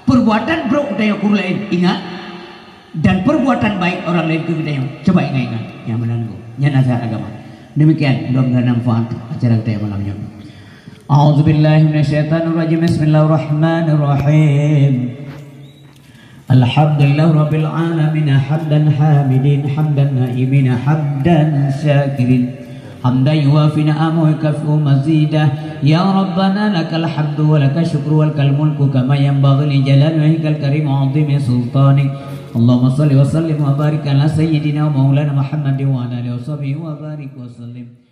Perbuatan brok tanyoe keu ureuëng laén, ingat. Dan perbuatan baik orang lain keu geutanyoe, coba ingat-ingat. Nyang meunan nyoe. Nyan nasihat agama. Demikian, mudah-mudahan manfaat acara kita malam nyoe. A'udzubillahi minasyaitonirrajim. Bismillahirrahmanirrahim. الحمد لله رب العالمين، حمد الحامدين، حمد النائمين، حمد الشاكرين، حمدا يوافي نعمه ويكافئ مزيده. يا ربنا لك الحمد ولك الشكر ولك الملك كما ينبغي لجلال وجهك الكريم وعظيم سلطانك. اللهم صل وسلم وبارك على سيدنا ومولانا محمد وعلى آله وصحبه وبارك وسلم.